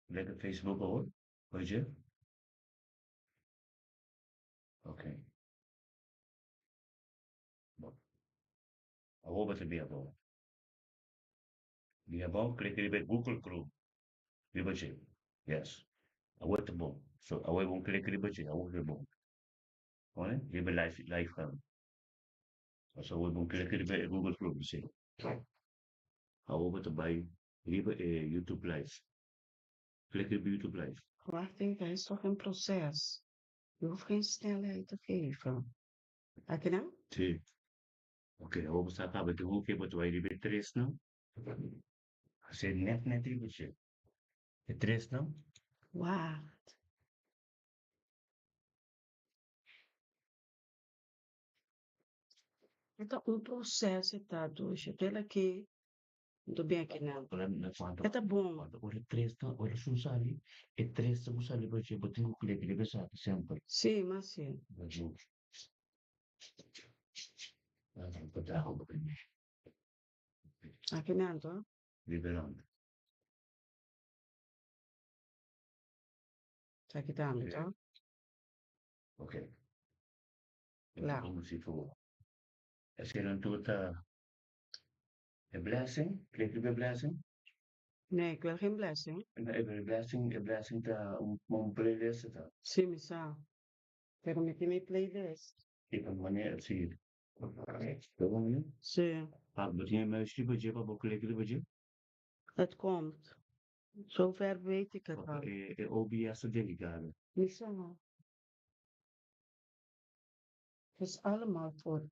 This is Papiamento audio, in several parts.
Lekker Facebook awor. Oye. Oké. Bon. Awor bo ta bia abou. Bia abou, klik riba e Google Chrome. Riba dje. Yes. Awor ta bon. So, awor e bon klik riba dje. Awor e bon. Hoor? Riba live, live gaan. So, awor e bon klik riba e Google Chrome, si. Awor bo ta bai riba e YouTube live. Klik riba YouTube live. Wacht even, hij is toch in proces. Je hoeft geen snelheid te geven. Aki nan? Si. Ok, awor bo sa kaba den hoekje, bo ta bai riba e tresnan. Hasi net net riba dje. E tresnan. Wacht. E ta un proces e ta dushi. Tel aki no bin aki nan. E ta bon. Ora e tresnan, ora esun sali, e tresnan ku sali riba dje, bo tin ku klek riba esaki semper. Si, mas si. Aki nan to. Liberando. Aki tambe to. Ok. Kla. Como si for. Eseinan tur ta e blessing, klik riba e blessing. Nee, ik wil geen blessing. E blessing, e blessing ta un playlist ta. Si, mi sa. Pero mi tin mi playlist. Kiko manera si. Bo Si. Ah, bo tin e muis riba dje pa bo klik riba dje? Het komt. Zover weet ik het al. E OBS ta delikado. Mi sa. Het is allemaal voor.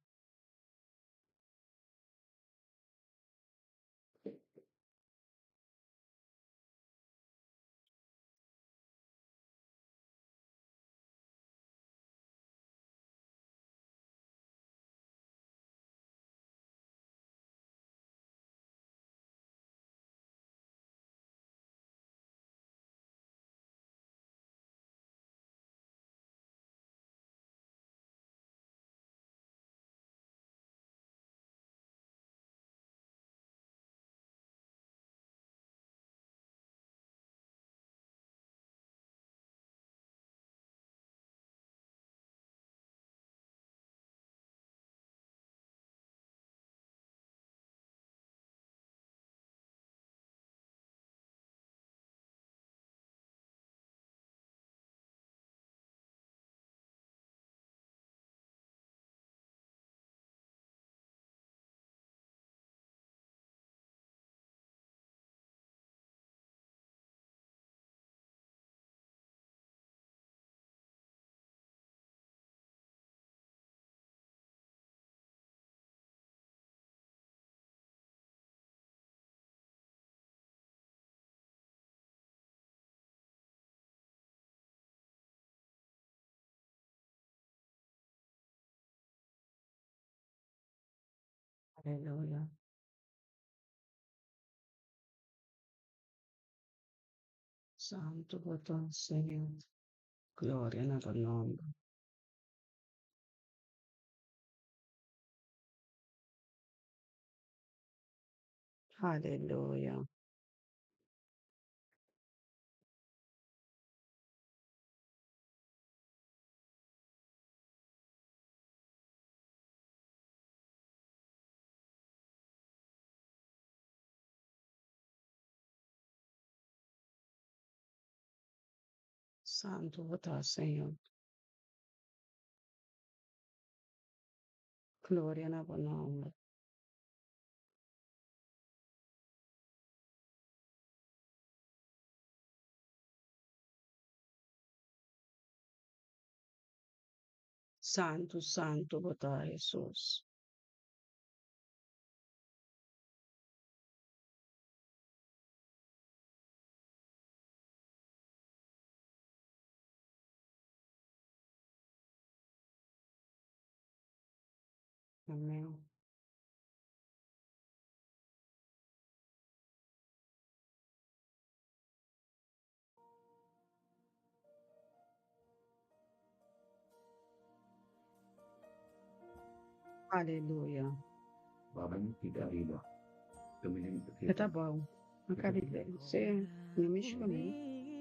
Aleluya. Santu bo ta, Señor. Gloria na bo nomber. Aleluya. Santu bo ta, Señor. Gloria na bo nomber. Santu, santu bo ta, Hesus. Amen. Aleluya. E ta bon. A Caribe. Sí, mi mishi ku mi.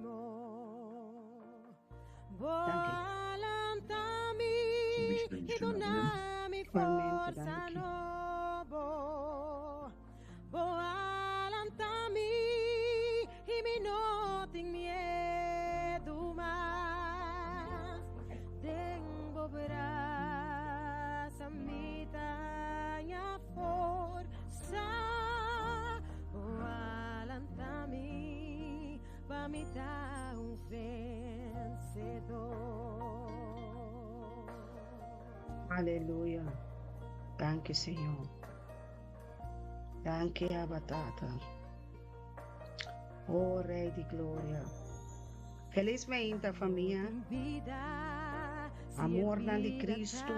No. Danki. Igualmente, danki. Aleluya. Danki Señor. Danki Abba Tata. Oh Rey di Gloria. Feliz meinta famia. Amornan di Cristo,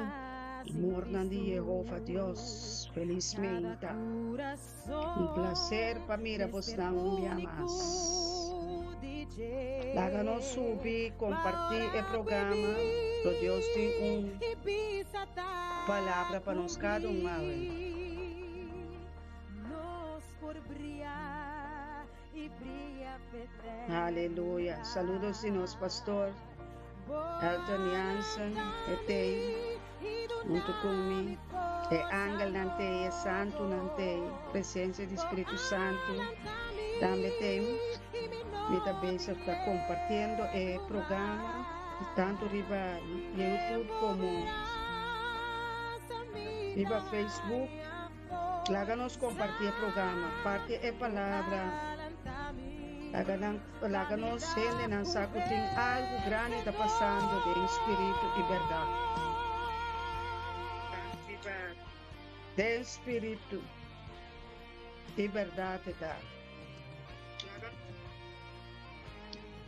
amornan di Jehova Dios. Feliz meinta. Un placer pa mira bosnan un bia mas. Laga nos subi comparti e programa lo Dios tin un palabra pa nos cada un awe. Aleluya. Saludos di nos pastor Elton Jansen, e tei huntu ku mi, e angelnan tei, e santunan tei, presencia di Spiritu Santu tambe tei. Mi ta bezig ta compartiendo e programa tanto riba YouTube como riba Facebook. Laga nos comparti e programa, parti e palabra. Laga nan, laga nos hendenan sa cu tin algo grandi ta pasando den spiritu y berdad. Den spiritu y berdad e ta.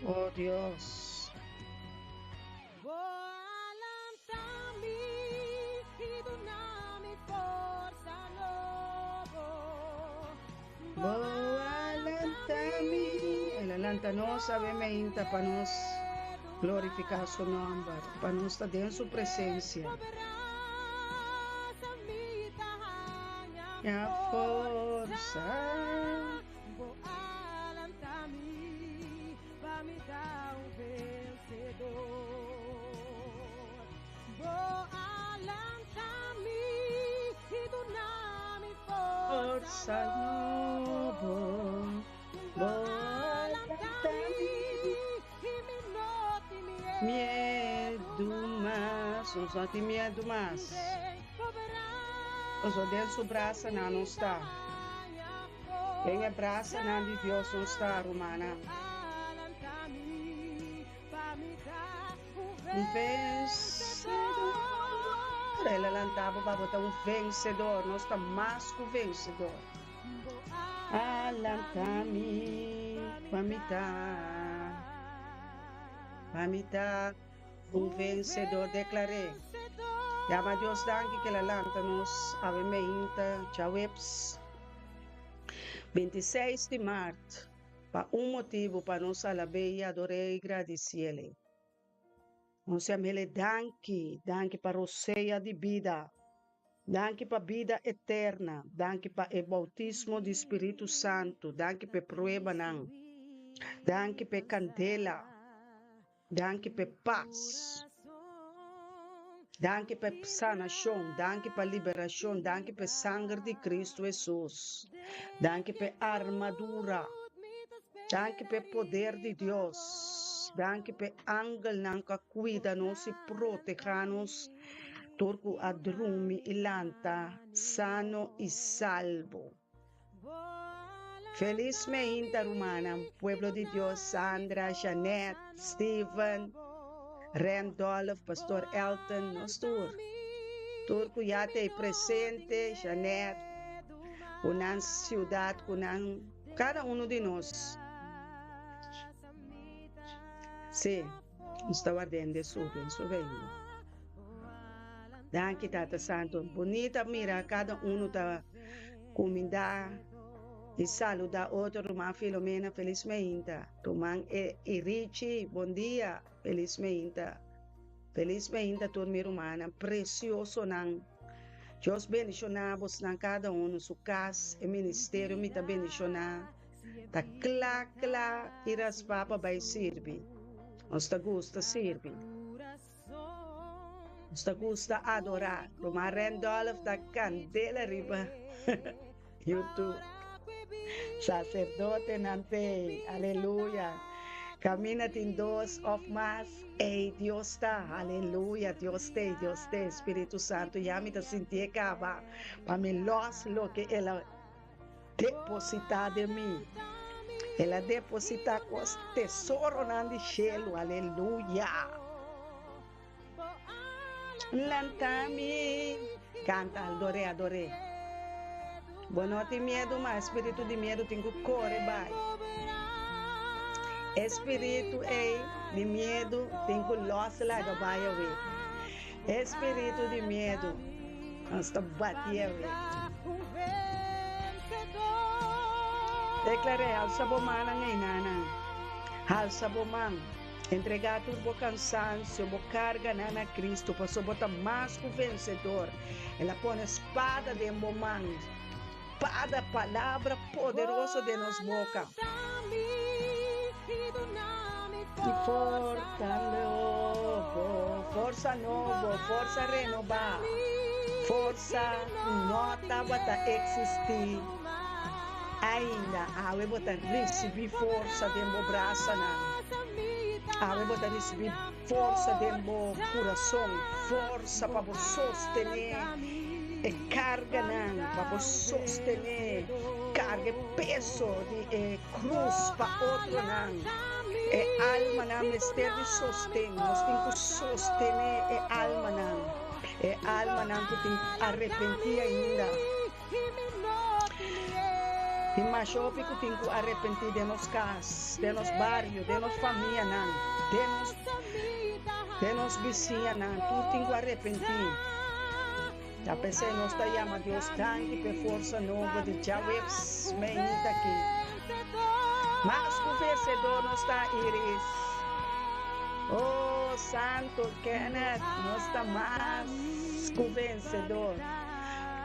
Oh Dios. Bo a lanta mi. El a lanta nos awe meinta pa nos glorifica su nomber, pa nos ta den su presencia. Ña forsa. Forsa nobo, bo a lanta mi. Miedu mas, nos no tin miedu mas. Pasobra den su brasanan nos ta. Den e brasanan di Dios nos ta, rumannan. Un vensedor. El a lanta bo pa bo ta un vensedor. Nos ta mas ku vensedor. A lanta mi pa mi ta, pa mi ta un vensedor. Deklar'é. Yama Dios danki ku el a lanta nos awe meinta djaweps 26 di mart. Pa un motibu, pa nos alab'é i ador'é i gradisiel'é. Nos yam'El e danki, danki pa rosea di bida, danki pa bida eterna, danki pa e boutismo di Spiritu Santu, danki p'e pruebanan, danki p'e kandela, danki p'e pas, danki p'e sanashon, danki pa liberashon, danki p'e sanger di Kristu Hesus, danki p'e armadura. Danki p'e poder di Dios. Danki p'e angelnan ku a kuida nos i protehá nos tur ku a drumi i lanta sano i salbo. Felis meinta rumannan, pueblo di Dios, Sandra, Jeanette, Steven, Randolph, Pastor Elton, nos tur. Tur ku ya ta ei presente, Jeanette, ku nan siudat, ku nan. Kada uno di nos. Sí. Nos ta wardende su den su reino. Danki Tata Santo. Bunita mira kada unu ta kumindá i saludá otro. Ruman Filomena, felis meinta. Ruman Irichi, bon dia, felis meinta. Felis meinta tur mi rumannan presiosonan. Dios bendishoná bosnan kada unu, su kas, e ministerio mi ta bendishoná. Ta kla kla i raspá pa bai sirbi. Nos ta gusta sirbi. Nos ta gusta adorá. Ruman Randolph ta kandela riba YouTube. Saserdotenan t'ei. Aleluya. Kaminda tin dos òf mas, ei Dios ta. Aleluya. Dios t'ei, Dios t'ei. Spiritu Santu ya mi ta sintié kaba pa mi lòs loke el a depositá den mi. El a depositá kos tesoronan di shelu. Aleluya! Lanta mi. Kanta, ador'é, ador'é. Bo no tin miedu mas, spiritu di miedu tin ku kore bai. E spiritu ei di miedu tin ku lòs laga bai awe. E spiritu di miedu nos ta bati awe. Deklar'é, Halsa bo mannan einanan. Halsa bo man. Entregá tur bo kansansio, bo karganan na Kristu, pasobra bo ta mas ku vensedor. El a pone spada den bo man, spada, palabra poderoso den nos boka. I forsa nobo, forsa nobo, forsa renobá, forsa ku no tabata eksistí ainda. Awe bo ta risibí forsa den bo brasanan. Awe bo ta risibí forsa den bo kurason, forsa pa bo sostené e karganan, pa bo sostené karga e peso di e krus pa otronan. E almanan mester di sosten. Nos tin ku sostené e almanan, e almanan ku tin arepentí ainda. Tin masha hopi ku tin ku arepentí den nos kas, den nos bario, den nos famianan, den nos den nos bisiñanan. Tur tin ku arepentí. Ta p'esei nos ta yama Dios danki p'e forsa nobo di djaweps meinta aki. Mas ku vensedor nos ta, Iris. Oh, Santo Kenneth, nos ta mas ku vensedor.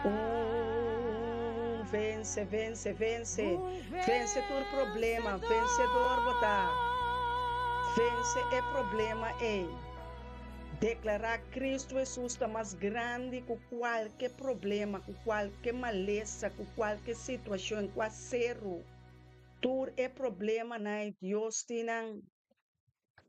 Un vence, vence, vence. Vence tur problema. Vencedor bo ta. Vence e problema ei. Declara Cristo Jesus ta mas grandi cu cualke problema, cu cualke malesa, cu cualke situacion, cua ceru. Tur e problemanan ei Dios tin nan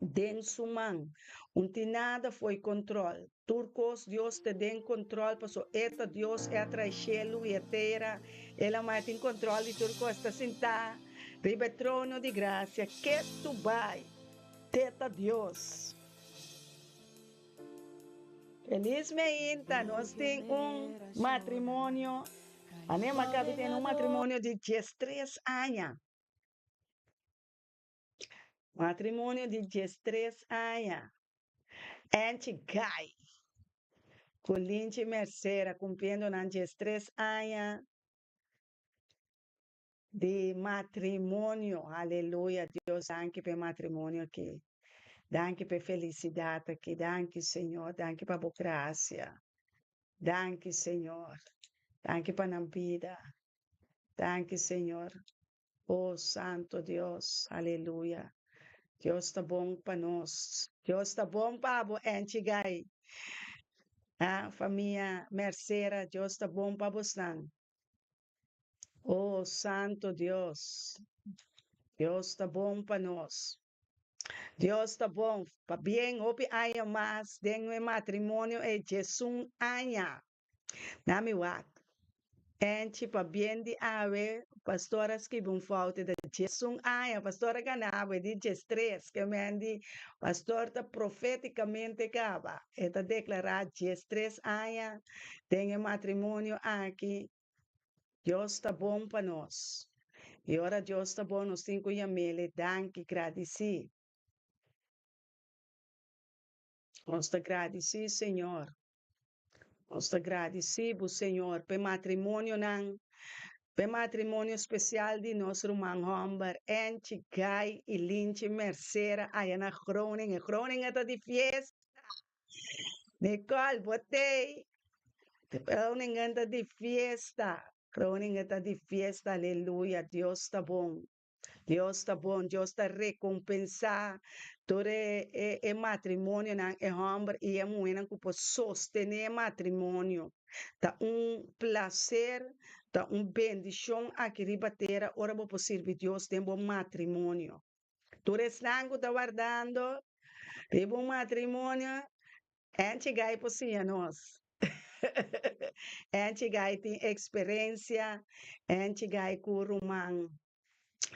den su man. Un tin nada fo'i control. Tur cos Dios te den control paso E ta Dios, E a trae cielo y e tera, El a mai tin control di tur cos, ta sintá riba e trono di gracia, ketu bai, te ta Dios. Feliz meinta, nos tin un matrimonio, Anema a cabi tene un matrimonio di 13 aña. Matrimonio di 13 aña. Angie Guy ku Linchi Mercera kumpliendo nan 13 aña di matrimonio. Aleluya Dios danki pa e matrimonio aki. Danki pa e felisidat aki. Danki Señor. Danki pa bo grasia. Danki Señor. Danki pa nan bida. Danki Señor. Oh Santo Dios, aleluya. Dios ta bon pa nos. Dios ta bon pa bo, Angie Guy. Ah, famia Mercera, Dios ta bon pa bosnan. Oh Santo Dios. Dios ta bon pa nos. Dios ta bon. Pabien hopi aña mas den e matrimonio e 11 aña. Na mi wak. Enchi pabien di awe, pastor a skibi un fout e ta 11 aña, pastor a gana awe di 13, ke men di pastor ta profeticamente kaba, e ta deklará 13 aña den e matrimonio aki. Dios ta bon pa nos. I ora Dios ta bon nos tin ku yam'El e danki, gradisí. Nos ta gradisí, Señor. Nos ta gradisí bo, Señor, p'e matrimonionan, p'e matrimonio spesial di nos ruman hòmber Enchi Guy i Linchi Mercera aya na Groningen. Groningen ta di fiesta! Nicole, bo t'ei? Groningen ta di fiesta! Groningen ta di fiesta, aleluya! Dios ta bon. Dios ta bon, Dios ta rekompensá tur e e e matrimonionan, e hòmber i e muhénan ku por sostené e matrimonio. Ta un plaser, ta un bendishon aki riba tera ora bo por sirbi Dios den bo matrimonio. Tur esnan ku ta wardando riba un matrimonio, Anchi Guy por siña nos. Anchi Guy tin eksperensia, Anchi Guy ku ruman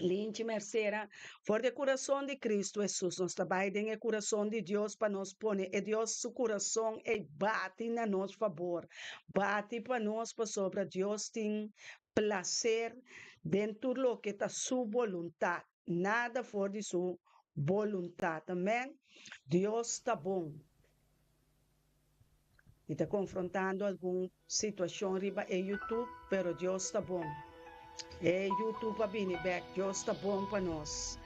Linchi Mercera, for di e kurason di Kristu Hesus. Nos ta bai den e kurason di Dios pa nos pone e Dios su kurason ei bati na nos fabor, bati pa nos pasobra Dios tin plaser den tur loke ta su boluntat. Nada for di su boluntat. Amen. Dios ta bon. Mi ta konfrontando algun situashon riba e YouTube, pero Dios ta bon. E YouTube a bini bek. Dios ta bon pa nos.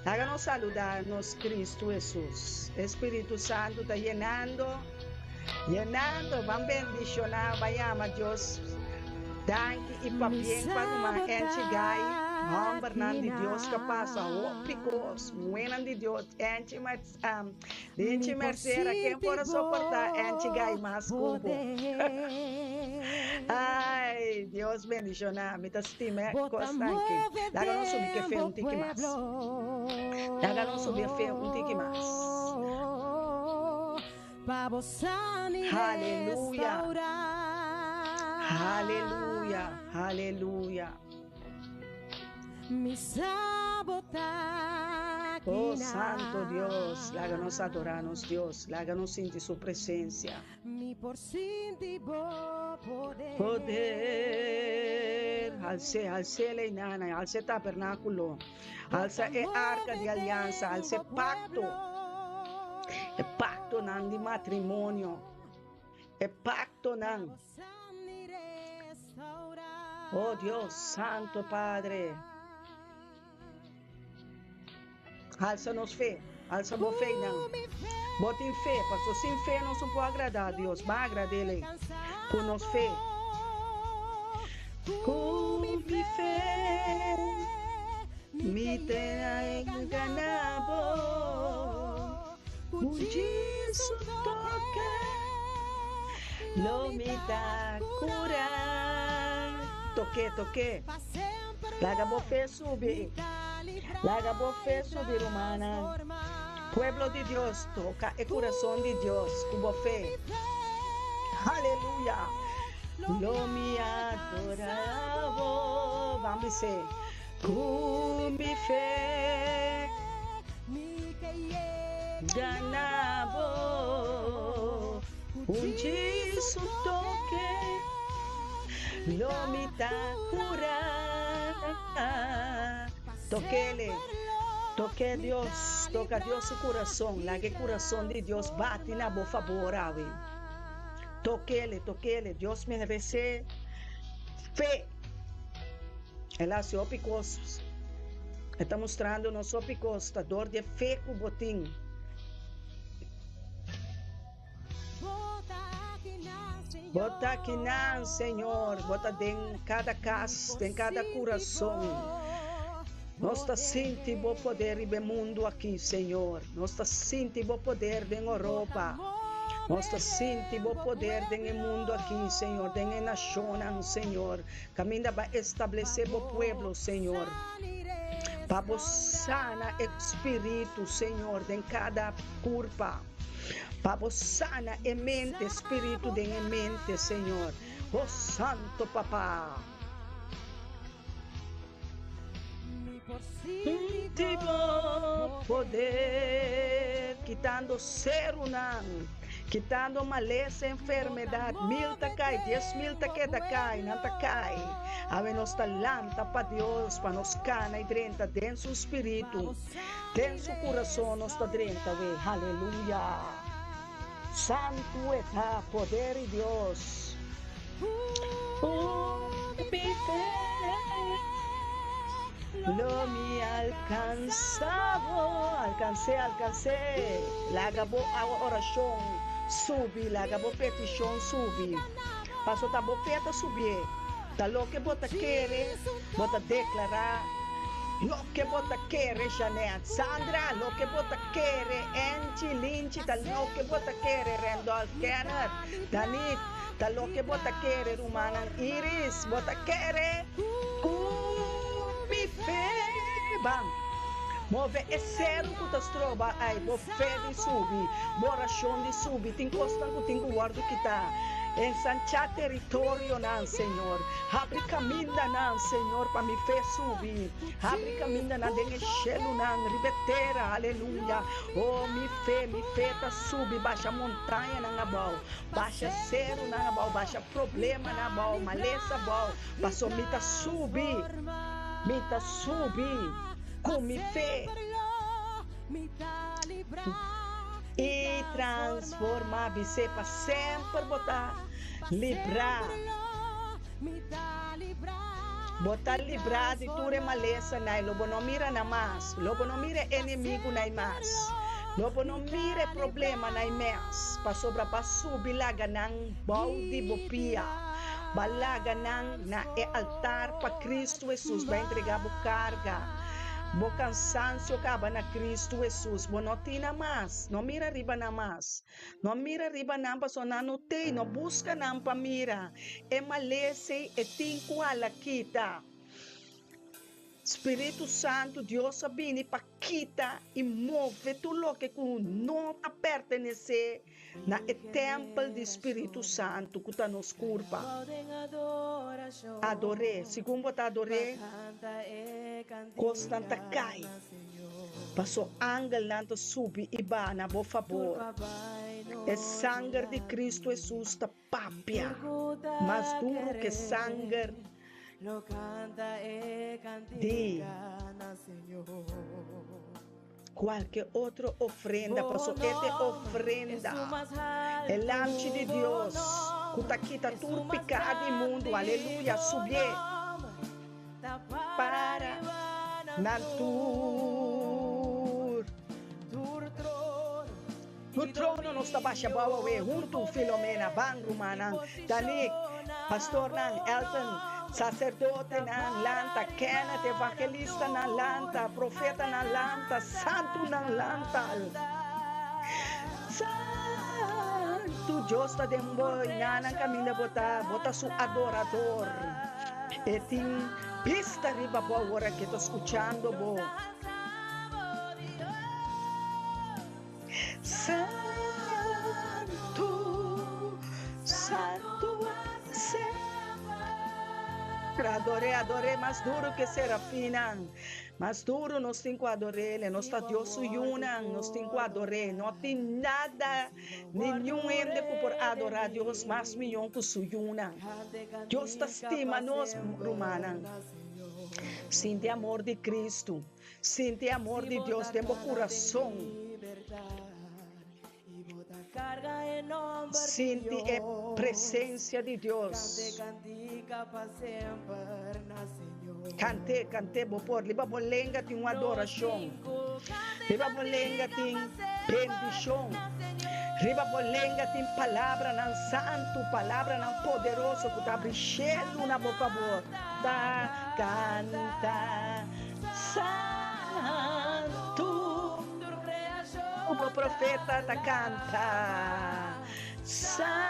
Laga nos saluda nos Cristo Hesus. E Spiritu Santu ta yenando, yenando. Ban bendiciona, ban yama Dios danki y pabien pa ruman Enchi Guy, hombernan di Dios ka pasa hopi cos, muhenan di Dios, Enchi Linchi Mercera, ken por a soporta Enchi Guy mas cu bo? Ay, Dios bendiciona, mi ta stima e cosnan aki. Laga nos subi ke fe un tiki mas. Laga nos subi e fe un tiki mas. Haleluya. Haleluya, haleluya. Oh Santo Dios, laga nos adora nos Dios, laga nos sinti su presencia. Poder, hals'é, hals'é leinana, hals'é tabernáculo, halsa e arca di alianza, hals'é pacto, e pactonan di matrimonio, e pactonan. Oh Dios, Santo Padre, alsa nos fe, alsa bo fe nan. Bo tin fe, paso sin fe nos no por agrada Dios. Ban agradele cu nos fe. Cu mi fe mi te gana bo. Cu Jesu toke lo mi ta cura. Toke, toke. Laga bo fe subi. Laga bo fe subi, rumannan. Pueblo di Dios, toca e curason di Dios cu bo fe. Haleluya! Lo mi adora bo. Ban bis'é. Ku mi fe gana bo un djis un toke lo mi ta kura. Tokele, toke Dios, toka Dios su kurason, laga e kurason di Dios bati na bo fabor awe. Tokele, tokele, Dios meresé fe. El a hasi hopi kos. E ta mustrando nos hopi kos ta dor di e fe ku bo tin. Bo ta akinan, Señor. Bo ta den kada kas, den kada kurason. Nos ta sinti bo poder riba e mundu aki, Señor. Nos ta sinti bo poder den Oropa. Nos ta sinti bo poder den e mundu aki, Señor, den e nashonnan, Señor. Kaminda ba establesé bo pueblo, Señor. Pa bo sana e spiritu, Señor, den kada kurpa. Pa bo sana e mente, spiritu den e mente, Señor. O Santo Papa. Sinti bo poder, kitando serunan, kitando malesa, enfermedad, mil ta kai, 10,000 ta keda kai, nan ta kai. Awe nos ta lanta pa Dios, pa nos kana i drenta den su spiritu, den su kurason nos ta drenta we. Haleluya! Santu e ta, poder di Dios. Ku mi fe lo mi alkansa bo. Alkans'é, alkans'é. Laga bo orashon subi, laga bo petishon subi. Paso ta bo fe ta subié. Ta loke bo ta kere, bo ta deklará. Loke bo ta kere, Jeanette. Sandra, loke bo ta kere, Angie, Linchi, ta loke bo ta kere, Randolph, Kenneth, Danik, ta loke bo ta kere, rumannan Iris, bo ta kere ku mi fe. Ban, move e seru ku ta stroba ai bo fe di subi, bo orashon di subi. Tin kosnan ku tin ku wòrdu kitá. Ensanchá teritorionan, Señor. Habri kamindanan, Señor, pa mi fe subi. Habri kamindanan den e shelunan, riba e tera. Aleluya. Oh, mi fe, mi fe ta subi basha montañanan abou, basha serunan abou, basha problemanan abou, malesa abou, paso mi ta subi, mi ta subi ku mi fe. I transformá, bis'é, pa semper bo ta librá. Bo ta librá di tur e malesanan i lo bo no mira nan mas. Lo bo no mira e enemigunan mas. Lo bo no mira e problemanan mes, pasobra bo a subi laga nan bou di bo pia. Bo a laga nan na e altar pa Cristo Hesus. Bo a entregá bo karga, bo kansansio kaba na Cristo Hesus. Bo no tin nan mas. No mira riba nan mas. No mira riba nan pasobra nan no tei. No buska nan pa mira. E malesei e tin ku hala kita. Spiritu Santu Dios a bini pa kita i move tur loke ku no ta pertenesé na e tèmpel di Spiritu Santu ku ta nos kurpa. Ador'é. Segun bo ta ador'é, kosnan ta kai, paso angelnan ta subi i baha na bo fabor. E sanger di Kristu Hesus ta papia mas duru ke sanger di kualke otro ofrenda, paso e ta e ofrenda, e Lamchi di Dios ku ta kita tur piká di mundu, aleluya, subié para nan tur. No trono nos ta basha bou awe huntu, Filomena, ban rumannan, Danik, pastornan, Elton, saserdotenan, lanta, Kenneth, evangelistanan, lanta, profetanan, lanta, santunan, lanta. Santu Dios ta den bo i nanan kaminda bo ta, bo ta su adorador. E tin bista riba bo awor aki, e ta skuchando bo. Santu, santu Ador'é, ador'é mas duru ke serafinnan, mas duru nos tin ku ador'El, nos ta Dios su yunan, nos tin ku ador'é. No tin nada, ni niun hende ku por adorá Dios mas mihó ku su yunan. Dios ta stima nos, rumannan. Sinti amor di Kristu. Sinti e amor di Dios den bo kurason. Sinti e presensia di Dios. Kant'é, kant'é bo por. Riba bo lenga tin un adorashon. Riba bo lenga tin bendishon. Riba bo lenga tin palabranan santu, palabranan poderoso ku ta abri shelu na bo fabor. Ta kanta. Santu, bo profeta ta canta. Santu,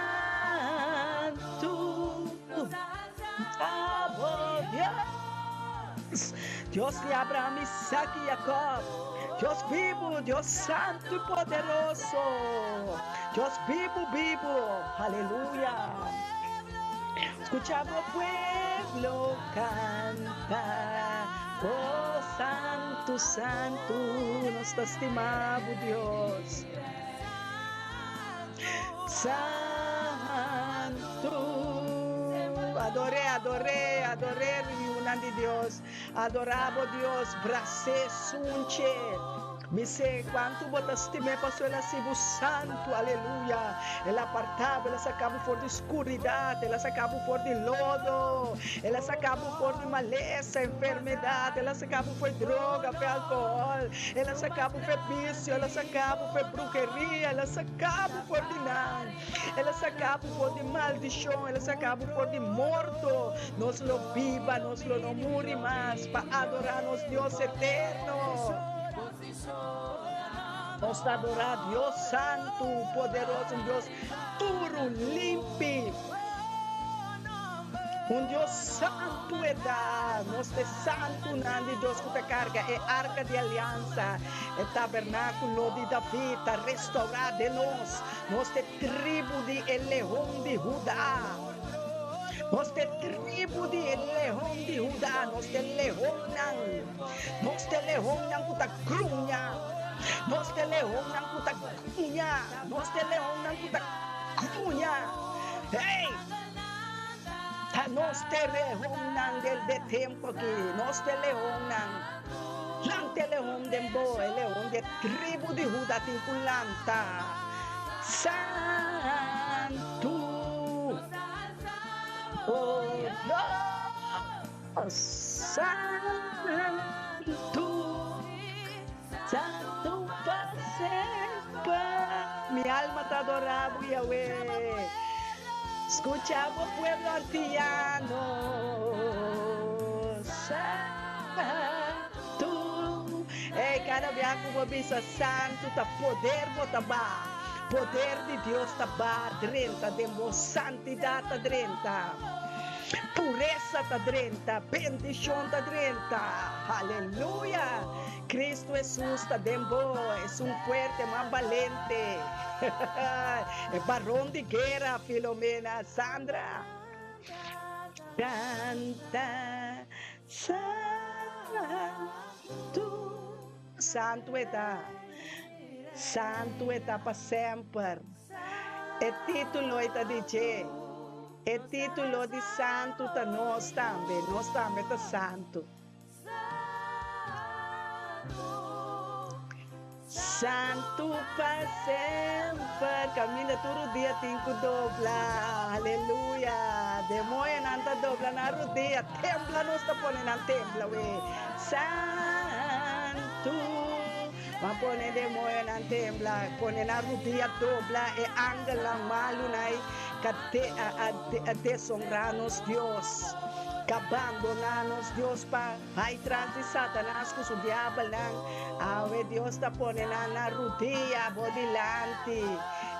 abo Dios, Dios di Abraham, Isaac y Jacob, Dios bibu, Dios santu y poderoso, Dios bibu, bibu, aleluya. Scucha bo pueblo canta, oh santu, santu, nos ta stima bo Dios. Santu, ador'é, ador'é, ador'é riunan di Dios, adorá bo Dios, bras'é, sunch'é. Mi sé kuantu bo ta stim'é pasobra el a hasi bo santu, aleluya. El a apartá bo, el a saka bo for di skuridat, el a saka bo for di lodo, el a saka bo for di malesa, enfermedat, el a saka bo for di droga, for alkohòl, el a saka bo for bisio, el a saka bo for bruheria, el a saka bo for di nan, el a saka bo for di maldishon, el a saka bo for di morto. Nos lo biba, nos lo no muri mas pa adorá nos Dios eterno. Nos ta adorá Dios santu, poderoso, un Dios puru, limpi. Un Dios santu e ta. Nos ta e santunan di Dios ku ta karga e arka di aliansa, e tabernákulo di David ta restourá den nos. Nos ta e tribu di e Leon di Hudá. Nos ta e tribu di e Leon di Hudá. Nos ta e leonnan. Nos ta e leonnan ku ta gruña. Nos ta e leonnan ku ta gruña. Nos ta e leonnan ku ta gruña. Hey! Ta nos ta e leonnan del de tempu aki. Nos ta e leonnan. Lanta e leon den bo. E leon di e tribu di Huda tin ku lanta. Santu! Oh Dios! Santu! Santu pa semper! Mi alma ta adorá bo, Yahweh. Skucha bo, pueblo antiano. Santu! Ey, kada bia ku bo bisa santu, ta poder bo ta ba. Poder di Dios ta ba drenta den bo. Santidat ta drenta. Puresa ta drenta. Bendishon ta drenta. Aleluya! Cristo Hesus ta den bo, esun fuerte mas balente. E baron di guera, Filomena, Sandra. Canta santu. Santu e ta. Santu e ta pa semper. E titulo e ta di dje. E titulo di santu ta nos tambe. Nos tambe ta santu. Santu pa semper. Caminda tur rudia tin cu dobla. Aleluya. Demoñonan ta dobla nan rudia. Tembla nos ta pone nan tembla we. Santu. Ban pone demoñonan tembla. Pone nan rudia dobla. E angelnan malunan ei ka a deshonra nos Dios. Ka bandoná nos Dios pa bai tras di Satanas ku su diabelnan. Awe Dios ta pone nan na rudia bo dilanti,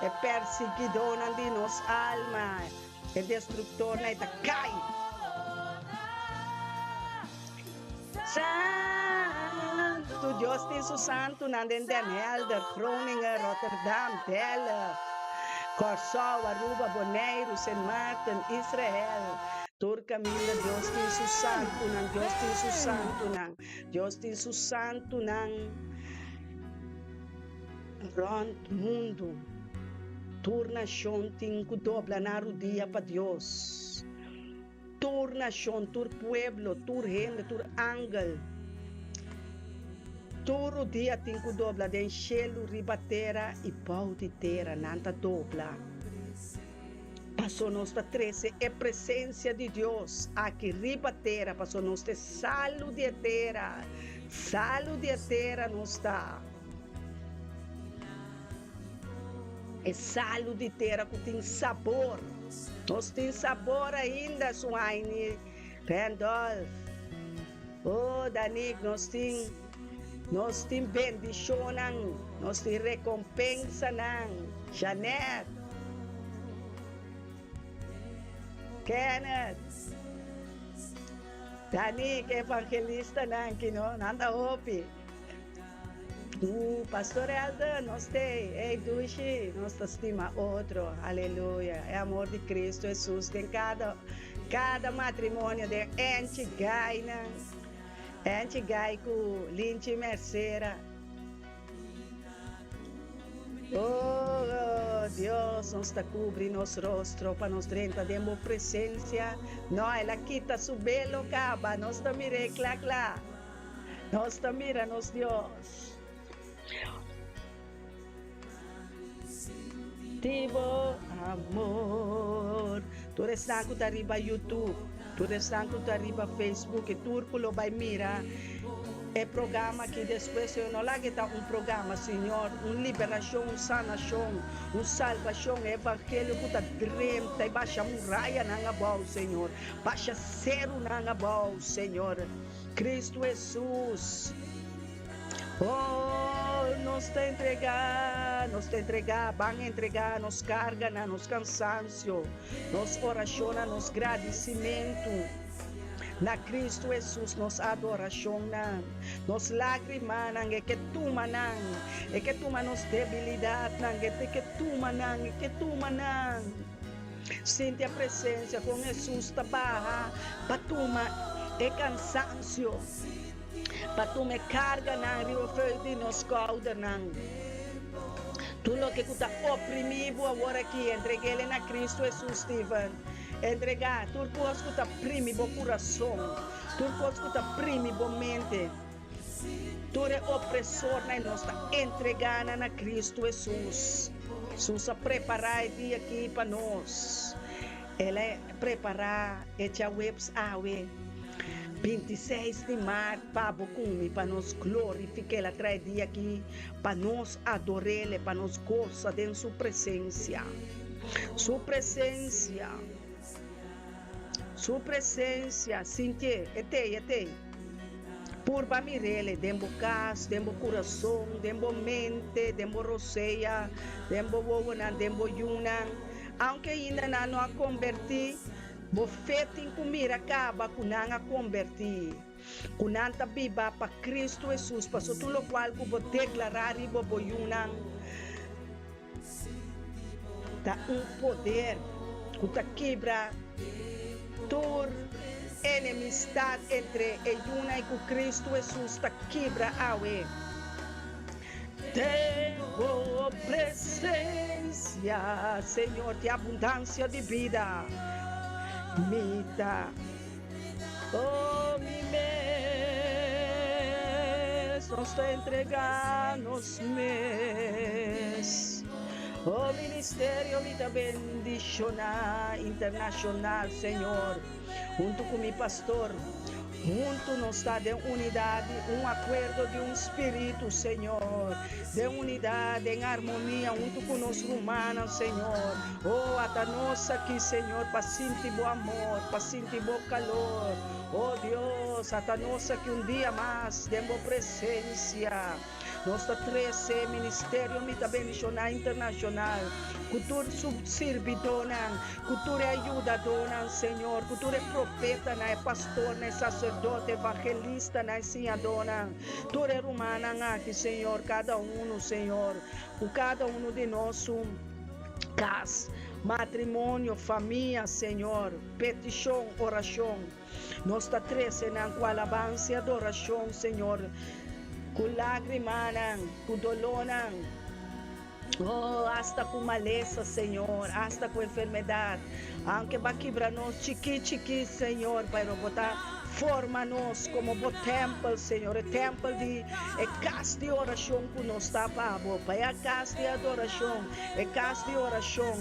e persiguidónan di nos alma, e destruktornan e ta kai. Santu! Dios tin su santunan den Den Helder, Groningen, Rotterdam, Delft, Kòrsou, Aruba, Boneiru, Sint Maarten, Israel. Tur kaminda Dios tin su santunan, Dios tin su santunan, Dios tin su santunan rònt mundu. Tur nashon tin ku dobla nan rudia pa Dios. Tur nashon, tur pueblo, tur hende, tur angel, tur rudia tin ku dobla den shelu, riba tera i bou di tera, nan ta dobla. Paso nos ta trese e presensia di Dios aki riba tera, paso nos ta e salu di e tera, salu di e tera nos ta. E salu di tera ku tin sabor. Nos tin sabor ainda, Suhaini, Randolph. Oh, Danik, nos tin, nos tin bendishonnan, nos tin rekompensanan. Jeanette, Kenneth, Danik, evangelistanan ki no, nan ta hopi. Pastor Elder, nos t'ei. Ey dushi, nos ta stima otro. Aleluya. E amor di Cristo Jesus den cada, cada matrimonio, den Enchi Gainan, Enchi Gai cu Linchi Mercera. Oh, Dios, nos ta cubri nos rostro pa nos drenta den bo presencia. No, el a kita su velo caba, nos ta mir'é cla cla. Nos ta mira nos Dios. Sinti bo amor. Tur esnan ku ta riba YouTube, tur esnan ku ta riba Facebook i tur ku lo bai mira e programa aki despues, Señor, no laga e ta un programa, Señor, un liberashon, un sanashon, un salbashon, e evangelio ku ta drenta i basha murayanan abou, Señor, basha serunan abou, Señor. Cristo Hesus. Oh, nos ta entregá, nos ta entregá, ban entregá nos karganan, nos kansansio, nos orashonnan, nos gradisimentu na Cristo Hesus, nos adorashonnan, nos lágrimanan, e ke tuma nan, e ke tuma nos debilidatnan, e ke tuma nan, e ke tuma nan. Sinti e presensia kon Hesus ta baha pa tuma e kansansio. Pa tuma e karganan riba feu di nos skoudernan. Tur loke ku ta oprimí bo awor aki, entreg'é na Kristu Hesus, Steven. Entregá tur kos ku ta primi bo kurason, tur kos ku ta primi bo mente, tur e opresornan, i nos ta entregá nan na Kristu Hesus. Hesus a prepará e dia aki pa nos. El a prepará e djaweps awe, 26 di mart, pa bo ku mi, pa nos glorifik'El. A trae dia aki pa nos ador'El, pa nos gosa den Su presensia. Su presensia. Su presensia. Sintié. E t'ei, e t'ei. Purba mir'El den bo kas, den bo kurason, den bo mente, den bo rosea, den bo wowonan, den bo yunan. Aunke ainda nan no a kombertí, bo fe tin ku mira kaba ku nan a kombertí, ku nan ta biba pa Kristu Hesus, pasobra tur lokual ku bo deklará riba bo yunan ta un poder ku ta kibra tur enemistat entre e yunan i ku Kristu Hesus ta kibra awe. Den bo presencia, Señor, tin abundancia di bida. Mi ta, oh, mi mes, nos ta entrega nos mes. Oh, ministerio mi ta bendiciona internacional, Señor, hunto cu mi pastor. Huntu nos ta den unidat di un akuerdo di un spiritu, Señor. Den unidat, den armonia huntu ku nos rumannan, Señor. Oh, ata nos aki, Señor, pa sinti Bo amor, pa sinti Bo kalor. Oh, Dios, ata nos aki un dia mas den Bo presensia. Nos ta trese Ministerio Mi Ta Bendishoná Internashonal ku tur su sirbidónan, ku tur e ayudadónan, Señor, ku tur e profetanan, e pastornan, e saserdote, evangelistanan, e siñadónan, tur e rumannan aki, Señor, kada unu, Señor, ku kada unu di nos su kas, matrimonio, famia, Señor, petishon, orashon. Nos ta trese nan ku alabansa i adorashon, Señor, ku lágrimanan, ku dolónan, oh, asta ku malesa, Señor, asta ku enfermedat. Aunke Bo a kibra nos chikí chikí, Señor, pero Bo ta forma nos komo Bo tèmpel, Señor, e tèmpel di e kas di orashon ku nos ta pa Bo, pa e kas di adorashon, e kas di orashon.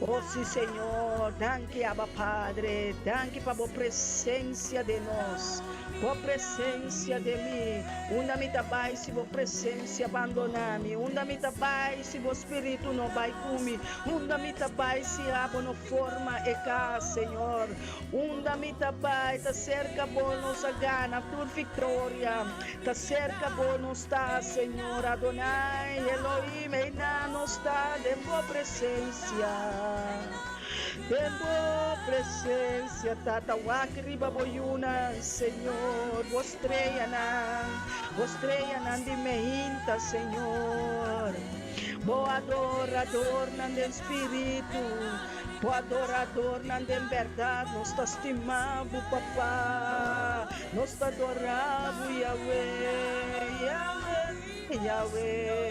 Oh si Señor, danki Abba Padre, danki pa bo presencia den nos, bo presencia den mi. Unda mi ta bai si bo presencia bandona mi? Unda mi ta bai si bo spiritu no bai cu mi? Unda mi ta bai si abo no forma e cas, Señor? Unda mi ta bai? Ta cerca bo nos a gana tur victoria, ta cerca bo nos ta, Señor Adonai Elohim, einan nos ta den bo presencia, den bo presencia, Tata, wak riba bo yunan, Señor, bo streanan, bo streanan di meinta, Señor, bo adoradornan den spiritu. Bo adoradornan den bèrdat, nos ta stima bo, Papa. Nos ta adorá bo, Yahweh, Yahweh, Yahweh.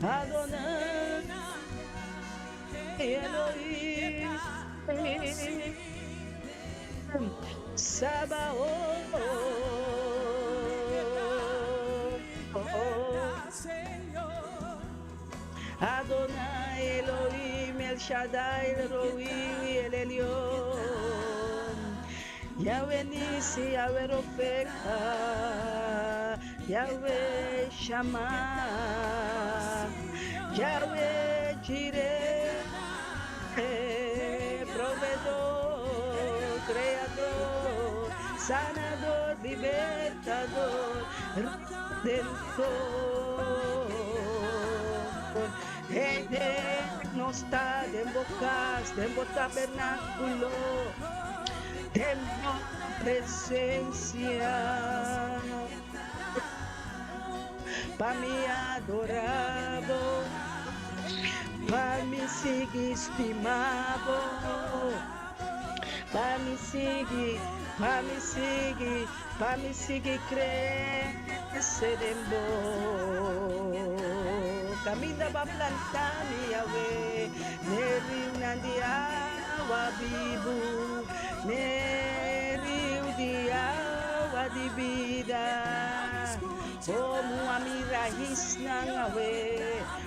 Adonai Elohim Sabaoth. Adonai Elohim El Shaddai El Roi El Elyon Yahweh Nisi Yahweh Rofeka Yahweh Shammah Yahweh Jireh Proveedor Creador Sanador Libertador Redentor Hey, nos ta den bo cas, den bo tabernáculo, den bo presencia. Pa mi adorá bo, pa mi sigui stima bo, pa mi sigui, pa mi sigui, pa mi sigui crece den bo. Caminda b'a planta mi, Yahweh, n'e riunan di awa bibu, n'e riu di awa di bida. Oh, mua mi raisnan awe,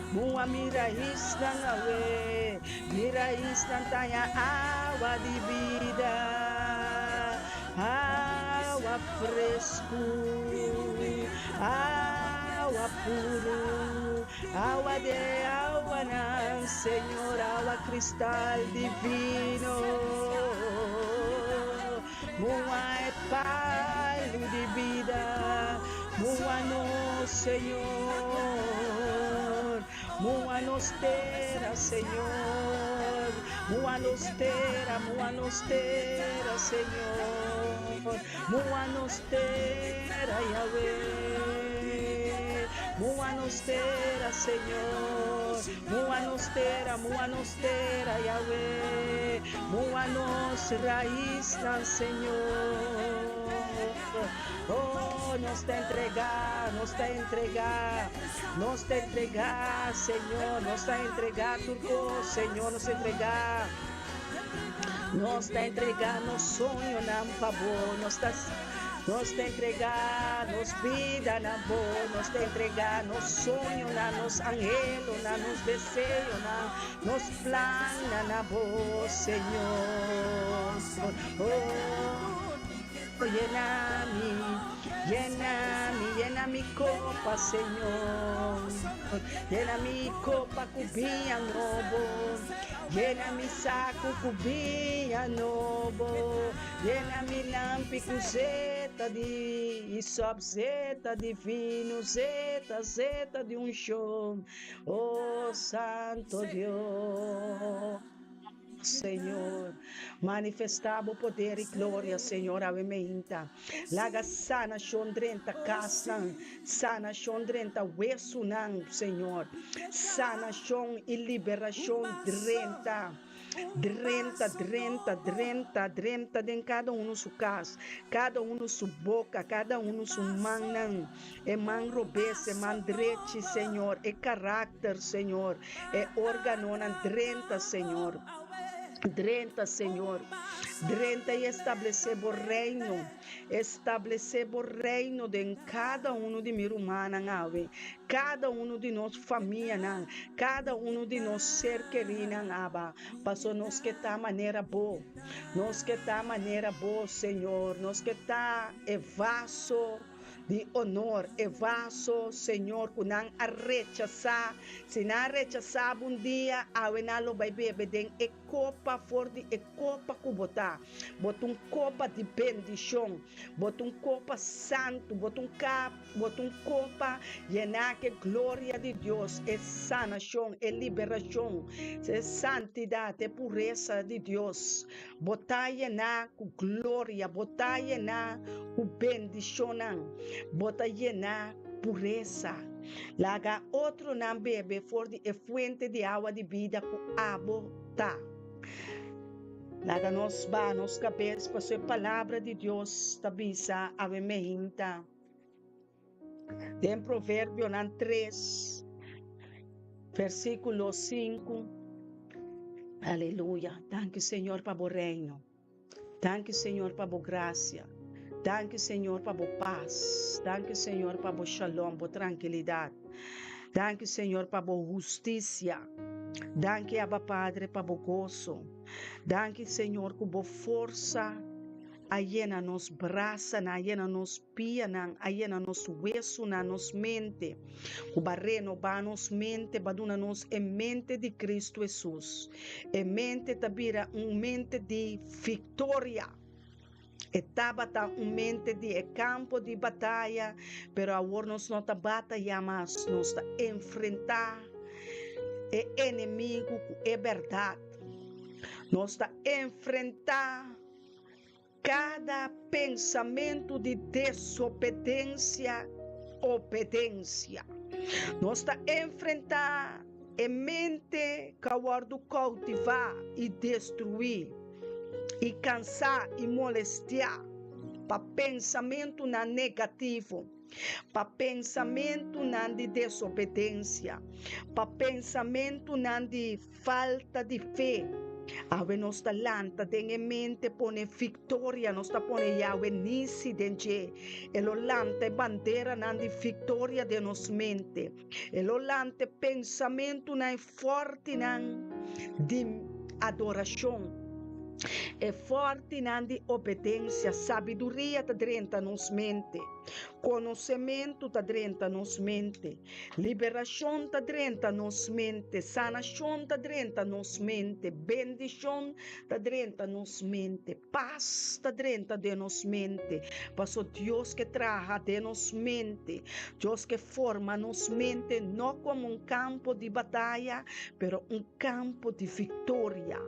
mua mi raisnan awe, mi raisnan taña awa di bida, awa fresku, awa puru, awa de awanan, Señor, awa kristal divino. Mua e palu di bida, mua nos Señor, mua nos tera, Señor, mua nos tera, mua nos tera, Señor, mua nos tera, Yahweh, mua nos tera, Señor, mua nos tera, mua nos tera, Yahweh, Mua nos raisnan, Señor. Oh, nos ta entregá, nos ta entregá, nos ta entregá, Señor, nos ta entregá tur kos, Señor, nos ta entregá. Nos ta entregá nos soñonan pa bo, nos ta nos ta entregá nos bida na bo, nos ta entregá nos soñonan, nos anhelonan, nos deseonan, Nos plannan na bo, Señor. Oh, yena mi, yena mi, yena mi kopa, Señor. Yena mi kopa ku biña nobo. Yena mi saku ku biña nobo. Yena mi lampi ku zeta di isop, zeta di vino, zeta, zeta di unshon. Oh Santo Dios, Señor, manifestá bo poder i gloria, Señor, awe meinta. Laga sanashon drenta kasnan, sanashon drenta wesunan, Señor. Sanashon i liberashon drenta. Drenta, drenta, drenta, drenta den kada unu su kas, kada unu su boka, kada unu su mannan, e man robes, e man drechi, Señor, e karakter, Señor, e organonan, drenta, Señor. Drenta, Señor. Drenta i establesé bo reino. Establesé bo reino den kada unu di mi rumannan awe, kada unu di nos famianan, kada unu di nos ser kerinan, Abba, paso nos ke ta manera bo. Nos ke ta manera bo, Señor. Nos ke ta e vaso di honor, e vaso, Señor, ku nan a rechasá. Si nan a rechasá bo un dia, awe nan lo bai bebe den e Kopa for di e kopa ku bo ta. Bo ta un kopa di bendishon. Bo ta un kopa santu. Bo ta un kap, bo ta un kopa yená ku e gloria di Dios, e sanashon, e liberashon, e santidat, e puresa di Dios. Bo ta yená ku gloria. Bo ta yená ku bendishonnan. Bo ta yená puresa. Laga otronan bebe for di e fuente di awa di bida ku abo ta. Laga nos baha nos kabes pasobra e Palabra di Dios ta bisa awe meinta. Den Proverbionan tres, versíkulo sinku. Aleluya! Danki Señor pa bo reino. Danki Señor pa bo gracia. Danki Señor pa bo paz. Danki Señor pa bo shalom, bo trankilidad. Danki Señor pa bo hustisia. Danki Abba Padre pa bo goso. Danki Señor ku bo forsa a yena nos brasanan, a yena nos pianan, a yena nos wesunan, nos mente. Ku bo a renobá nos mente, bo a duna nos e mente di Kristu Hesus. E mente ta bira un mente di viktoria. E tabata un mente di e kampo di bataya, pero awor nos no ta batayá mas, nos ta enfrentá e enemigu ku e bèrdat. Nos ta enfrentá kada pensamentu di desobedensia, obedensia. Nos ta enfrentá e mente ku a wòrdu koutivá i destruí, i kansá i molestiá pa pensamentunan negativo, pa pensamentunan di desobedensia, pa pensamentunan di falta di fe. Awe nos ta lanta den e mente pone viktoria, nos ta pone Yahweh Nisi den dje. E lo lanta e banderanan di viktoria den nos mente. E lo lanta e pensamentunan e fòrtinan di adorashon, e fòrtinan di obedensia. Sabiduria ta drenta nos mente, konosementu ta drenta nos mente, liberashon ta drenta nos mente, sanashon ta drenta nos mente, bendishon ta drenta nos mente, pas ta drenta den nos mente, paso Dios ke traha den nos mente, Dios ke forma nos mente no komo un kampo di bataya, pero un kampo di viktoria,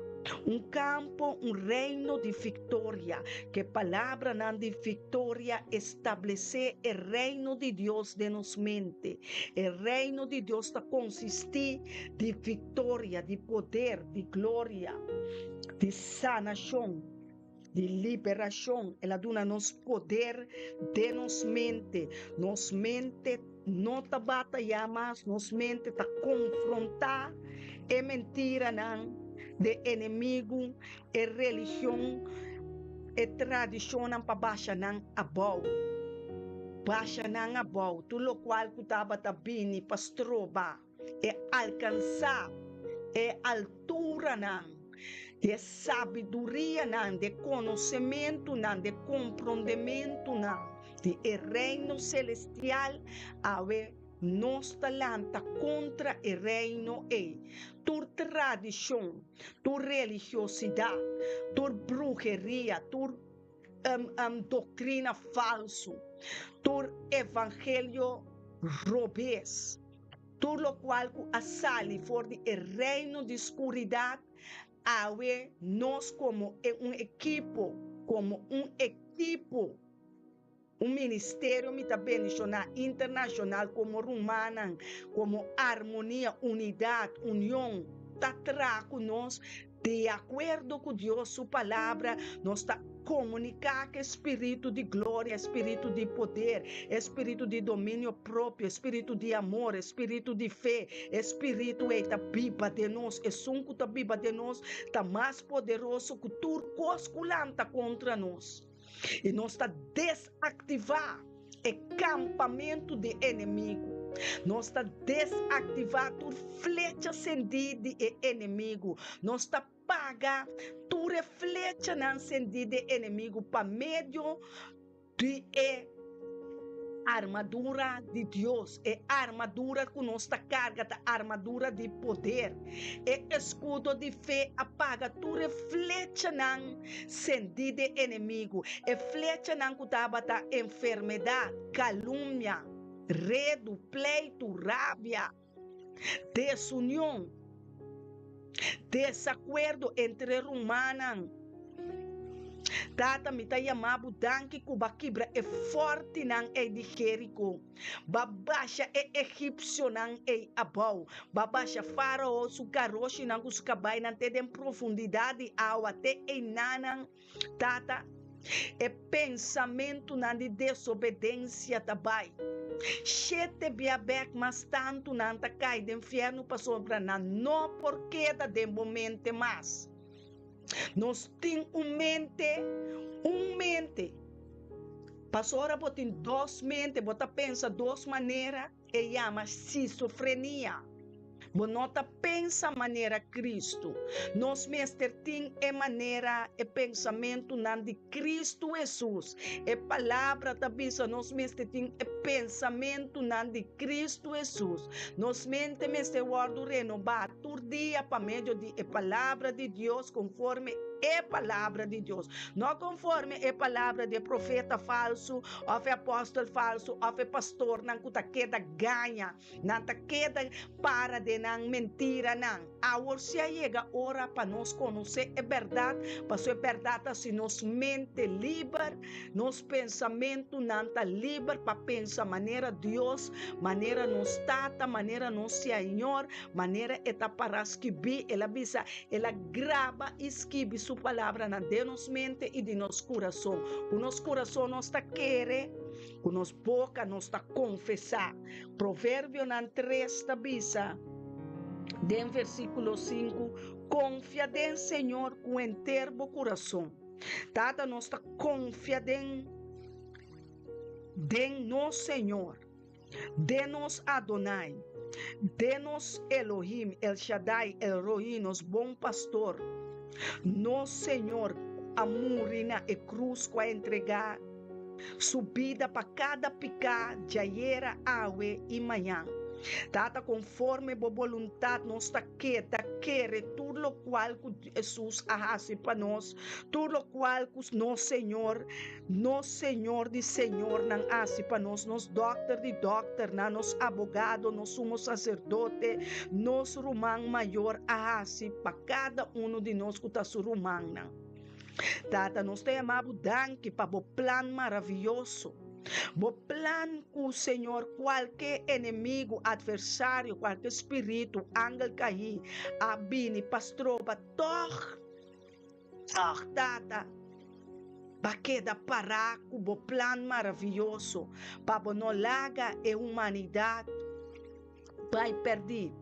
un kampo, un reino di viktoria, ke palabranan di viktoria establesé e reino di Dios den nos mente. E reino di Dios ta konsistí di viktoria, di poder, di gloria, di sanashon, di liberashon. El a duna nos poder den nos mente. Nos mente no ta batayá mas, nos mente ta konfrontá e mentiranan de enemigu, e religion, e tradishonnan pa basha nan abou. Basha nan abou, tur lokual ku tabata bini pa stroba. E alkansá e alturanan di e sabidurianan, di e konosementunan, di e komprondementunan di e Reino selestial, awe nos ta lanta kontra e Reino ei. Tur tradishon, tur religiosidat, tur bruheria, tur doktrina falsu, tur evangelio robes, Tur lokual ku a sali for di e reino di skuridat, awe nos komo e un ekipo, komo un ekipo, un ministerio mi ta bendishoná internashonal komo rumannan, komo armonia, unidat, union, ta traha ku nos Di akuerdo ku Dios su Palabra, nos ta komuniká ku e spiritu di gloria, e spiritu di poder, e spiritu di dominio propio, e spiritu di amor, e spiritu di fe. E spiritu ei ta biba den nos. Esun ku ta biba den nos ta mas poderoso ku tur kos ku lanta kontra nos. I nos ta desaktivá e kampamentu di enemigu. Nos ta desaktivá tur flecha sendí di e enemigu. Nos ta paga tur e flechanan sendí di e enemigu pa medio di e armadura di Dios. E armadura ku nos ta karga ta armadura di poder. E eskudo di fe a paga tur e flechanan sendí di e enemigu. E flechanan ku tabata enfermedat, kalumnia, redu, pleitu, rabia, desunion, desakuerdo entre rumannan. Tata, mi ta yama bo danki ku bo a kibra e fòrtinan ei di Jeriko. Bo a basha e egipsionan ei abou. Bo a basha Fárao, su garoshinan ku su kabainan te den profundidat di awa, te einanan. Tata, e pensamentunan di desobedensia ta bai. Shete bia bek mas tantu nan ta kai den fièrnu pasobra nan no por keda den bo mente mas. Nos tin un mente, un mente. Pasobra bo tin dos mente, bo ta pensa dos manera. E yama schizofrenia. Bo no ta pensa manera Kristu. Nos mester tin e manera, e pensamentunan di Kristu Hesus. E Palabra ta bisa nos mester tin e pensamentunan di Kristu Hesus. Nos mente mester wòrdu renobá tur dia pa medio di e Palabra di Dios konforme e Palabra di Dios. No konforme e palabra di e profeta falsu òf e apòstel falsu òf e pastornan ku ta keda gaña. Nan ta keda para den nan mentiranan. Awor si a yega ora pa nos konosé e bèrdat, pasobra e bèrdat ta hasi nos mente liber, nos pensamentunan ta liber pa pensa manera Dios, manera nos Tata, manera nos Señor, manera e ta pará skibí. El a bisa, El a graba i skibi su palabranan den nos mente i den nos kurason. Ku nos kurason nos ta kere, ku nos boka nos ta konfesá. Proverbionan tres ta bisa den versíkulo sinku, Konfia den Señor ku henter bo kurason. Tata, nos ta konfia den den nos Señor, den nos Adonai, den nos Elohim, El Shaddai, El Roi, nos bon pastor. Nos Señor a muri na e krus ku a entregá Su bida pa kada piká djayera, awe i mañan. Tata, konforme bo boluntat nos ta keda kere tur lokual ku Hesus a hasi pa nos, tur lokual ku nos Señor, nos Señor di señornan a hasi pa nos, nos dòkter di dòkternan, nos abogado, nos sumo saserdote, nos ruman mayor a hasi pa kada unu di nos ku ta su rumannan. Tata, nos ta yama bo danki pa bo plan maravioso. Bo plan ku, Señor, kualke enemigu, atversario, kualke spiritu, angel kaí a bini pa stroba, tòg, tòg, Tata, bo a keda pará ku bo plan maravioso pa bo no laga e humanidat bai pèrdí.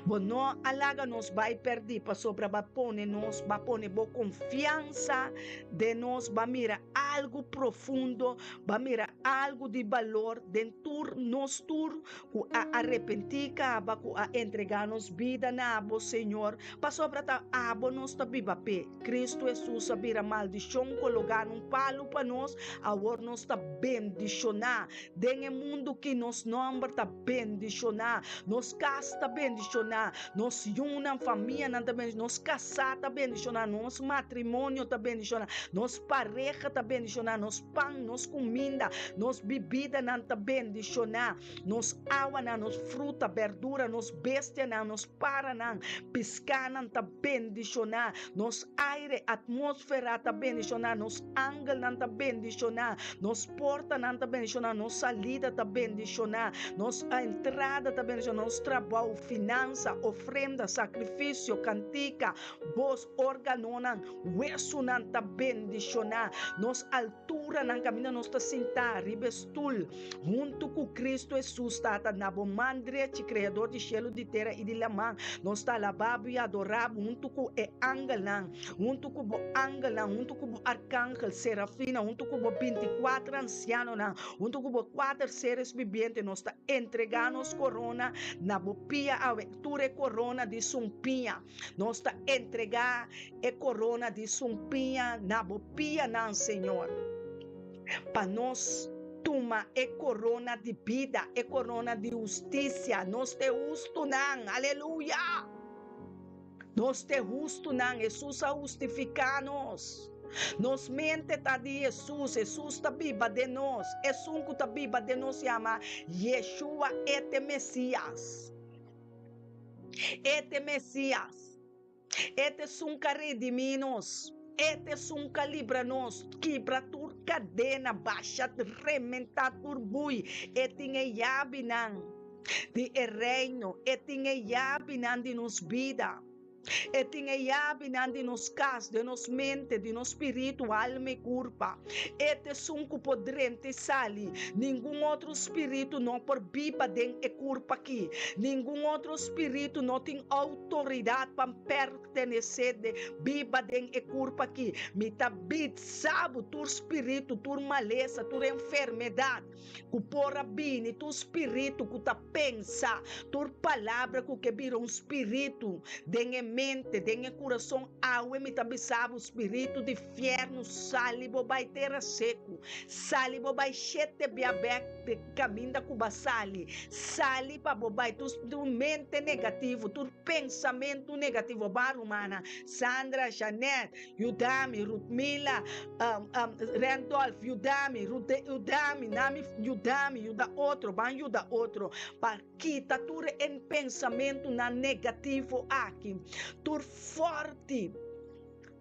Bo no a laga nos bai pèrdí pasobra bo a pone nos, bo a pone bo konfiansa den nos, bo a mira algu profundo, bo a mira algu di balor den tur nos tur ku a arepentí kaba, ku a entregá nos bida na bo, Señor, pasobra ta abo nos ta biba p'e. Kristu Hesus a bira maldishon kologá na un palu pa nos, awor nos ta bendishoná. Den e mundu ki nos nòmber ta bendishoná, nos kas ta bendishoná, nos yunan, famianan ta bendishoná, nos kasá ta bendishoná, nos matrimonio ta bendishoná, nos pareha ta bendishoná, nos pan, nos kuminda, nos bibidanan ta bendishoná, nos awanan, nos fruta, bèrdura, nos bestianan, nos paranan, piskánan ta bendishoná, nos aire, atmósfera ta bendishoná, nos angelnan ta bendishoná, nos portanan ta bendishoná, nos salida ta bendishoná, nos entrada ta bendishoná, nos trabou, finansa, ofrenda, sakrifisio, kantika, bos, órganonan, wesunan ta bendishoná, nos alturanan kaminda nos ta sintá riba e stul huntu ku Kristu Hesus, Tata, na bo man drechi, Kreador di shelu, di tera i di laman. Nos ta alabá bo i adorá bo huntu ku e angelnan, huntu ku bo angelnan, huntu ku bo arkangel, serafinnan, huntu ku bo bintikuater ansianonan, huntu ku bo kuater seres bibiente. Nos ta entregá nos korona na bo pia awe, tur e korona di sumpiña. Nos ta entregá e korona di sumpiña na bo pianan, Señor, pa nos tuma e korona di bida, e korona di hustisia. Nos ta e hustunan, aleluya! Nos ta e hustunan, Hesus a hustifiká nos. Nos mente ta di Hesus, Hesus ta biba den nos. Esun ku ta biba den nos yama Yeshua, e ta e Mesias. E ta e Mesias. E ta esun ka redimí nos. E ta esun ka libra nos, kibra tur kadena, basha, rementá tur bui. E tin e yabinan di e Reino. E tin e yabinan di nos bida. E tin e yabinan di nos kas, den nos mente, di nos spiritu, alma i kurpa. E ta esun ku por drenta i sali. Ningun otro spiritu no por biba den e kurpa aki. Ningun otro spiritu no tin outoridat pa pertenesé den biba den e kurpa aki. Mi ta bisa bo, tur spiritu, tur malesa, tur enfermedat ku por a bini, tur spiritu ku ta pensa, tur palabra ku ke bira un spiritu den e mente, den e kurason, awe mi ta bisa bo, spiritu di fièrnu, sali bo bai tera seku, sali bo bai shete bia bèk den kaminda ku bo a sali, sali pa bo bai, tur tur mente negativo, tur pensamentu negativo, ba rumannan, Sandra, Jeanette, Yudami, Rutmila, Randolph, yudami, Rude, yudami, Nami, yudami, yuda otro, ban yuda otro, pa kita tur e pensamentunan negativo aki, tur forti,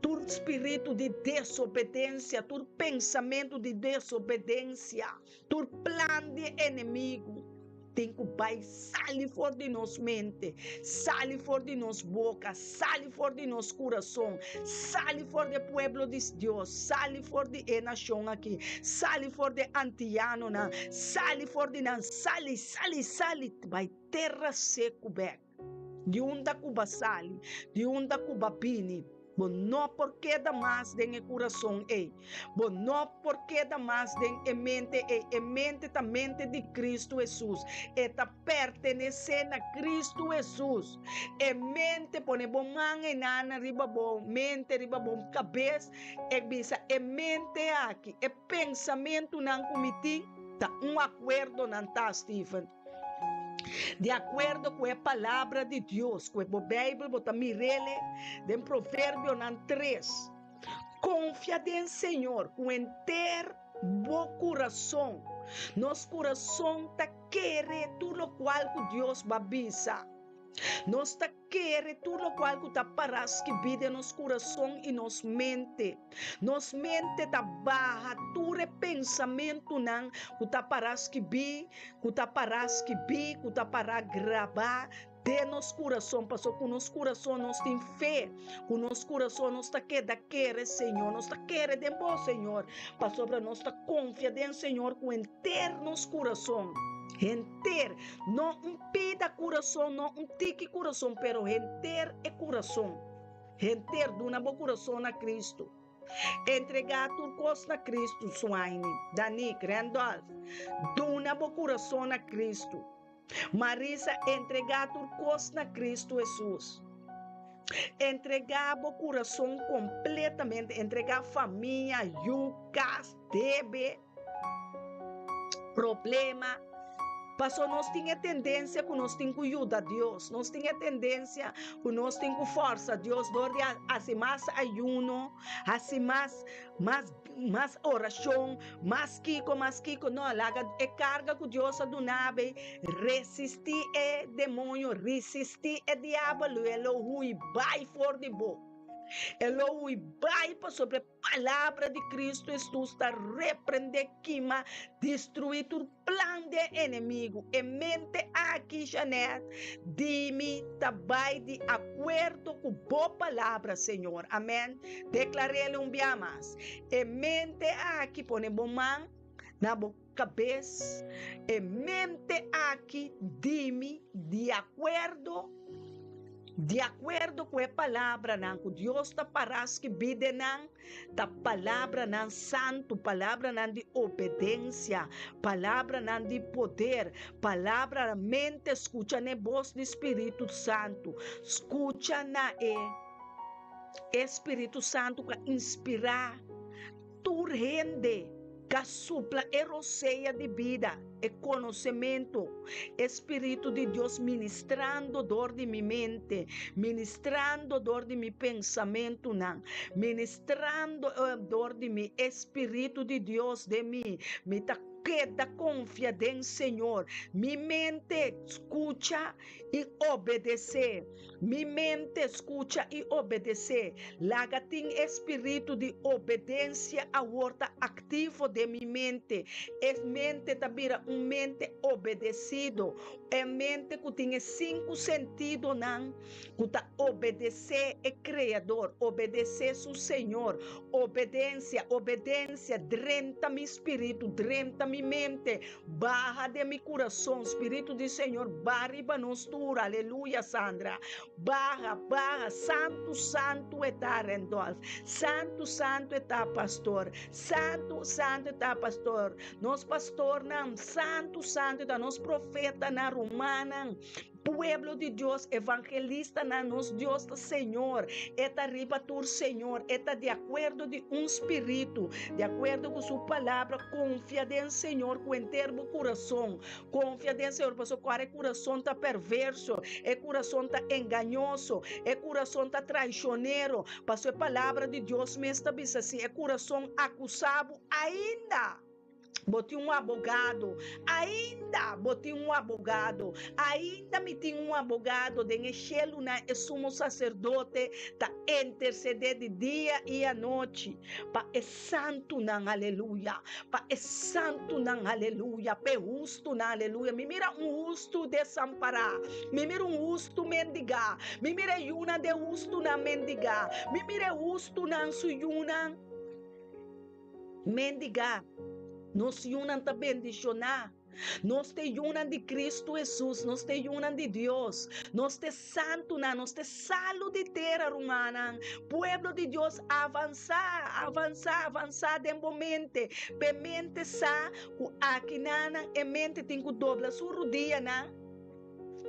tur spiritu di desobedensia, tur pensamentu di desobedensia. Tur plan di e enemigu tin ku bai sali for di nos mente, sali for di nos boka, sali for di nos kurason, sali for di e pueblo di Dios, sali for di e nashon aki, sali for di e antianonan, sali for di nan, sali, sali, sali, bai tera seku bek. Di unda ku bo a sali, di unda ku bo a bini, bo no por keda mas den e kurason ei. Bo no por keda mas den e mente ei. E mente ta mente di Kristu Hesus. E ta pertenesé na Kristu Hesus. E mente, pone bo man einan riba bo mente, riba bo kabes, e bisa, E mente aki, e pensamentunan ku mi tin, ta un akuerdo nan ta, Steven. Di akuerdo ku e Palabra di Dios, ku e bo Beibel bo ta mir'el den Proverbionan tres. Konfia den Señor ku henter bo kurason. Nos kurason ta kere tur lokual ku Dios ba bisa. Nos ta kere tur lokual ku ta pará skibí den nos kurason i nos mente. Nos mente ta baha tur e pensamentunan ku ta pará skibí, ku ta pará skibí, ku ta pará grabá den nos kurason. Pasobra ku nos kurason nos tin fe, ku nos kurason nos ta keda kere Señor, nos ta kere den bo, Señor, pasobra nos ta konfia den Señor ku henter nos kurason. Henter, no un pida kurason, no un tiki kurason, pero henter e kurason. Henter, duna bo kurason na Kristu. Entregá tur kos na Kristu, Swaini, Danik, Randolph, duna bo kurason na Kristu. Marisa, entregá tur kos na Kristu Hesus. Entregá bo kurason kompletamente, entregá famia, yu, kas, debe. Problema. Paso nos tin e tendensia ku nos tin ku yuda Dios. Nos tin e tendensia ku nos tin ku forsa Dios dor di hasi mas ayuno, hasi mas, mas, mas orashon, mas kiko, mas kiko. No, laga e karga ku Dios a duna bo resistí e demoño, resistí e diabel, i e lo hui bai for di bo. E lo hui bai pasobra e Palabra di Cristo Hesus ta reprende, kima, destrui tur plan di e enemigu. E mente aki, Jeanette, di mi ta bai di akuerdo ku bo palabra, Señor. Amen. Deklar'el un bia mas. E mente aki, pone bo man na bo kabes, e mente aki di mi di akuerdo, di akuerdo ku e palabranan ku Dios ta pará skibí den nan, ta palabranan santu, palabranan di obedensia, palabranan di poder, palabra mente skucha na e bos di Spiritu Santu, skucha na e e Spiritu Santu ku a inspirá Tur hende ka supla e rosea di bida, e konosementu, e Spiritu di Dios ministrando dor di mi mente, ministrando dor di mi pensamentunan, ministrando dor di mi, e Spiritu di Dios den mi, mi ta. Keda konfia den Señor. Mi mente skucha i obedesé. Mi mente skucha i obedesé. Laga tin e spiritu di obedensia awor ta aktivo den mi mente. E mente ta bira un mente obedesido. E mente ku tin e sinku sentidonan ku ta obedesé e Kreador, obedesé su Señor. Obedensia, obedensia, drenta mi spiritu, drenta mi mente, baha den mi kurason. Spiritu di Señor, baha riba nos tur. Aleluya, Sandra. Baha, baha. Santu, santu e ta, Randolph. Santu, santu e ta, pastor. Santu, santu e ta, pastor. Nos pastornan, santu, santu e ta. Nos profetanan, rumannan. Pueblo di Dios, evangelistanan, nos Dios ta Señor, E ta riba tur Señor, E ta di akuerdo di un spiritu, di akuerdo ku su palabra, konfia den Señor ku henter bo kurason, konfia den Señor, pasobra kual e kurason ta perverso, e kurason ta engañoso, e kurason ta traishonero, pasobra e palabra di Dios mes ta bisa si e kurason akusá bo ainda. Bo tin un abogado. Ainda bo tin un abogado. Ainda mi tin un abogado den e shelunan, e sumo saserdote ta intersedé di dia i anochi pa e santunan, aleluya, pa e santunan, aleluya, pa e hustunan, aleluya. Mi mira un hustu desampará, mi mira un hustu mendigá, mi mira e yunan di e hustunan mendigá, mi mira e hustunan su yunan. Mendigá, nos yunan ta bendishoná. Nos ta e yunan di Kristu Hesus, nos ta e yunan di Dios, nos ta e santunan, nos ta e salu di tera, rumannan. Pueblo di Dios, avansá, avansá, avansá den bo mente, p'e mente sa ku akinanan e mente tin ku dobla su rudianan.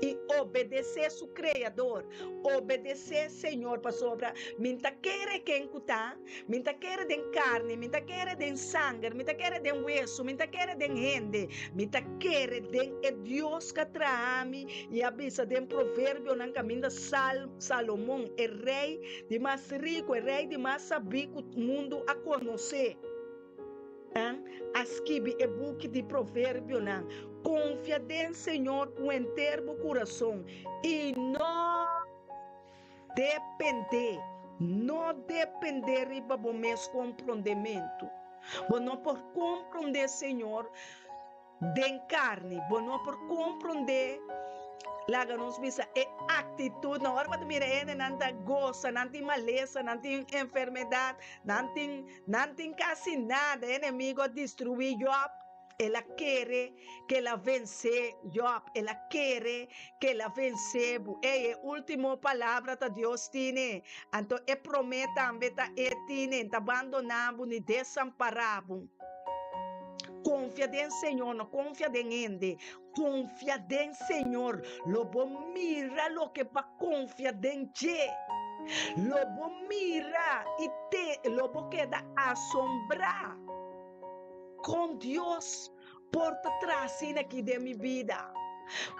i obedesé su Kreador, obedesé Señor, pasobra mi n'ta kere ken ku ta, mi n'ta kere den karni, mi n'ta kere den sanger, mi n'ta kere den wesu, mi n'ta kere den hende, mi ta kere den e Dios ku a traha mi i a bisa den Proverbionan kaminda Sal, Salomon, e rei di mas riku, e rei di mas sabí ku mundu a konosé. Nan a skibi e buki di Proverbionan, Konfia den Señor ku henter bo kurason i no dependé, no dependé riba bo mes komprondementu. Bo no por komprondé Señor den karni, bo no por komprondé, laga nos bisa, e aktitutnan. Ora bo ta mira hende nan ta gosa, nan tin malesa, nan tin enfermedat, nan tin, nan tin kasi nada. E enemigo a destruí Job, el a kere ku el a vensé Job, el a kere ku el a vensé bo. Ey, e último palabra ta Dios tine, anto e promé tambe ta e tine, N ta bandoná bo ni desampará bo. Konfia den Señor, no konfia den hende. Konfia den Señor, lo bo mira loke pa konfia den dje. Lo bo mira i te lo bo keda asombrá kon Dios por ta traha asina aki den mi bida.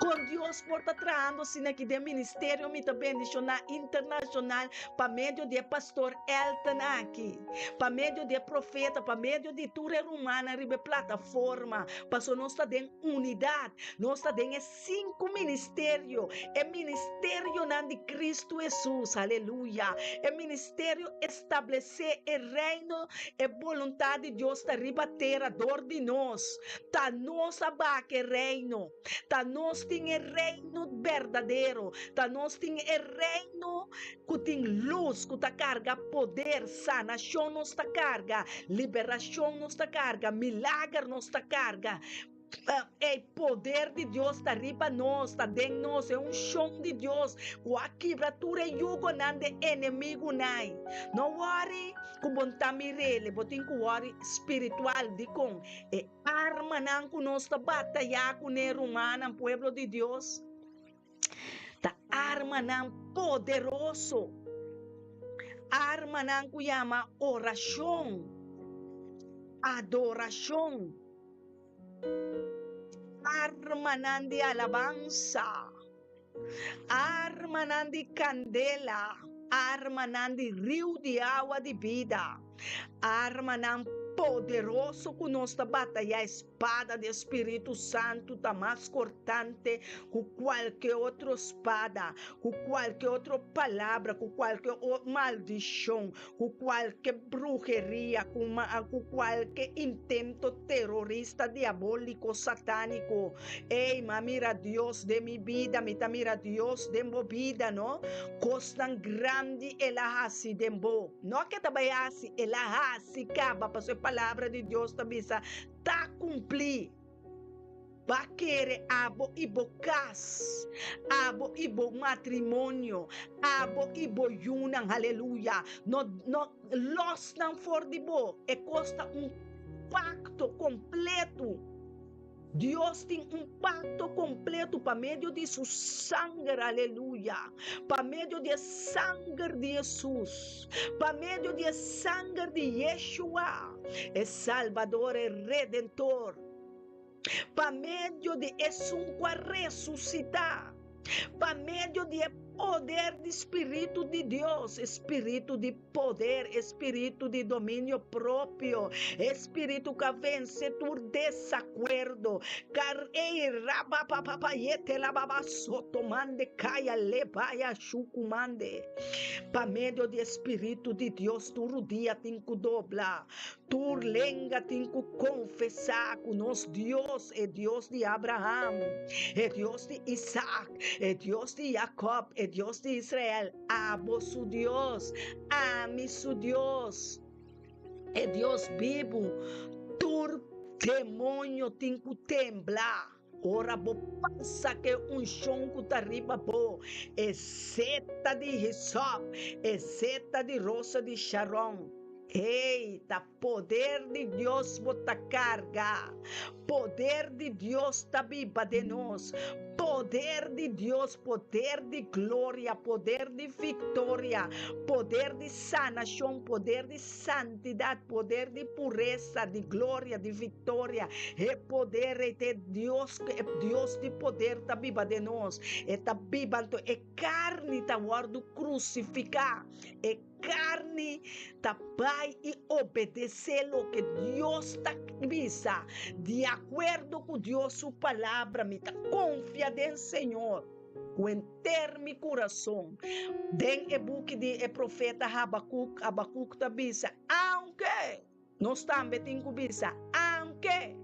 Kon Dios por ta trahando asina aki den ministerio mi ta bendishoná internashonal pa medio di e pastor Elton aki, pa medio di e profeta, pa medio di tur e rumannan riba e plataforma, pasobra nos ta den unidat, nos ta den e sinku ministerio, e ministerionan di Kristu Hesus, aleluya, e ministerio establesé e reino, e boluntat di Dios ta riba tera dor di nos, ta nos a baka e reino. Ta nos tin e reino berdadero. Ta nos tin e reino ku tin lus, ku ta karga poder, sanashon nos ta karga, liberashon nos ta karga, milager nos ta karga. E poder di Dios ta riba nos, ta den nos, e unshon di Dios ku a kibra tur e yugonan di e enemigunan. No wòri ku bo no ta mir'el, bo tin ku wòri spiritual. Dikon? E armanan ku nos ta batayá kuné, rumannan, pueblo di Dios, ta armanan poderoso, armanan ku yama orashon, adorashon, armanan di alabansa, armanan di kandela, armanan di riu di awa di bida. Armanan poderoso ku nos ta batayá, spada di Spiritu Santu ta mas kortante ku kualke otro spada, ku kualke otro palabra, ku kualke maldishon, ku kualke bruheria, ku ku kualke intento terorista, diabóliko, satániko. Ey, m'a mira Dios den mi bida, mi ta mira Dios den bo bida, no? Kosnan grandi el a hasi den bo. No ke ta bai hasi, el a hasi kaba, pasobra e palabra di Dios ta bisa, Ta kumplí. Ba kere abo i bo kas, abo i bo matrimonio, abo i bo yunan, haleluya. No, no lòs nan for di bo. E kos ta un pakto kompletu. Dios tin un pakto kompletu pa medio di su sanger, aleluya, pa medio di e sanger di Hesus, pa medio di e sanger di Yeshua, e Salbador, e Redentor, pa medio di esun ku a resusitá. Pa medio di e poder di Spiritu di Dios, e spiritu di poder, e spiritu di dominio propio, e spiritu ku a vense tur desakuerdo, kar ei rabapapapayete lababa sotomande kaya lebaya shukumande. Pa medio di e spiritu di Dios tur rudia tin ku dobla, Tur lenga tin ku konfesá ku nos Dios, e Dios di Abraham, e Dios di Isaak, e Dios di Jakòb, e Dios di Israel, abo su Dios, ami su Dios, e Dios bibu. Tur demoño tin ku tembla ora bo pasa ku e unshon ku ta riba bo, e seta di hisòp, e seta di rosa di Sharon. Hey, ta poder di Dios bo ta carga. Poder di Dios ta biba den nos. Poder di Dios, poder di gloria, poder di victoria, poder di sanacion, poder di santidad, poder di pureza, di gloria, di victoria. E poder ei ta e Dios, e Dios di poder ta biba den nos. E ta biba anto e carni ta wordo crucifica. E Carni ta bai i obedecé loke Dios ta bisa. Di acuerdo cu Dios su palabra, mi ta confia den Señor cu henter mi curason. Den e buki di e profeta Habacuc, Habacuc ta bisa, Aunke! Nos tambe tin cu bisa, Aunke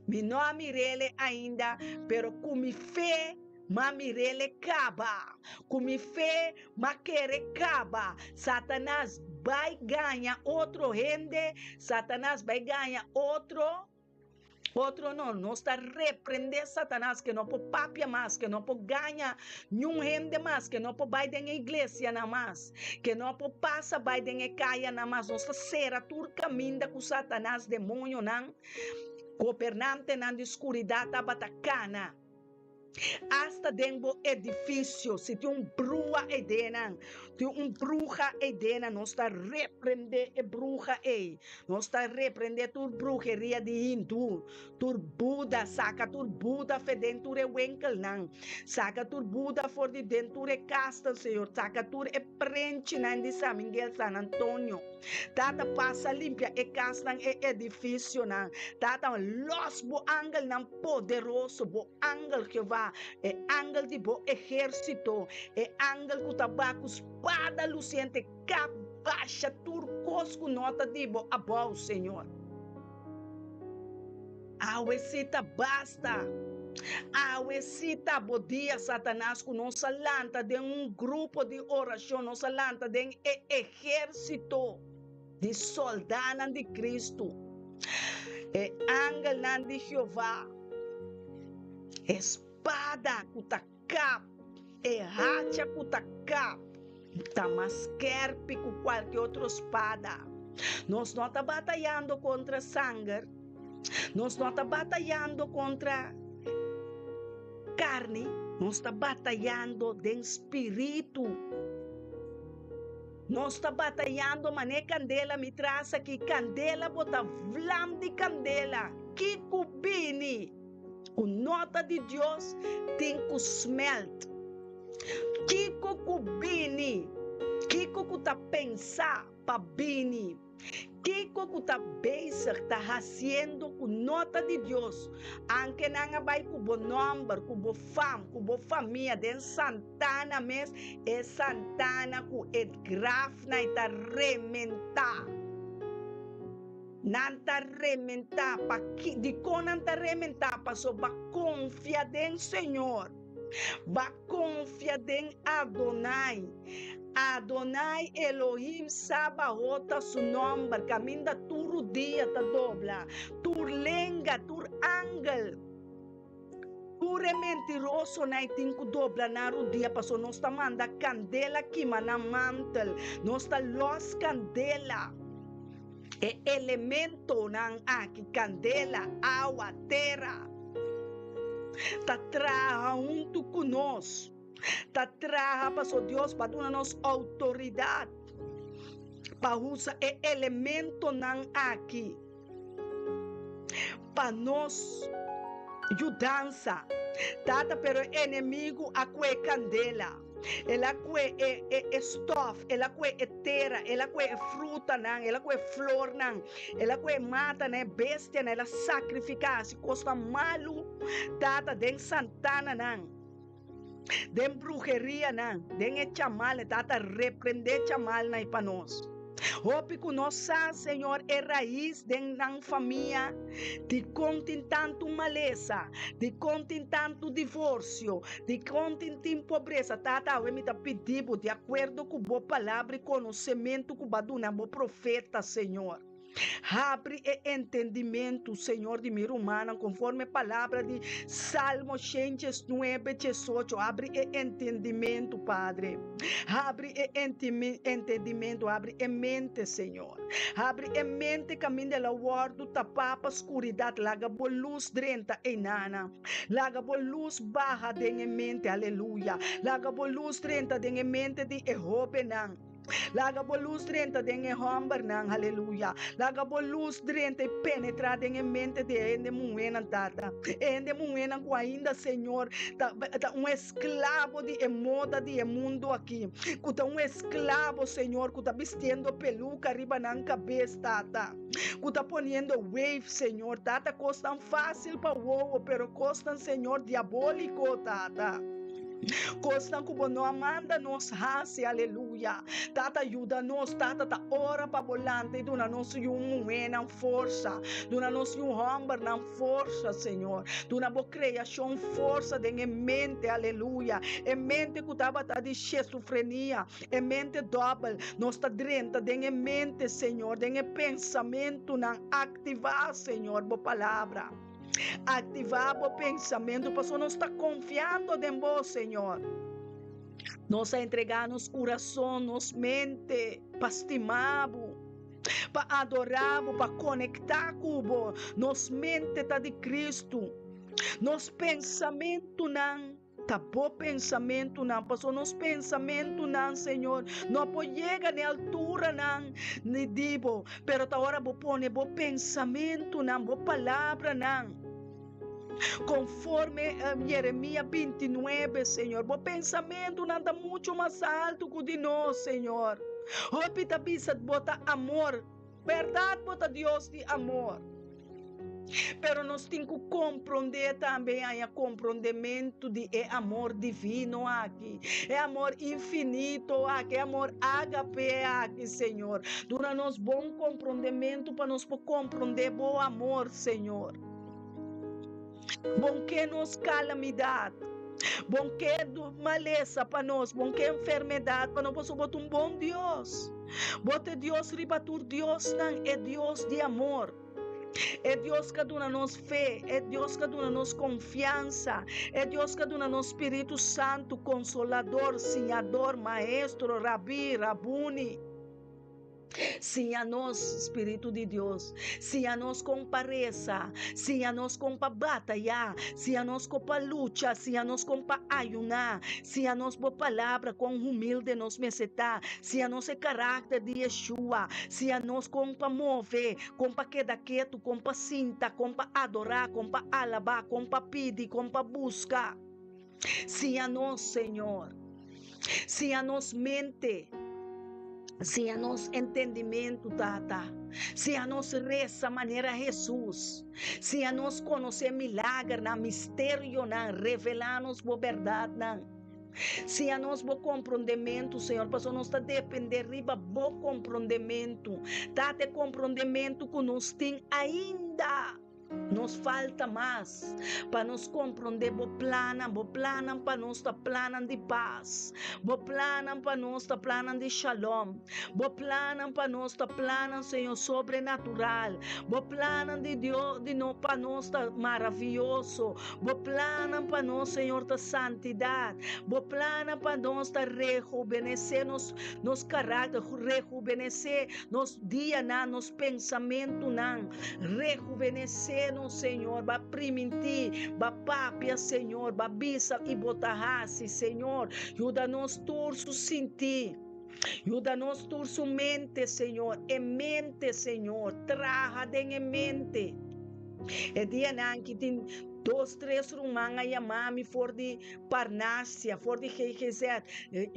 mi no a mir'Ele ainda, pero cu mi fe m'a mir'Ele caba. Cu mi fe m'a kere caba. Satanas bai gaña otro hende, Satanas bai gaña otro. Otro no, nos ta reprende Satanas ke no por papia mas, ke no por gaña niun hende mas, ke no por bai den e iglesianan mas, ke no por pasa bai den e kayanan mas. Nos ta sera tur kaminda ku Satanas, demoñonan, gobernantenan di skuridat tabata kana. Asta den bo edifisio, si tin un brua eidenan, tin un bruha eidenan, nos ta reprendé e bruha ei. Nos ta reprendé tur bruheria di hindú, tur Buda, saka tur Buda fe den tur e winkelnan, saka tur Buda for di den tur e kasnan, Señor, saka tur e prenchinan di San Miguel, San Antonio. Tata, pasa limpia e kasnan, e edifisionan. Tata, lòs bo angelnan poderoso, bo angel Jehová, e angel di bo ehérsito, e angel ku ta ba ku spada lusiente, kap basha tur kos ku no ta di bo abou, Señor. Awe sí ta basta. Awe sí ta bo dia, Satanas, ku nos a lanta den un grupo di orashon, nos a lanta den e ehérsito di sòldánan di Kristu, e angelnan di Jehová, e spada ku ta kap, e hacha ku ta kap, ta mas skèrpi ku kualke otro spada. Nos no ta batayando kontra sanger, nos no ta batayando kontra karni, nos ta batayando den spiritu. Nos ta batayando mané kandela mi tras aki kandela bo ta vlam di kandela kiko bini ku no ta di Dios tin ku smelt kiko ku bini kiko ku ta pensa pa bini. Kiko ku ta bezig ta hasiendo ku no ta di Dios, anke nan a bai ku bo nòmber, ku bo fam, ku bo famia den santana mes, e santana ku e grafnan ta rementá. Nan ta rementá. Pa ki? Dikon nan ta rementá? Pasobra konfia den Señor. Ba konfia den Adonai. Adonai Elohim Sabaot ta su nòmber, kaminda tur rudia ta dobla, tur lenga, tur angel, tur e mentirosonan e tin ku dobla nan rudia, pasobra nos ta manda kandela kima nan mantel, nos ta lòs kandela. E elementonan aki, kandela, awa, tera, ta traha huntu ku nos. Ta traha paso Dios pa duna nos outoridat pa usa e elementonan aki pa nos yudansa. Tata, pero e enemigu a kue kandela. El a kue e, e, e stof, el a kue e tera, el a kue e frutanan, el a kue e flornan, el a kue e matanan, e bestianan, el a sakrifiká, hasi kosnan malu, Tata, den santananan, den brujerianan, den e chamalnan. Tata, reprendé chamalnan ei pa nos. Hopi ku nos sa, Señor, e rais den nan famia, dikon tin tantu malesa, dikon tin tantu divorsio, dikon tin tin pobresa. Tata, awe mi ta pidi bo, di akuerdo ku bo palabra i konosementu ku bo a duna bo profeta, Señor. Habri e entendimentu, Señor, di mi rumannan, konforme palabra di Salmo 109, 18. Habri e entendimentu, Padre. Habri e entendimentu, habri e mente, Señor. Habri e mente kaminda el a wòrdu tapá pa skuridat. Laga bo lus drenta einana. Laga bo lus baha den e mente, aleluya. Laga bo lus drenta den e mente di e hóbennan. Laga bo lus drenta den e hòmbernan, aleluya. Laga bo lus drenta i penetrá den e mente di e hende muhénan, Tata. E hende muhénan ku ainda, Señor, ta, ta un esklabo di e moda di e mundu akí. Ku ta un esklabo, Señor, ku ta bistiendo peluka riba nan kabes, Tata. Ku ta poniendo wave, Señor. Tata, kosnan fásil pa wowo, pero kosnan, Señor, diabóliko, Tata. Kosnan ku bo no a manda nos hasi, aleluya. Tata, yuda nos. Tata, ta ora pa bo lanta i duna nos yu muhénan forsa. Duna nos yu hòmbernan forsa, Señor. Duna bo kreashon forsa den e mente, aleluya. E mente ku tabata di shesofrenia, e mente dòbel. Nos ta drenta den e mente, Señor, den e pensamentunan. Aktivá, Señor, bo palabra. Aktivá bo pensamentu pasobra nos ta konfiando den bo, Señor. Nos a entregá nos kurason, nos mente pa stima bo, pa adorá bo, pa konektá ku bo. Nos mente ta di Kristu. Nos pensamentunan Ta bo pensamentunan, pasobra nos pensamentunan, Señor, no por yega n'e alturanan ni di bo, pero ta ora bo pone bo pensamentunan, bo palabranan, konforme Jeremia 29, Señor. Bo pensamentunan ta muchu mas altu ku di nos, Señor. Hopi ta bisa bo ta amor. Bèrdat bo ta Dios di amor. Pero nos tin ku komprondé tambe i haña komprondementu di e amor divino aki, e amor infinito aki, e amor ágape aki, Señor. Duna nos bon komprondementu pa nos por komprondé bo amor, Señor. Bon ke nos kalamidat, bon ke malesa pa nos, bon ke enfermedat pa nos, pasobra bo ta un bon Dios. Bo ta e Dios riba tur diosnan, e Dios di amor, e Dios ku a duna nos fe, e Dios ku a duna nos konfiansa, e Dios ku a duna nos Spiritu Santu, Konsolador, Siñador, Maestro, Rabí, Rabuni. Siña nos, Spiritu di Dios. Siña nos kon pa resa. Siña nos kon pa batayá. Siña nos kon pa lucha. Siña nos kon pa ayuná. Siña nos bo palabra, kon humilde nos mester ta. Siña nos e karakter di Yeshua. Siña nos kon pa move, kon pa keda ketu, kon pa sinta, kon pa adorá, kon pa alabá, kon pa pidi, kon pa buska. Siña nos, Señor. Siña nos mente. Siña nos entendimentu, Tata. Siña nos resa manera Hesus. Siña nos konosé milagernan, misterionan, revelá nos bo bèrdatnan. Siña nos bo komprondementu, Señor, pasobra nos ta dependé riba bo komprondementu. Tata, e komprondementu ku nos tin ainda. Nos falta mas pa nos komprondé bo plannan. Bo plannan pa nos ta plannan di pas. Bo plannan pa nos ta plannan di shalom. Bo plannan pa nos ta plannan, Señor, sobrenatural. Bo plannan di Dios di no pa nos ta maravioso. Bo plannan pa nos, Señor, ta santidat. Bo plannan pa nos ta rehubenesé nos nos karakter, rehubenesé nos dianan, nos pensamentunan. Rejuvenesé nos, Señor. Ba primintí, ba papia, Señor. Ba bisa i bo ta hasi, Señor. Yuda nos tur su sintí. Yuda nos tur su mente, Señor. E mente, Señor. Traha den e mente. E dianan ki tin dos, tres ruman a yama mi for di Parnasia, for di GGZ,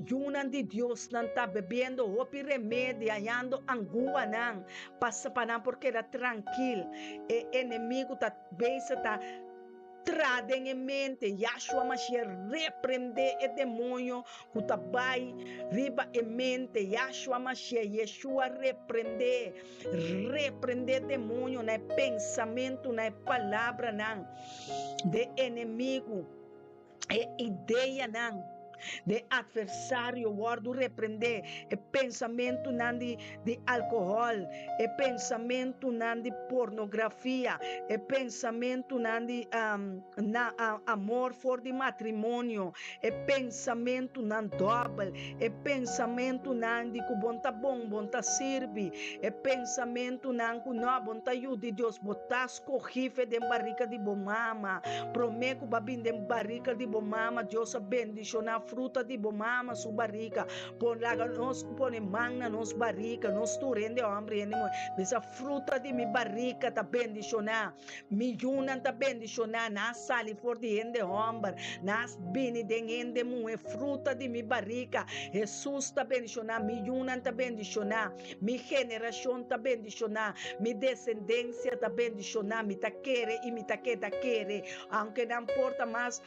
yunan di Dios nan ta bebiendo hopi remedi, hañando anguanan, pasa pa nan por keda trankil. E enemigu ta bezig ta tra den e mente. Yahshua Mashiach reprende e demoño ku ta bai riba e mente. Yahshua Mashiach, Yeshua reprende, reprende demoño na e pensamentu, na e palabranan de enemigu. E ideanan de atversario wòrdu reprendé, e pensamentunan di di alkohòl, e pensamentunan di pornografia, e pensamentunan di na amor for di matrimonio, e pensamentunan dòbel, e pensamentunan di ku bon ta bon, bon ta sirbi, e pensamentunan ku nò, bon ta yu di Dios, bo ta Skohí fe den barika di bo mama. Promé ku bo a bin den barika di bo mama, Dios a bendishoná fruta di bo mama su barika. Pon laga nos pone man na nos barika, nos tur, hende hòmber i hende muhé, bisa, Fruta di mi barika ta bendishoná. Mi yunan ta bendishoná. Nan a sali for di hende hòmber, nan a bini den hende muhé. Fruta di mi barika, Hesus ta bendishoná. Mi yunan ta bendishoná. Mi generashon ta bendishoná, mi desendensia ta bendishoná, mi ta kere i mi ta keda kere, aunke nan por ta mas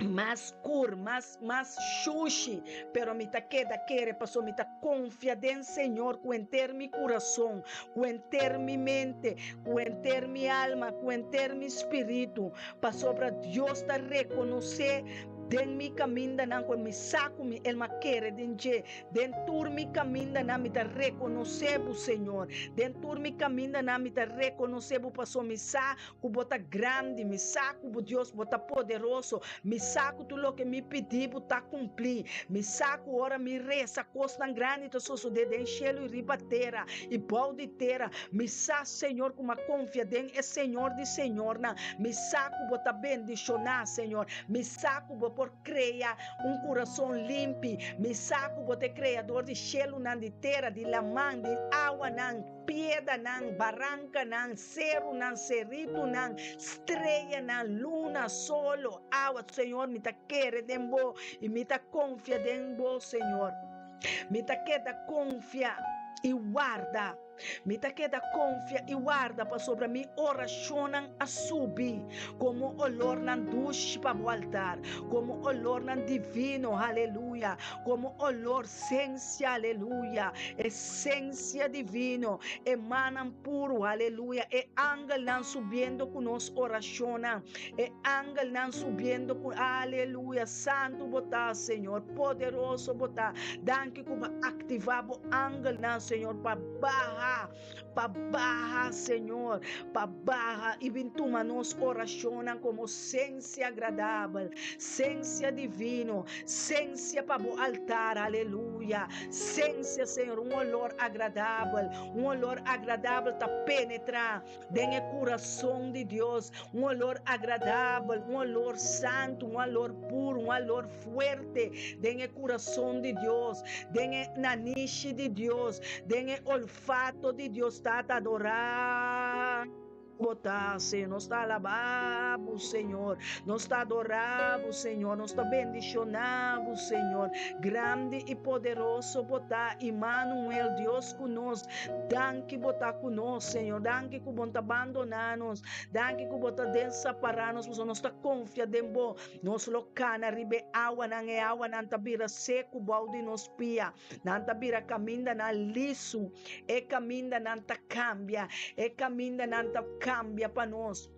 mas skur, mas mas shushi, pero mi ta keda kere pasobra mi ta konfia den Señor ku henter mi kurason, ku henter mi mente, ku henter mi alma, ku henter mi spiritu, pasobra Dios ta rekonosé den mi kamindanan ku mi sa ku mi elma kere den dje. Den tur mi kamindanan mi ta rekonosé bo, Señor. Den tur mi kamindanan mi ta rekonosé bo, pasobra mi sa ku bo ta grandi, mi sa ku bo Dios, bo ta poderoso, mi sa ku tur loke mi pidi bo ta kumplí, mi sa ku ora mi resa kosnan grandi ta sosodé den shelu i riba tera i bou di tera. Mi sa, Señor, ku mi a konfia den e Señor di señornan. Mi sa ku bo ta bendishoná, Señor. Mi sa ku bo por Krea un kurason limpi. Mi sa ku bo ta e Kreador di shelunan, di tera, di laman, di awanan, piedanan, barankanan, serunan, seritunan, streanan, luna, solo, awa. Señor, mi ta kere den bo i mi ta konfia den bo, Señor. Mi ta keda konfia i warda. Mi ta keda konfia i warda pasobra mi orashonnan a subi komo olornan dushi pa bo altar, komo olornan divino, haleluya, komo olor sensia, aleluya, esensia divino, e mannan puru, haleluya, e angelnan subiendo ku nos orashonnan, e angelnan subiendo ku, aleluya, santu bo ta, Señor, poderoso bo ta, danki ku bo a aktivá bo angelnan, Señor, pa baha, pa baha, Señor, pa baha i bin tuma nos orashonnan komo sensia agradabel, sensia divino, sensia pa bo altar, aleluya, sensia, Señor, un olor agradabel, un olor agradabel ta penetrá den e kurason di Dios, un olor agradabel, un olor santu, un olor puru, un olor fuerte den e kurason di Dios, den e nanishi di Dios, den e olfato di Dios. Tata, adorá. Bo ta, Señor. Nos ta alabá Bo, Señor. Nos ta adorá Bo, Señor. Nos ta bendishoná Bo, Señor. Grandi i poderoso Bo ta, Imanuel, Dios ku nos. Danki Bo ta ku nos, Señor. Danki ku Bo no ta bandoná nos. Danki ku Bo ta desapará nos, pasobra nos ta konfia den Bo. Nos lo kana riba e awanan, e awanan ta bira seku bou di nos pia. Nan ta bira kamindanan lisu. E kamindanan ta kambia. E kamindanan ta kambia pa nos.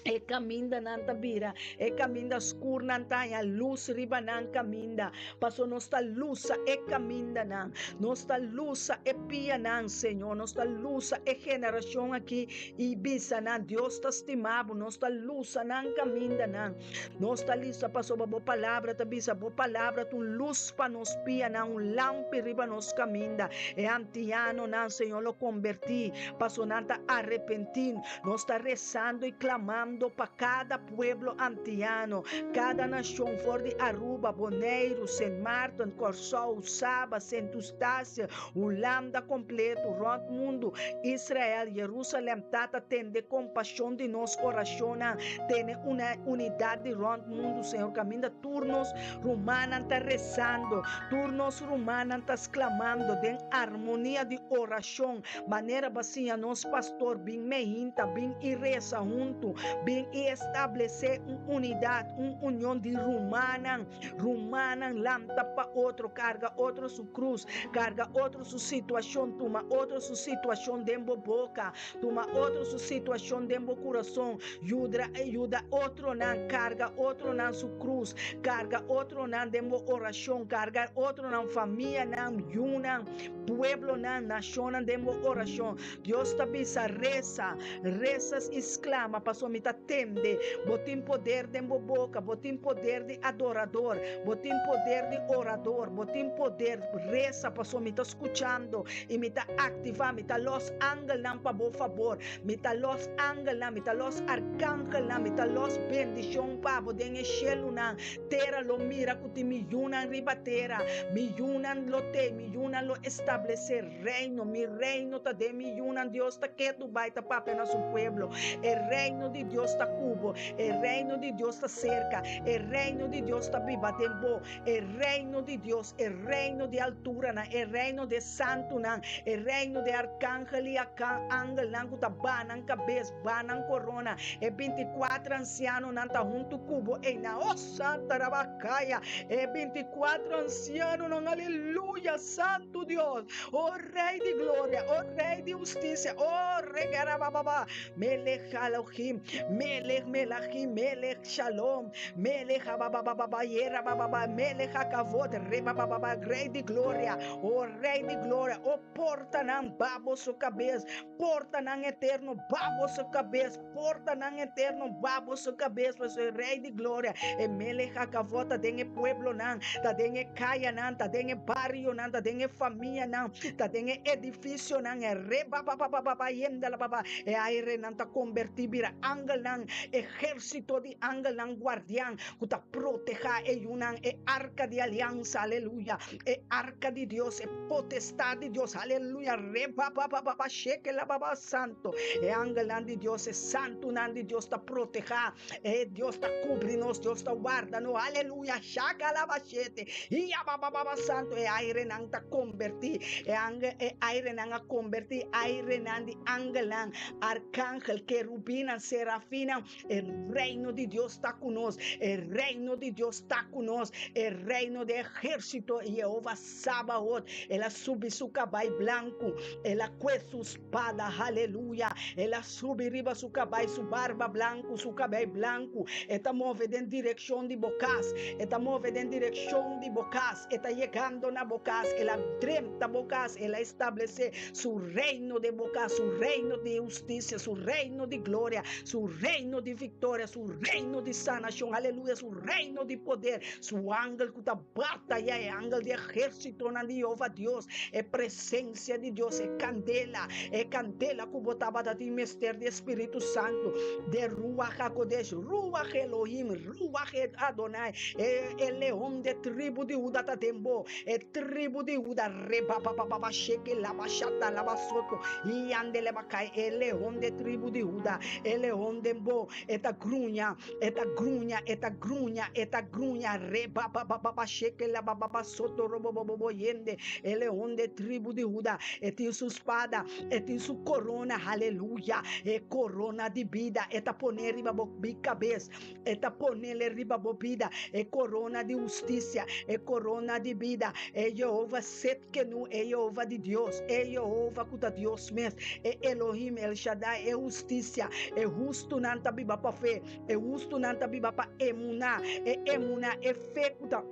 E kamindanan ta bira. E kaminda skurnan ta haña lus riba nan kaminda. Paso nos ta lusa e kamindanan. Nos ta lusa e pianan, Señor. Nos ta lusa e generashon aki i bisa nan, Dios ta stima bo. Nos ta lusa nan kamindanan. Nos ta lista pasobra bo palabra ta bisa, bo palabra ta un lus pa nos pianan, un lampi riba nos kaminda. E antianonan, Señor, lo kombertí, paso nan ta arepentí. Nos ta resando i klamando pa kada pueblo antiano, kada nashon for di Aruba, Boneiru, Sint Maarten, Kòrsou, Saba, Sint Eustatius, Hulanda kompleto, rònt mundu, Israel, Jerusalem, Tata, tende kompashon di nos orashonnan, tene una unidat di rònt mundu, Señor, kaminda tur nos rumannan ta resando, tur nos rumannan ta sklamando den armonia di orashon, manera bo a siña nos pastor, bin mehinta, bin i resa huntu, bin i establesé un unidat, un union di rumannan. Rumannan lanta pa otro, karga otro su krus, karga otro su situashon, tuma otro su situashon den bo boka, tuma otro su situashon den bo kurason, yuda yuda otronan, karga otronan su krus, karga otronan den bo orashon, karga otronan, famianan, yunan, pueblonan, nashonnan den bo orashon. Dios ta bisa, Resa, resa i sklama, pasobra mi ta tende. Bo tin poder den bo boka, bo tin poder di adorador, bo tin poder di orador, bo tin poder. Resa, pasobra mi ta skuchando i mi ta aktivá, mi ta lòs angelnan pa bo fabor, mi ta lòs angelnan, mi ta lòs arkangelnan, mi ta lòs bendishon pa bo den e shelunan. Tera lo mira ku tin mi yunan riba tera, mi yunan lo te, mi yunan lo establesé. Reino, mi reino ta den mi yunan. Dios ta ketu bai ta papia na su pueblo. E reino di Dios ta ku bo. E reino di Dios ta serka. E reino di Dios ta biba den bo. E reino di Dios, e reino di alturanan, e reino di e santunan, e reino di e arkangel i angelnan ku ta baha nan kabes, baha nan korona. E bintikuater ansianonan ta huntu ku bo einan. Oh, Santa Rabakaya! E bintikuater ansianonan, aleluya! Santu Dios, oh Rey di gloria, oh Rey di husticia, oh Regarabababa, Melech Alohim, Melech Melachim, Melech Shalom, Melech Hababababa, Yerabababa, Melech Hakavod, Rebabababa, Rey di gloria, oh Rey di gloria, oh portanan ba boso cabes, portanan eterno ba boso cabes, Portanan eterno ba boso kabes, pasobra e Rei di Gloria, e Melech Hakavod, ta den e pueblonan, ta den e kayanan, ta den e barionan, ta den e famianan, ta den e edifisionan, e rebababababa-yendalababa, e airenan ta kombertí bira angelnan, ehérsito di angelnan guardian ku ta protehá e yunan, e arka di aliansa, aleluya, e arka di Dios, e potestad di Dios, aleluya, rebababababa-shekelababa, santo. E angelnan di Dios, e santunan di Dios ta protehá, e Dios ta kubri nos, Dios ta warda nos, aleluya, shakalabashete, iyababababa santo, e airenan ta kombertí, e angel, e airenan a kombertí, airenan di angelnan, arkangel, kerubinan, serafinan, E reino di Dios ta ku nos. E reino di Dios ta ku nos. E reino di ehérsito Yehova Sabaot. El a subi su kabai blanku. El a kue su spada. Haleluya. El a subi riba su kabai, su barba blanku, su kabei blanku. E ta move den direkshon di bo kas. E ta move den direkshon di bo kas. E ta yegando na bo kas. El a drenta bo kas. El a establesé su reino den bo kas, su reino di hustisia, su reino di gloria. Su reino di viktoria, su reino di sanashon, aleluya, su reino di poder, su angel ku ta bataya, e angel di ehérsitonan di Yehova Dios, e presensia di Dios, e kandela, e kandela ku bo tabata tin mester di e Spiritu Santu, de Ruach HaKodesh, Ruach Elohim, Ruach Adonai, e e leon de tribu di Huda ta den bo, e tribu di Huda, rebabababa sheke laba shata laba soto, yande leba kai, e leon de tribu di Huda, e leon den bo, e ta gruña, e ta gruña, e ta gruña, e ta gruña, rebabababa sheke laba baba soto robobobobo yende, e leon de tribu di Huda, e tin su spada, e tin su korona, haleluya, e korona di bida, e ta pone riba bo kabes, E ta ponele riba bo bida e korona di hustisia, e korona di bida. E Jehova Setkenu, e Jehova di Dios, e Jehova ku ta Dios mes, e Elohim, El Shaddai, e hustisia. E hustunan ta biba pa fe, e hustunan ta biba pa emuná, e emuná, e fe ku ta.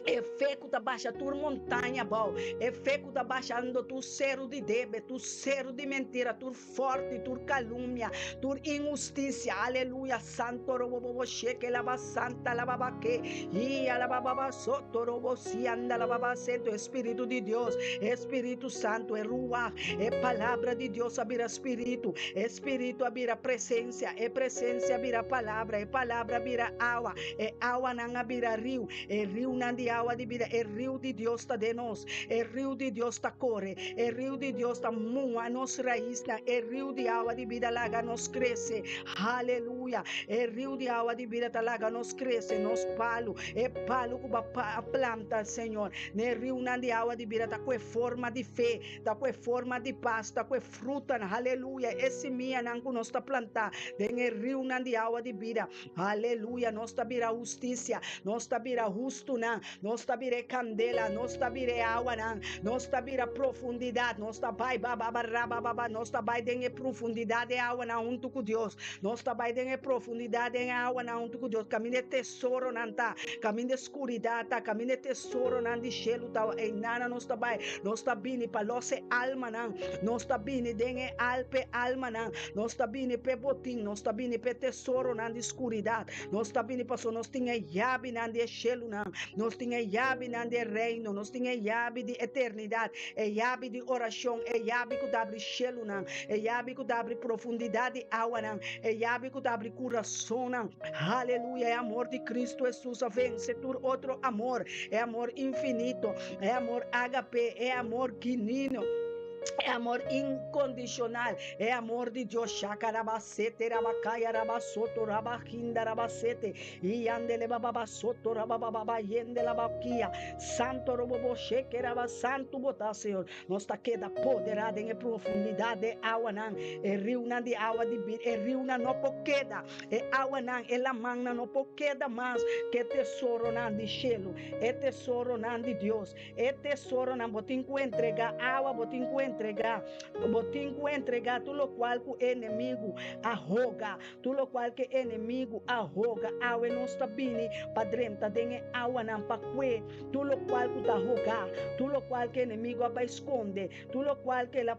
E fe ku ta basha tur montaña abou, e fe ku ta bashando tur seru di debe, tur seru di mentira, tur fòrti, tur kalumnia, tur inhustisia. Aleluya! Santo robobobo sheke laba santa laba bake, ia laba baba soto robo sianda laba basento. E Spiritu di Dios, e Spiritu Santu, e Ruach, e Palabra di Dios a bira Spiritu, e Spiritu a bira presensia, e presensia a bira Palabra, e Palabra a bira awa, E awanan a bira riu, e riunan di awa di bida. E riu di Dios ta den nos, e riu di Dios ta kore, e riu di Dios ta muha nos raisnan, e riu di awa di bida laga nos krese. Haleluya! E riu di awa di bida ta laga nos krese, nos palu, e palu ku bo a planta, Señor. Na e riunan di awa di bida ta ku e forma di fe, ta ku e forma di pas, ta ku e frutanan, haleluya, e simianan ku nos ta plantá den e riunan di awa di bida. Aleluya, nos ta bira hustisia, nos ta bira hustunan, nos ta bira e kandela, nos ta bira e awanan, nos ta bira profundidat, nos ta bai ba ba ba ra ba ba ba, nos ta bai den e profundidat di e awanan huntu ku Dios, nos ta bai den e profundidat den e awanan huntu ku Dios, kaminda e tesoronan ta, kaminda e skuridat ta, kaminda e tesoronan di shelu ta, einanan nos ta bai, nos ta bini pa los e almanan, nos ta bini den e al p'e almanan, Nos ta bini p'e botin, nos ta bini p'e tesoronan di skuridat, nos ta bini pasobra nos tin e yabinan di e shelunan, nos tin e yabinan di e reino, nos tin e yabi di eternidat, e yabi di orashon, e yabi ku ta abri shelunan, e yabi ku ta abri profundidat di awanan, e yabi ku ta abri kurasonnan. Haleluya! E amor di Kristu Hesus a vense tur otro amor, e amor infinito, e amor ágape, e amor ginino. E amor incondicional, e amor di Dios. Shakarabasete rabakaya rabasoto rabahinda rabasete yandele bababa soto rabababa yende labakia santo robobo sheke raba santo bota Señor. Nos ta keda poderá den e profundidad de awanan, e riunan di awa di bida, e riunan no por keda, e awanan, e lamannan no por keda mas ke tesoronan di shelu, e tesoronan di Dios. E tesoronan bo tin ku entregá awa, bo tin ku entregá, bo tin ku entregá tur lokual ku e enemigu a hoga, tur lokual ku e enemigu a hoga. Awe nos ta bini pa drenta den e awanan pa kue tur lokual ku ta hogá, tur lokual ku e enemigu a bai skonde, tur lokual ku el a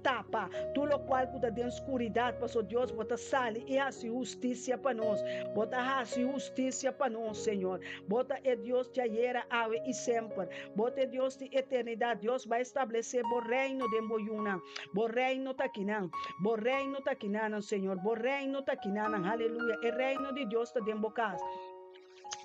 tapa, tur lokual ku ta den skuridat, pasobra Dios bo ta sali i hasi hustisia pa nos, bo ta hasi hustisia pa nos, Señor. Bo ta e Dios djayera, awe i semper. Bo ta e Dios di eternidat. Dios bai establesé bo reino den bo yunan. Bo reino ta kinan. Bo reino ta kinanan, Señor. Bo reino ta kinanan. Haleluya. E reino di Dios ta den bo kas.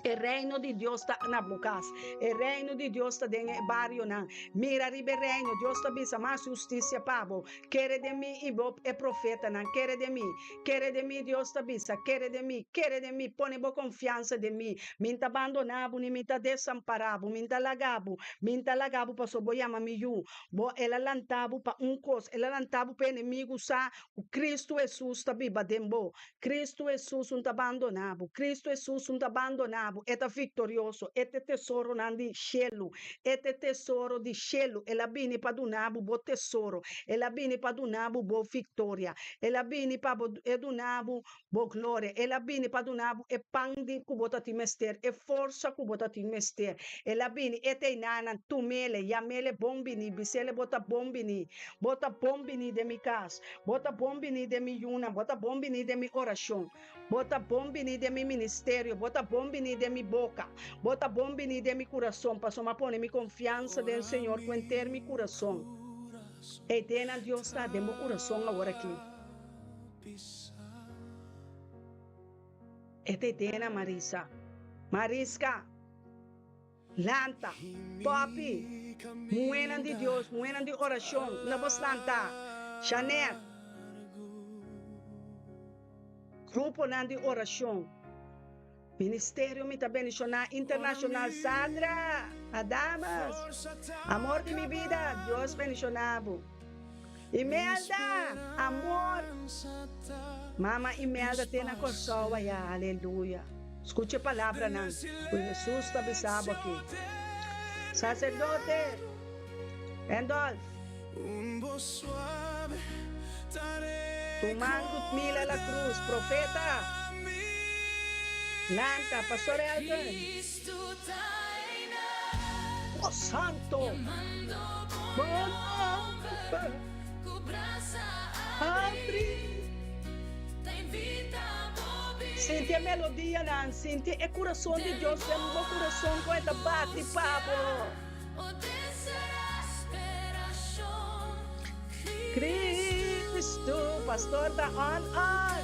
E reino di Dios ta na bo kas. E reino di Dios ta den e barionan. Mira riba e reino. Dios ta bisa, Mas hustisia pa bo. Kere den mi i bo e profetanan. Kere den mi. Kere den mi, Dios ta bisa. Kere den mi. Kere den mi. Pone bo konfiansa den mi. Mi n'ta bandoná bo ni mi n'ta desampará bo. Mi n'ta laga bo. Mi n'ta laga bo pasobra bo yama mi yu. Bo, el a lanta bo pa un kos. El a lanta bo pa e enemigu sa ku Kristu Hesus ta biba den bo. Kristu Hesus un ta bandoná bo. Kristu Hesus un ta bandoná. bandoná bo, e ta viktorioso, e ta e tesoronan di shelu, e ta e tesoro di shelu, el a bini pa duna bo bo tesoro, el a bini pa duna bo bo viktoria, el a bini pa bo e duna bo bo gloria, el a bini pa duna bo e pan di ku bo ta tin mester, e forsa ku bo ta tin mester, el a bini, e ta einanan, tum'ele, yam'ele bon bini, bis'ele bo ta bon bini, bo ta bon bini den mi kas, bo ta bon bini den mi yunan, bo ta bon bini den mi orashon. Bo ta bon bini den mi ministerio, bo ta bon bini den mi boka, bo ta bon bini den mi kurason, pasobra mi a pone mi konfiansa den Señor ku henter mi kurason. Ey, denan Dios ta den bo kurason aworakí. E ta e denan, Marisa. Mariska! Lanta, Poppy, muhénan di Dios, muhénan di orashon, na bos lanta. Jeanette, gruponan di orashon, ministerio mi ta bendishoná internashonal, Sandra, Adamas, amor di mi bida, Dios bendishoná bo. Imelda, amor. Mama Imelda te na Kòrsou ayá, aleluya. Skucha e palabranan ku Hesus ta bisa bo aki. Saserdote Randolph, Tuman Ludmila La Cruz, profeta, lanta, Pastor Elton. Oh Santo! Bo nomber abri. Sinti e melodianan, sinti e kurason di Dios den bo kurason ku e ta bati pa bo. Cristo, pastor ta on on.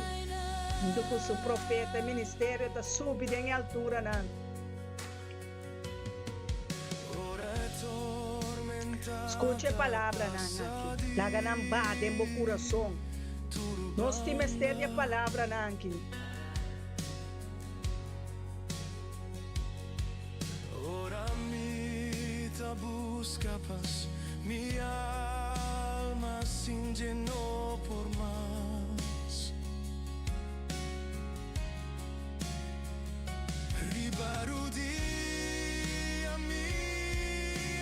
Huntu ku su profeta e ministerio ta subi den e alturanan. Skucha e palabranan aki. Laga nan ba den bo kurason. Nos tin mester di e palabranan aki. Ora mi ta buska pas, mi alma sin dje no por mas. Riba rudia mi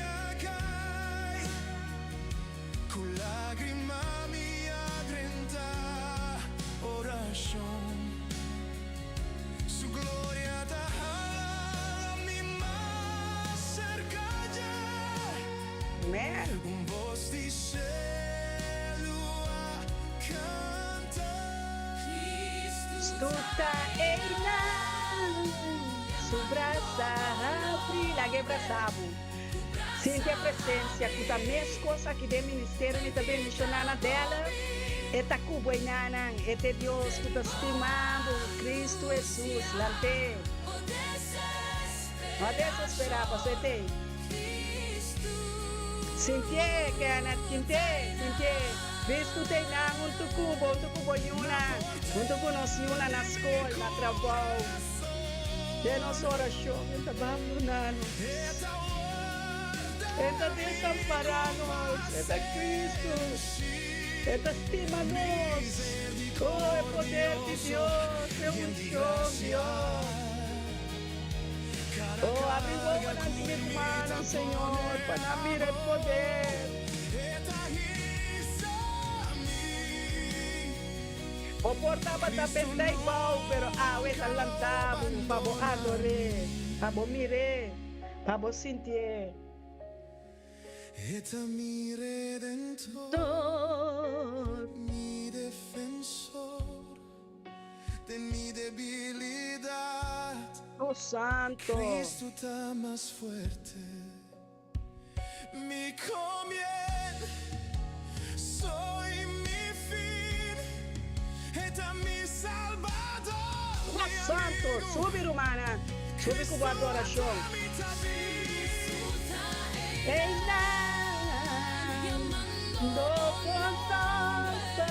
a kai, ku lagrima mi a drenta orashon. Su gloria ta hala mi mas serka dje. Amen. Un bos di shelu a kanta. Cristo ta einan, su brasa habri, laga e brasa bo. Sinti e presencia cu ta mescos aki den ministerio mi ta bendiciona na Dallas, e ta cu bo einanan, e ta e Dios cu ta stima bo, Cristo Jesus, lant'e. No desespera, pasobra e t'ei. Sintié, Kenneth, kint'é, sintié. Cristo ta einan huntu cu bo, huntu cu bo yunan, huntu cu nos yunan na scol, na trabou. Den nos orashon e ta bandona nos. E ta desampará nos. E ta Kristu. E ta stima nos. Oh, e poder di Dios, e unshon, Dios. Oh, abri wowonan di mi rumannan, Señor, pa nan mira e poder. Bo por tabata benta i bou, pero awe ta lanta bo pa bo ador'é, pa bo mir'é, pa bo sintié. E ta mi Redentor, mi defensor den mi debilidat. Oh Santo! Cristo ta mas fuerte. Mi comien, soy mi fin, E ta mi Salbador, Oh mi Santo! amigo. Subi rumannan, subi cu bo Cristo adoracion. ta mi tabib. Einan do constante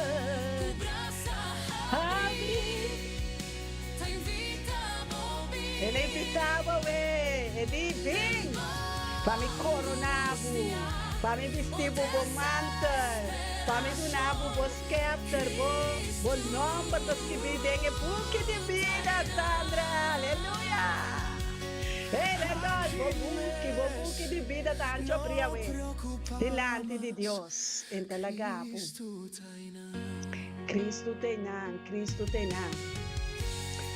abri. El a invitá bo awe, e di, Bin, pa mi koroná bo, pa mi bistí bo bo mantel, pa mi duna bo bo skepter, bo bo nòmber ta skibí den e buki di bida, Sandra! Aleluya! Hey, Randolph, bo buki, bo buki di bida ta hancho abrí awe. Dilanti di Dios, e ta laga bo. Cristo ta einan, Cristo ta einan.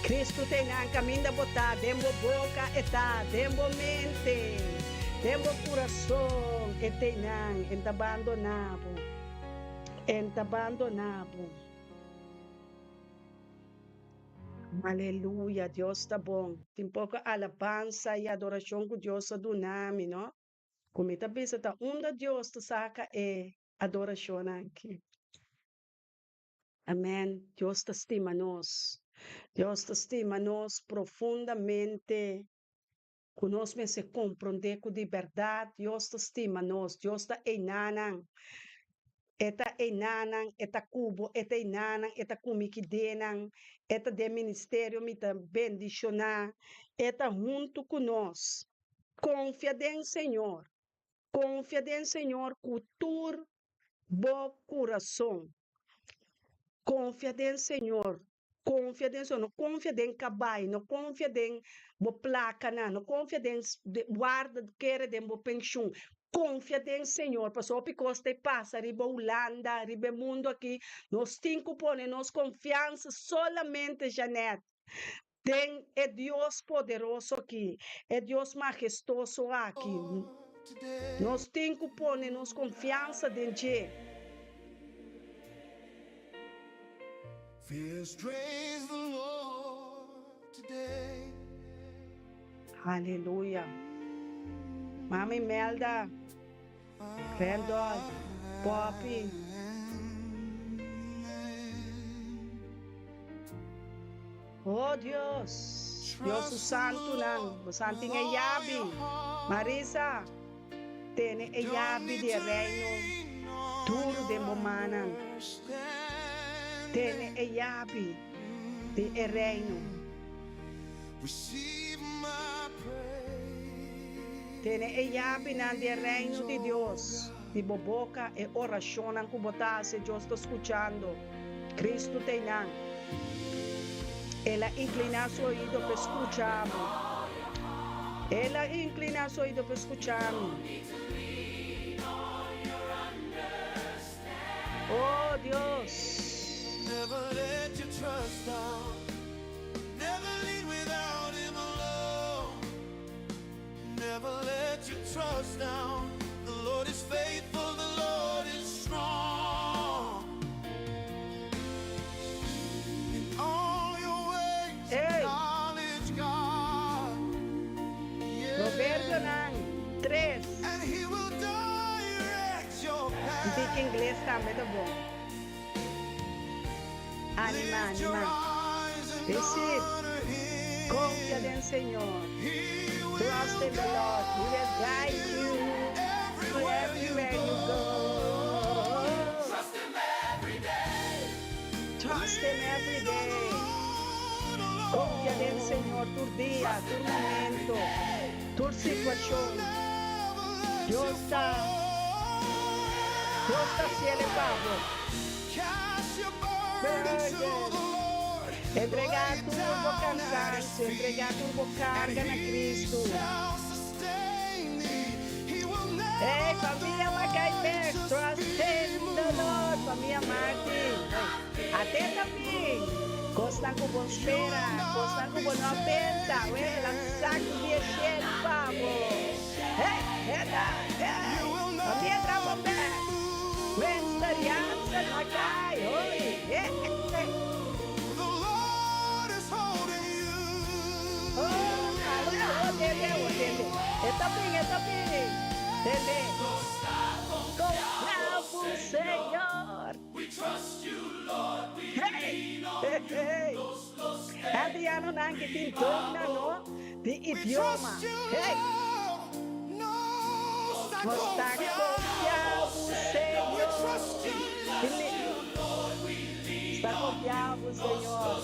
Cristo ta einan caminda bo ta, den bo boca e ta, den bo mente, den bo curason e ta einan, e ta bandona bo, e ta bandona bo. Aleluya, Dios ta bon. Tin poco alabansa y adoracion cu Dios a duna mi, no? Cu mi ta bisa ta unda Dios ta saca e adoracionnan aki. Amen. Dios ta stima nos. Dios ta stima nos profundamente. Ku nos mester komprondé ku di bèrdat Dios ta stima nos. Dios ta einanan. E ta einanan, e ta ku bo, e ta einanan, e ta ku mi kidenan, e ta den ministerio mi ta bendishoná, e ta huntu ku nos. Konfia den Señor. Konfia den Señor ku tur bo kurason. Konfia den Señor. Konfia den Señor. No konfia den kabai, no konfia den bo plakanan, no konfia den warda kere den bo penshun. Konfia den Señor, pasobra hopi kos ta e pasa riba Hulanda, riba e mundu aki. Nos tin ku pone nos konfiansa solamente, Jeanette, Den e Dios poderoso aki, e Dios mahestoso aki, nos tin cu pone nos confiansa den dje. Aleluya. Mama Imelda, Randolph, Poppy. Oh Dios, Dios su santunan, bosan tin e yabi. Marisa, tene e yabi di e Reino duru den bo mannan. Tene e yabi di e Reino. Tene e yabinan di e Reino di Dios di bo boka, e orashonnan ku bo ta hasi, Dios ta skuchando. Kristu ta einan. El a inkliná su oido pa e skucha bo. El a inkliná su oido pa e skucha mi. O Dios! Ey! Proverbionan tres. Un tiki ingles tambe ta bon. Anima, anima. Receive. Confia den Señor. Trust in the Lord, He will guide you to everywhere you go. Trust Him every day. Confia den Señor tur dia, tur momento, tur situacion. Dios ta, Dios ta haciele pa bo. Burden. Entregá tur bo kansansio, entregá tur bo karga na Kristu. Hey, famia MacGyver, trust in the Lord. Famia Martin, hey, ate tambe. Kosnan ku bo spera, kosnan ku bo no a pensa, weh, el a sak di e shelu pa bo. Hey, heda, hey, famia Trabombek, Wenster, Jansen, Mackay, hoi, hey, hey. Oh, awe, awo, tende, awo, tende. E ta bin, e ta bin. Tende. Confiabu, Señor. Hey, hey, hey. Antianonan ki tin donnan, no, di idioma. Hey. Nos ta confiabu, Señor. Sta confiabu, Señor.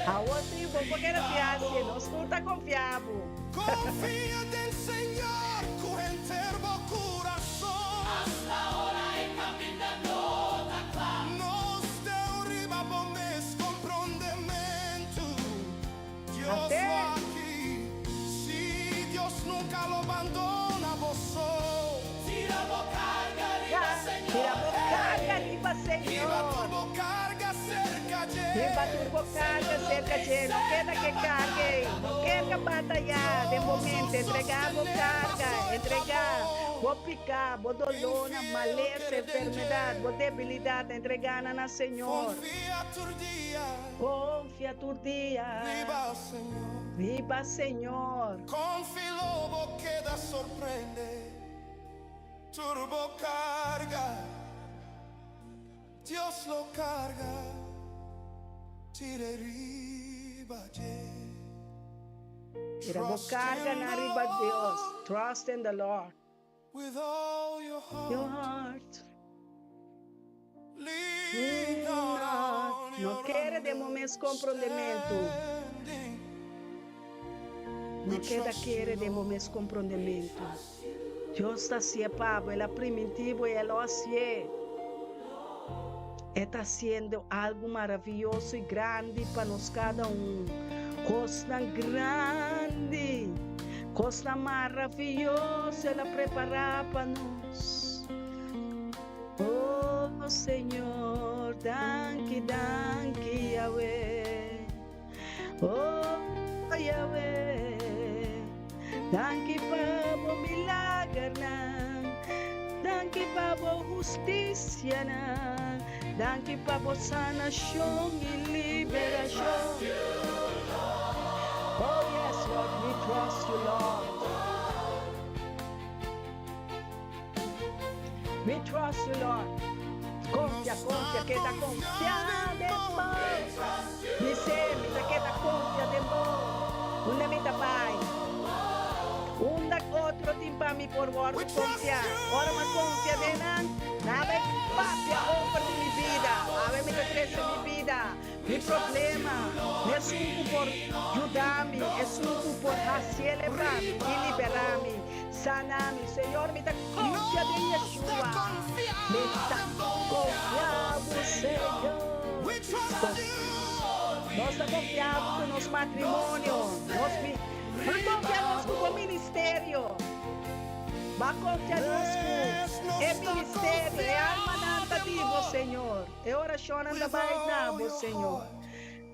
Awor si bo por keda si hacié, nos tur ta confiabu. Confia den Señor cu henter bo curason. Hasta ora e caminda no ta cla. Nos teu riba bo mes comprondemento. Dios Ate. wak aki, si Dios Hiba Señor. tur bo karga serka dje. Hiba tur bo karga serka dje. No keda ke karga ei. No kerga batayá den bo mente. Entregá bo karga. Entregá bo piká, bo dolónan, malesa, enfermedat, bo debilidat. Entregá nan na Señor. Konfia tur dia. Konfia tur dia. Riba Señor. Riba Señor. Konfi lo bo keda sorprende. Tur bo karga, Dios lo karga, tira riba dje. Tira bo Trust in karganan the riba Dios, Lord Trust in the Lord. with all your Your heart. heart. Lean not on No your kere den bo mes komprondementu. understanding. No We keda trust you, kere den bo Lord. mes komprondementu. Dios ta hasié pa bo, el a primintí bo i el lo hasié. E ta hasiendo algu maravioso i grandi pa nos kada un. Kosnan grandi, kosnan maravioso el a prepará pa nos. Oh Señor, danki, danki Yahweh. Oh Yahweh, danki pa bo milagernan, danki pa bo hustisianan, danki pa bo sanashon i liberashon. Oh yes Lord, we trust you Lord. We trust you Lord. Konfia, konfia, keda konfia den bo. Bis'é, mi ta keda konfia den bo. Unda mi ta bai? Unda otro tin pa mi por wòrdu konfia? Ora mi a konfia den nan, nan a bai papia over di mi bida. Awe mi ta trese mi bida, mi problema, n'esun ku por yuda mi, esun ku por hasiel e pa mi i liberá mi. Sana mi, Señor, mi ta confia den Yeshua. Mi ta confia bo, Señor. Nos ta confia bo cu nos matrimonio. Nos mi Ba confia nos cu bo ministerio. Ba confia nos cu e ministerio, e almanan ta di bo, Señor. E oracionnan ta bai na bo, Señor.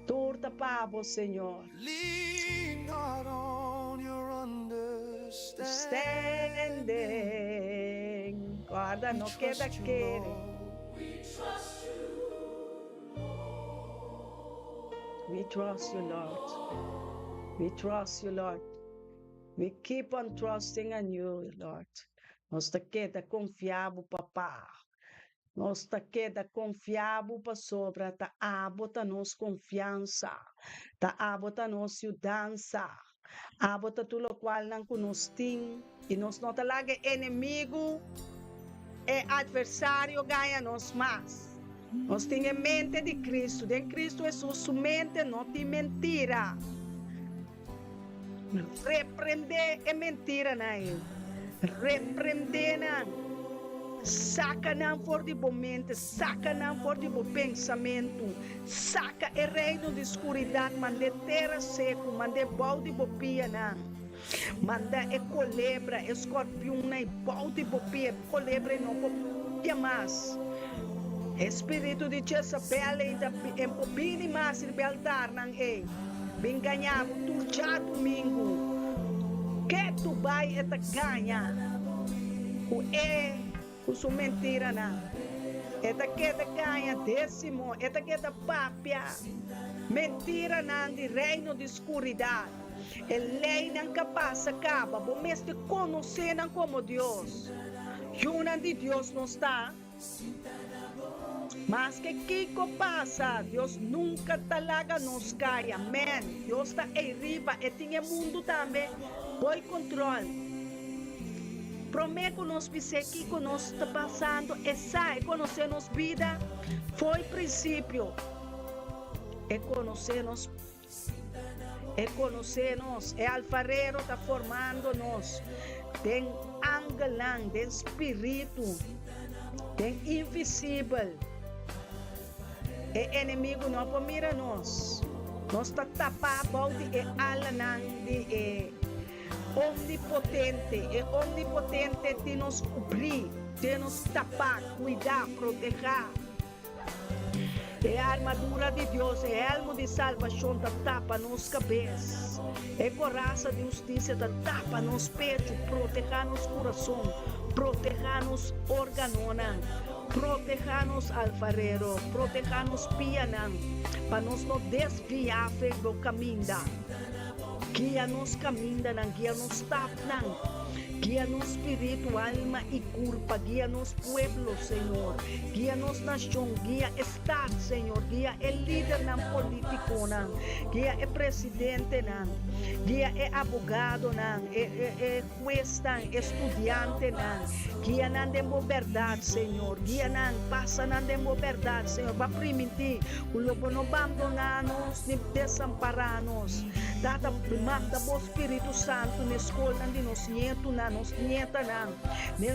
Tur ta pa bo, Señor. Lean not on your understanding. Standing. Guarda, We no keda trust you, kere. Lord. We trust you, Lord. We trust you, Lord. We keep on trusting on you, Lord. Nos ta keda konfia bo, Papa. Nos ta keda konfia bo pasobra ta abo ta nos konfiansa, ta abo ta nos yudansa, abo ta tur lokualnan ku nos tin i nos no ta laga e enemigu, e atversario gaña nos mas. Nos tin e mente di Kristu, den Kristu Hesus su mente no tin mentira. Reprendé e mentiranan ei. Reprendé nan. Saka nan for di bo mente, saka nan for di bo pensamentu. Saka e reino di skuridat, mand'é tera seku, mand'é bou di bo pianan. Manda e kolebra, e skorpionnan ei bou di bo pia, e kolebra ei no por pia mas. E spiritu di Jezabel ei ta por bini mas riba e altarnan ei. Bin gaña bo tur djadumingu. Ke tu bai e ta gaña ku e ku su mentiranan. E ta keda gaña desimo, e ta keda papia mentiranan di reino di skuridat. E leinan ka pasa kaba, bo mester konosé nan komo Dios. Yunan di Dios nos ta. Maske kiko pasa, Dios nunka ta laga nos kai. Amen. Dios ta ei riba, e tin e mundu tambe boi kontrol. Promé ku nos bis'é kiko nos ta pasando, e sa, e konosé nos bida fo'i prinsipio. E konosé nos, e konosé nos. E alfarero ta formando nos den angelnan, den spiritu, den invisibel. E enemigu no por mira nos. Nos ta tapá bou di e alanan di e Omnipotente. E Omnipotente tin nos kubrí, tin nos tapá, kuidá, protehá. E armadura di Dios, e elmo di salbashon ta tapa nos kabes. E korasa di hustisia ta tapa nos pechu, protehá nos kurason, protehá nos órganonan, protehá nos alfarero, protehá nos pianan, pa nos no desviá fe bo kaminda. Guia nos kamindanan, guia nos stapnan, guia nos spiritu, alma i kurpa, guia nos pueblo, Señor, guia nos nashon, guia e stat, Señor, guia e lidernan politikonan, guia e presidentenan, guia e abogadonan, e e huesnan, e studiantenan, guia nan den bo bèrdat, Señor, guia nan, pasa nan den bo bèrdat, Señor, bo a primintí ku lo bo no bandoná nos ni desampará nos. Tata, manda bo Spiritu Santu na e skolnan di nos ñetunan, nos ñetanan, ne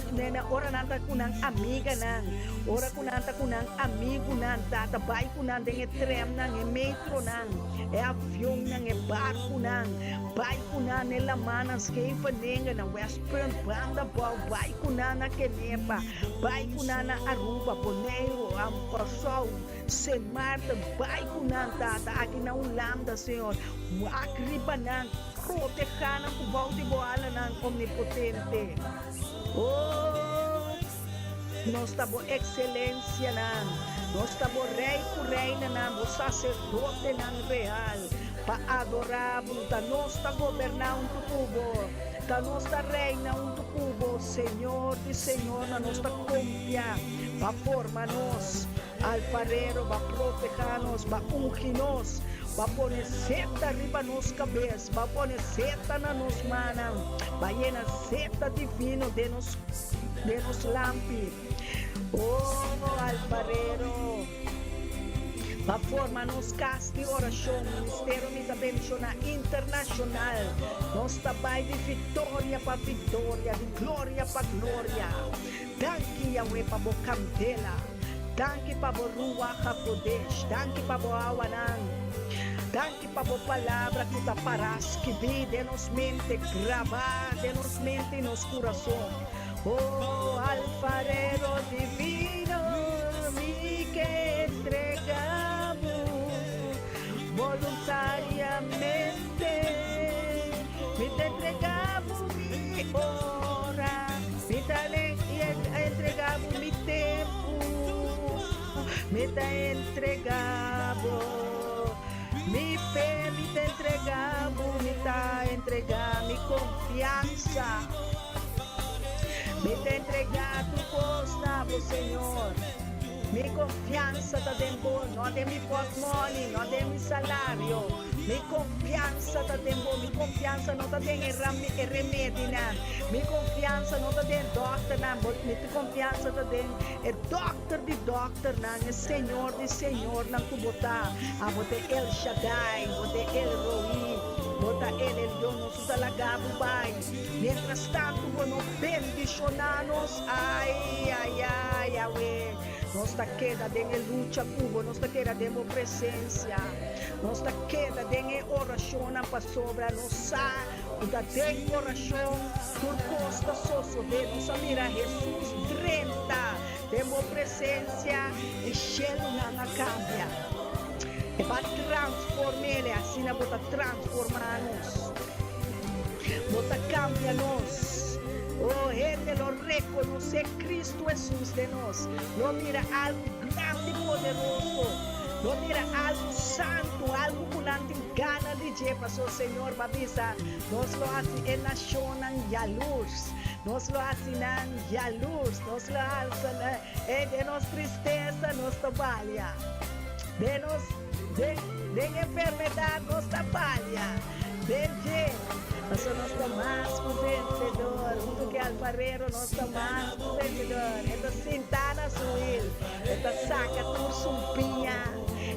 ora nan ta ku nan amiganan, ora ku nan ta ku nan amigunan, Tata, bai ku nan den e trèmnan, e metronan, e avionnan, e barkunan, bai ku nan na e lamannan, Scheveningen, na Westpunt, banda abou, bai ku nan na Kenepa, bai ku nan na Aruba, Boneiru, Kòrsou, Sint Maarten, bai ku nan, Tata, aki na Hulanda, Señor, wak riba nan, protehá nan ku bou di bo alanan omnipotente. Oh, nos ta bo ekselensianan, nos ta bo rei ku reinanan, bo saserdotenan real, pa adorá bo. Ta nos ta goberná huntu ku bo, ta nos ta reina huntu ku bo, Señor di señornan, nos ta konfia pa forma nos. Alfarero, ba protehá nos, ba ungi nos, ba pone seta riba nos kabes, ba pone seta na nos mannan, ba yena seta divino den nos den nos lampi. Oh, alfarero, ba forma nos kas di orashon, Ministerio Mi Ta Bendishoná Internashonal. Nos ta bai di viktoria pa viktoria, di gloria pa gloria. Danki Yahweh pa bo kandela. Danki pa bo Ruach HaKodesh. Danki pa bo awanan. Danki pa bo palabra ku ta para skibí den nos mente, grabá den nos mente i nos kurason. Oh, Alfarero Divino, mi ke entrega bo boluntariamente. Mi ta entrega bo mi ora. Mi ta entrega bo mi tempu, mi ta entrega bo mi fe, mi ta entrega bo, mi ta entrega mi konfiansa. Mi ta entrega tur kos na bo, Señor. Mi konfiansa ta den bo, no den mi pòtmòni, no den mi salario. Mi konfiansa ta den bo, mi konfiansa no ta den e remedinan, mi konfiansa no ta den dòkternan, mi konfiansa ta den e dòkter di dòkternan, e Señor di señornan ku bo ta. Abo ta e El Shaddai, bo ta e El Roi, bo ta El Elyon, nos no ta laga bo bai. Miéntras tantu bo no bendishoná nos, ai, ai, ai, Yahweh. Nos ta keda den e lucha ku bo, nos ta keda den bo presensia, nos ta keda den e orashonnan pasobra nos sa ku ta den orashon tur kos ta sosodé. Nos a mira Hesus drenta den bo presensia i shelunan a kambia. E ba transform'el, asina bo ta transformá nos. Bo ta kambia nos. Oh, hende lo rekonosé Kristu Hesus den nos. Lo mira algu grandi i poderoso. Lo mira algu santu, algu ku nan tin gana di dje. Pasobra Señor ba bisa, Nos lo hasi e nashonnan yalurs. Nos lo hasi nan yalurs. Nos lo alsa nan. E den nos tristesa nos ta balia. Den nos, den, den enfermedat nos ta balia. Den dje, pasobra nos ta mas ku vensedor. Huntu ku e alfarero nos ta mas ku vensedor. E ta sintá na su wil, e ta saka tur sumpiña,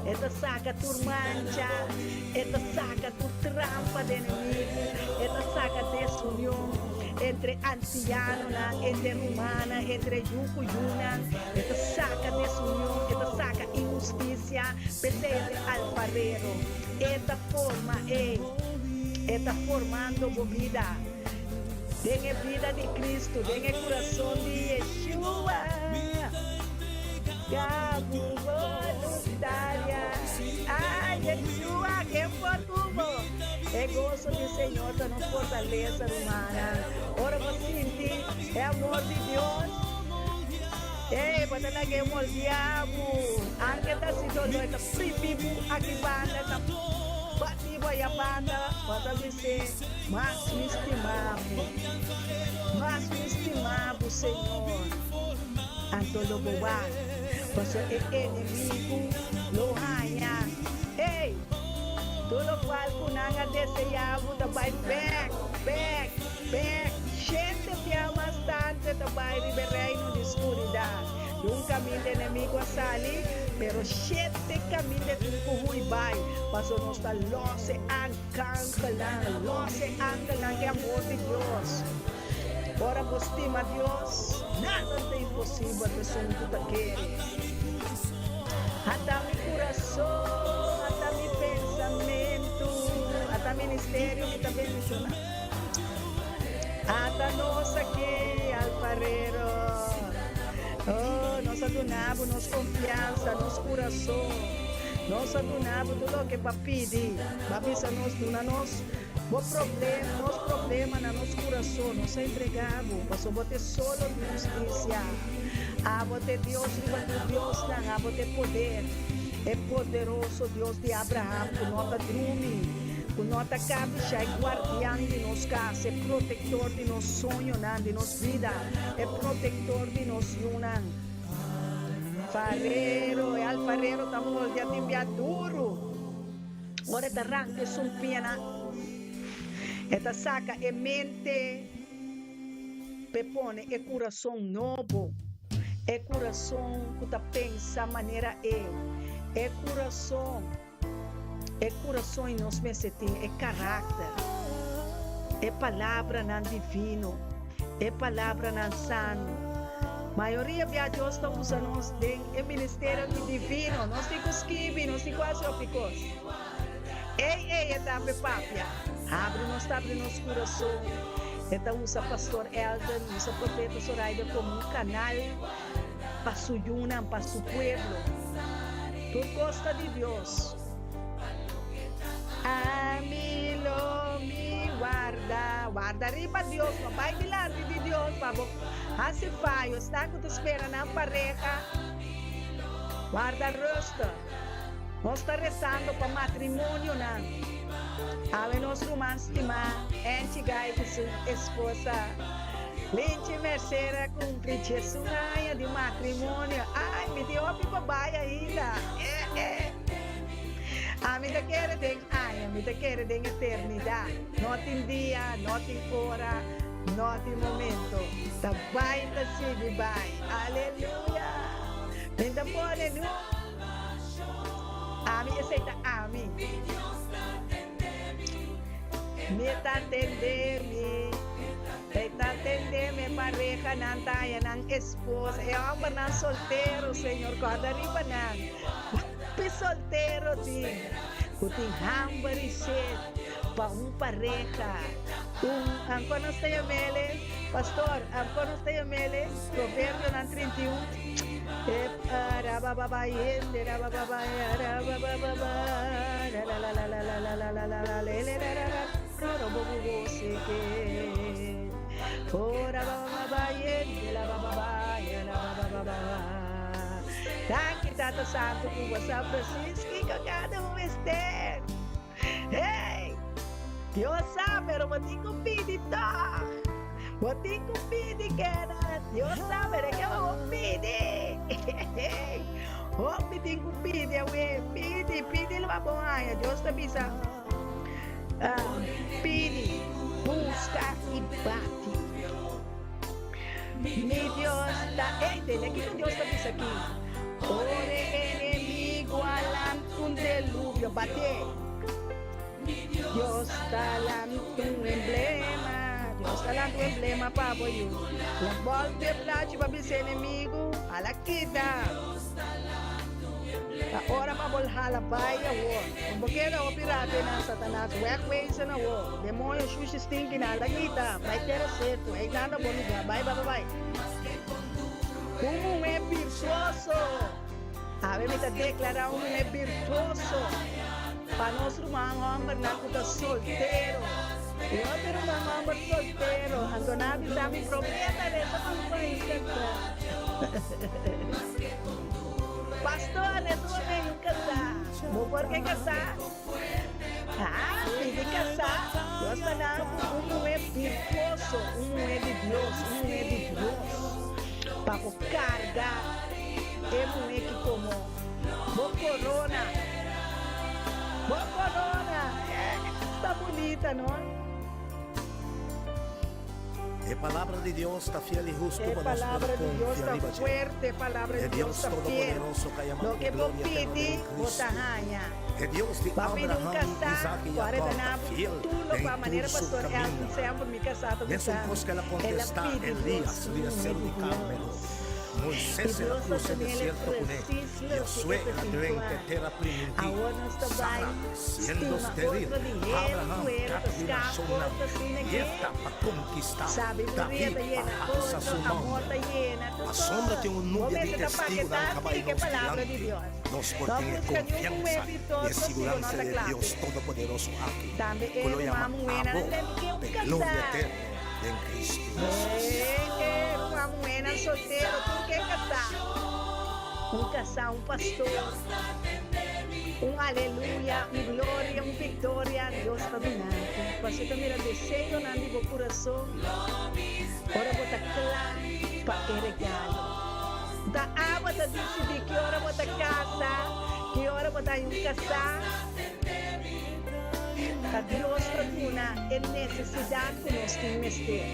e ta saka tur mancha, e ta saka tur trampa di enemigu, e ta saka desunion entre antianonan, entre rumannan, entre yu ku yunan. E ta saka desunion, e ta saka inhustisia. P'esei e ta e alfarero. E ta forma e. E ta formando bo bida den e bida di Cristo, den e curason di Yeshua. Gabu bo. goso di Señor ta nos fortalesa, rumannan. Ora bo sinti e amor di Dios, ey, bo ta laga e moldia bo. Anke ta si doló, e ta primi bo aki banda, e ta bati bo aya banda, bo ta bis'é, Mas mi stima bo, mas mi stima bo, Señor. Anto lo bo wak, pasobra e enemigu lo haña. Ey! Tur lokual ku nan a deseá bo ta bai bèk, bèk, bèk. Shente bia mas tantu e ta bai riba e reino di skuridat. Di un kaminda enemigu a sali, pero shete kaminda e tin ku hui bai, pasobra nos ta lòs e arkangelnan, lòs e angelnan ku e amor di Dios. Ora bo stima Dios, nada ta imposibel pa esun ku ta kere. Ata mi kurason, ata mi pensamentu, ata ministerio mi ta bendishoná. Ata nos aki, alfarero. Oh, nos a duna bo nos konfiansa, nos kurason. Nos a duna bo tur loke bo a pidi. Bo a bisa nos, duna nos Bo problema, nos problema na nos kurason, nos a entregá Bo, pasobra Bo ta e solo di hustisia. Abo ta e Dios riba tur diosnan, Abo ta e poder, e poderoso Dios di Abraham ku no ta drumi, ku no ta kabishá, e guardian di nos kas, e protektor di nos soñonan, di nos bida, e protektor di nos yunan. Farero, e alfarero ta moldia tin bia duru. Ora e ta ranka e sumpianan, e ta saka e mente p'e pone e kurason nobo, e kurason ku ta pensa manera e, e kurason, e kurason i nos mester tin e karakter, e palabranan divino, e palabranan sano. Mayoria bia Dios ta usa nos den e ministerio di divino. Nos tin ku skibi, nos tin ku hasi hopi kos. Ey, ey e tambe papia. Habri nos ta habri nos kurason. E ta usa Pastor Elton, usa Profeta Zoraida komo un kanal pa su yunan, pa su pueblo. Tur kos ta di Dios. Ami lo mi warda. Warda riba Dios, no bai dilanti di Dios pa bo hasi fayo. Esnan ku ta spera nan pareha, warda rustig. Nos ta resando pa matrimonionan. Awe nos ruman stimá Angie Guy ku su esposa Linchi Mercer a kumpli 11 aña di matrimonio. Ai, mi tin hopi pa bai ainda. Eh, eh. Ami ta kere den aña, mi ta kere den eternidat. No tin dia, no tin ora, no tin momento. Ta bai ta sigui bai. Aleluya! Mi ta pone nu. Ami, esei ta ami. Mi ta tende mi. E ta tende mi parehanan ta haña nan esposa. E hòmbernan soltero, Señor, kòrda riba nan. Hopi soltero tin ku tin hamber i sed pa un pareha, un anko nos ta yam'ele, pastor, anko nos ta yam'ele, Proverbionan 31, e rabababa hende rabababa rabababa ralalalalalalalalalalelelelala rorobobobo seke o rabababa hende labababa rabababa. Danki Tata Santu ku bo sa precies kiko kada un mester. Hey! Dios sa, pero bo tin ku pidi tog. Bo tin ku pidi, Kenneth. Dios sa, pero e ke pa bo pidi. Hopi tin ku pidi awe. Pidi, pidi lo a bo haña. Dios ta bisa, pidi, buska i bati. Mi Dios ta Ey, tende kiko Dios ta bisa aki, Ora e enemigo a lanta un deluvio, bate. Dios ta lanta un emblema, Dios ta lanta un emblema pa bo yu. La bòlta e plachi pa bisa e enemigo, Hala kita. Ta ora pa bo hala bai awor. Con bo keda hopi rato einan, Satanas, wegwezen awor. Demoño, shushi, stinky nan, la kita, bai tera seco, einan ta bo lugar, bai, bai, bai, bai. Un muhé birtuoso. Awe mi ta declara un muhé birtuoso. Pa nos ruman hòmbernan ku ta soltero. I hopi ruman hòmber soltero, anto nan a bisa mi promé ta resa pa mi por hei kasá. Pastor, resa pa mi hei un kasá. Bo por ke kasá? Ah, pidi kasá. Dios ta nan ku un muhé virtuoso, un muhé di Dios, un muhé di Dios, pa bo karga e muhé ki komo bo korona. Bo korona! Esta bunita, no? E palabra di Dios ta fiel i hustu E pa nos por palabra di Dios konfia ta riba dje. fuerte, e palabra E di Dios Dios ta fiel. Todopoderoso ka yama ku Loke bo gloria eterno pidi, den bo ta Kristu. haña. E Dios di Bo a pidi un Abraham, kasá, Isaac i ku a Jakòb ta retorná bo fiel tur den lokual, tur manera su Pastor Elton kaminda. semper mi kasá ta Mesun bisa kos ku el a mi, el a kontestá pidi Dios Elías un riba muhé seru di di Karmelo, Dios. Moisés I el a Dios ta krusa e tene el desierto kuné, presis loke e Josué ta el a sintió. drenta e tera primintí, Awor nos ta bai Sara, siendo stima steril, otro di hel Abraham ku hel kap ta di skap nashonnan, otro asina ke. Yefta pa konkistá, Sabiduria David ta pa yena halsa otro, su amor nòmber. ta yena tur Pasobra tin kos. un Bo nubia di mester ta testigunan paketá ka bai sí ku e nos palabra di dilanti, Dios. nos por No tin e buska niun muhé konfiansa i e virtuoso si bo no siguransa ta di e kla Dios p'e. Todopoderoso aki, Tambe ku e lo yama ruman muhénan abo den ke un p'e gloria kasá. eterno den Kristu Hesus. E ruman muhénan soltero tur ke kasá. Un kasá, un pastor, un aleluya, un gloria, un viktoria Dios ta duna bo. Pasobra ta mira deseonan di bo kurason ora bo ta kla pa e regalo. Ta abo ta disidí ki ora bo ta kasa, ki ora bo ta haña un kasá. Ta Dios ta duna e nesesidat ku nos tin mester.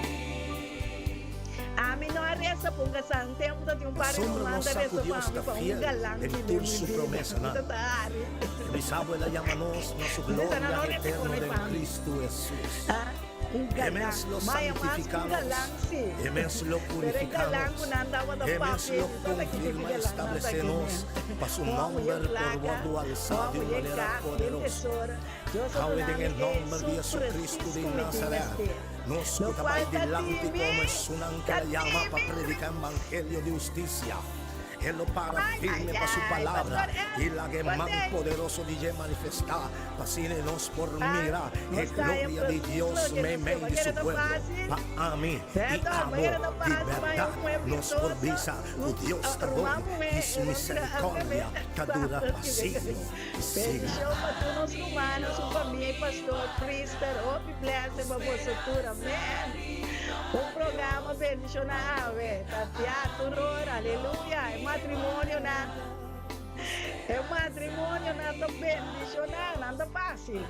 Ami no a resa pa un kasá. Un tempu ta tin un par di Pasobra ruman nos ta sa ku resa pa Dios mi ta pa un fiel galan den di tur mi su bida. Mi promesanan. ta ta hari. E bisabo el a yama nos na su Mi ta na gloria no resa eterno pone den pa mi. Kristu Hesus. Ah, un E galan. mes lo Maya mas un santifiká nos, galan si. e mes lo Pero e purifiká galan nos, ku nan tabata e mes papia, lo mi ta ta kiti konfirma ki i galan nan ta establesé kene. nos pa su Un muhé nòmber por plaka, wòrdu alsá un di un muhé manera kas, den poderoso. tesoro. Dios a Awe duna den mi e nòmber di esun Jesucristo presis di ku mi tin Nazaret, mester. nos ku ta Lokual bai ta dilanti timi, komo esunnan ku ta el a yama pa timi. prediká evangelio di hustisia. E lo para Ai, ai, firme pa su ai, palabra Pastor El, i laga e man José. poderoso di dje manifestá, pa asina nos por Ah, mira e nos ta haña gloria di presis Dios loke nos meimei ke. di su Manera ta pueblo. fásil. Pa ami i Cierto, abo, manera ta di fásil, ma bèrdat, un muhé nos por virtuoso, bisa ku un Dios ta bon ruman muhé, i su e no tra miserikòrdia ta dura pa siglo. Bendicion pa tur nos rumannan, su famia y pastor Christer. Hopi blessing pa boso tur. Amen. Un programa bendiciona awe. Ta fia tur ora. Aleluya. E matrimonionan, e matrimonionan ta bendiciona. Nan ta facil.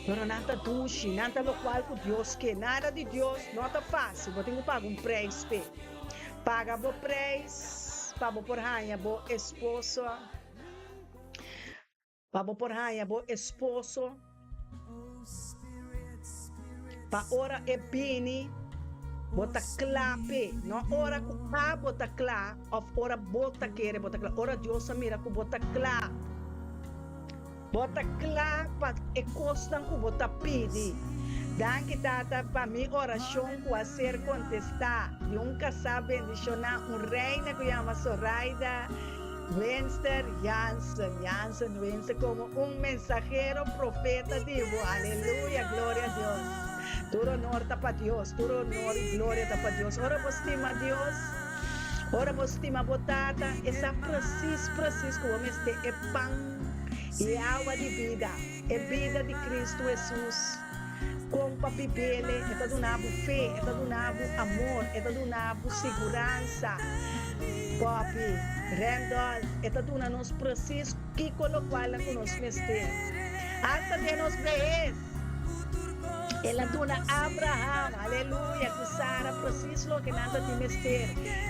Pero nan ta dushi. Nan ta locual cu Dios ke. Nada di Dios no ta facil. Bo tin cu paga un prijs p'e. Paga bo prijs pa bo por haña bo esposo, pa bo por haña bo esposo, pa ora e bini bo ta kla p'e, no ora ku abo ta kla òf ora bo ta kere bo ta kla, ora Dios a mira ku bo ta kla. Bo ta kla pa e kosnan ku bo ta pidi. Danki, Tata, pa mi orashon ku a ser kontestá di un kasá bendishoná, un reina ku yama Soraida Winster Jansen, Jansen Winster, komo un mensahero profeta di bo. Aleluya! Gloria a Dios! Tur honor ta pa Dios, tur honor i gloria ta pa Dios. Ora bo stima Dios, ora bo stima bo Tata, e sa presis, presis ku bo mester e pan. I e awa di bida, e bida di Kristu Hesus, kon pa bibele, e ta duna bo fe, e ta duna bo amor, e ta duna bo siguransa. Poppy, Randolph, e ta duna nos presis kiko lokualnan ku nos mester. Asta den nos behes, el a duna Abraham, aleluya, ku Sara presis loke nan ta tin mester.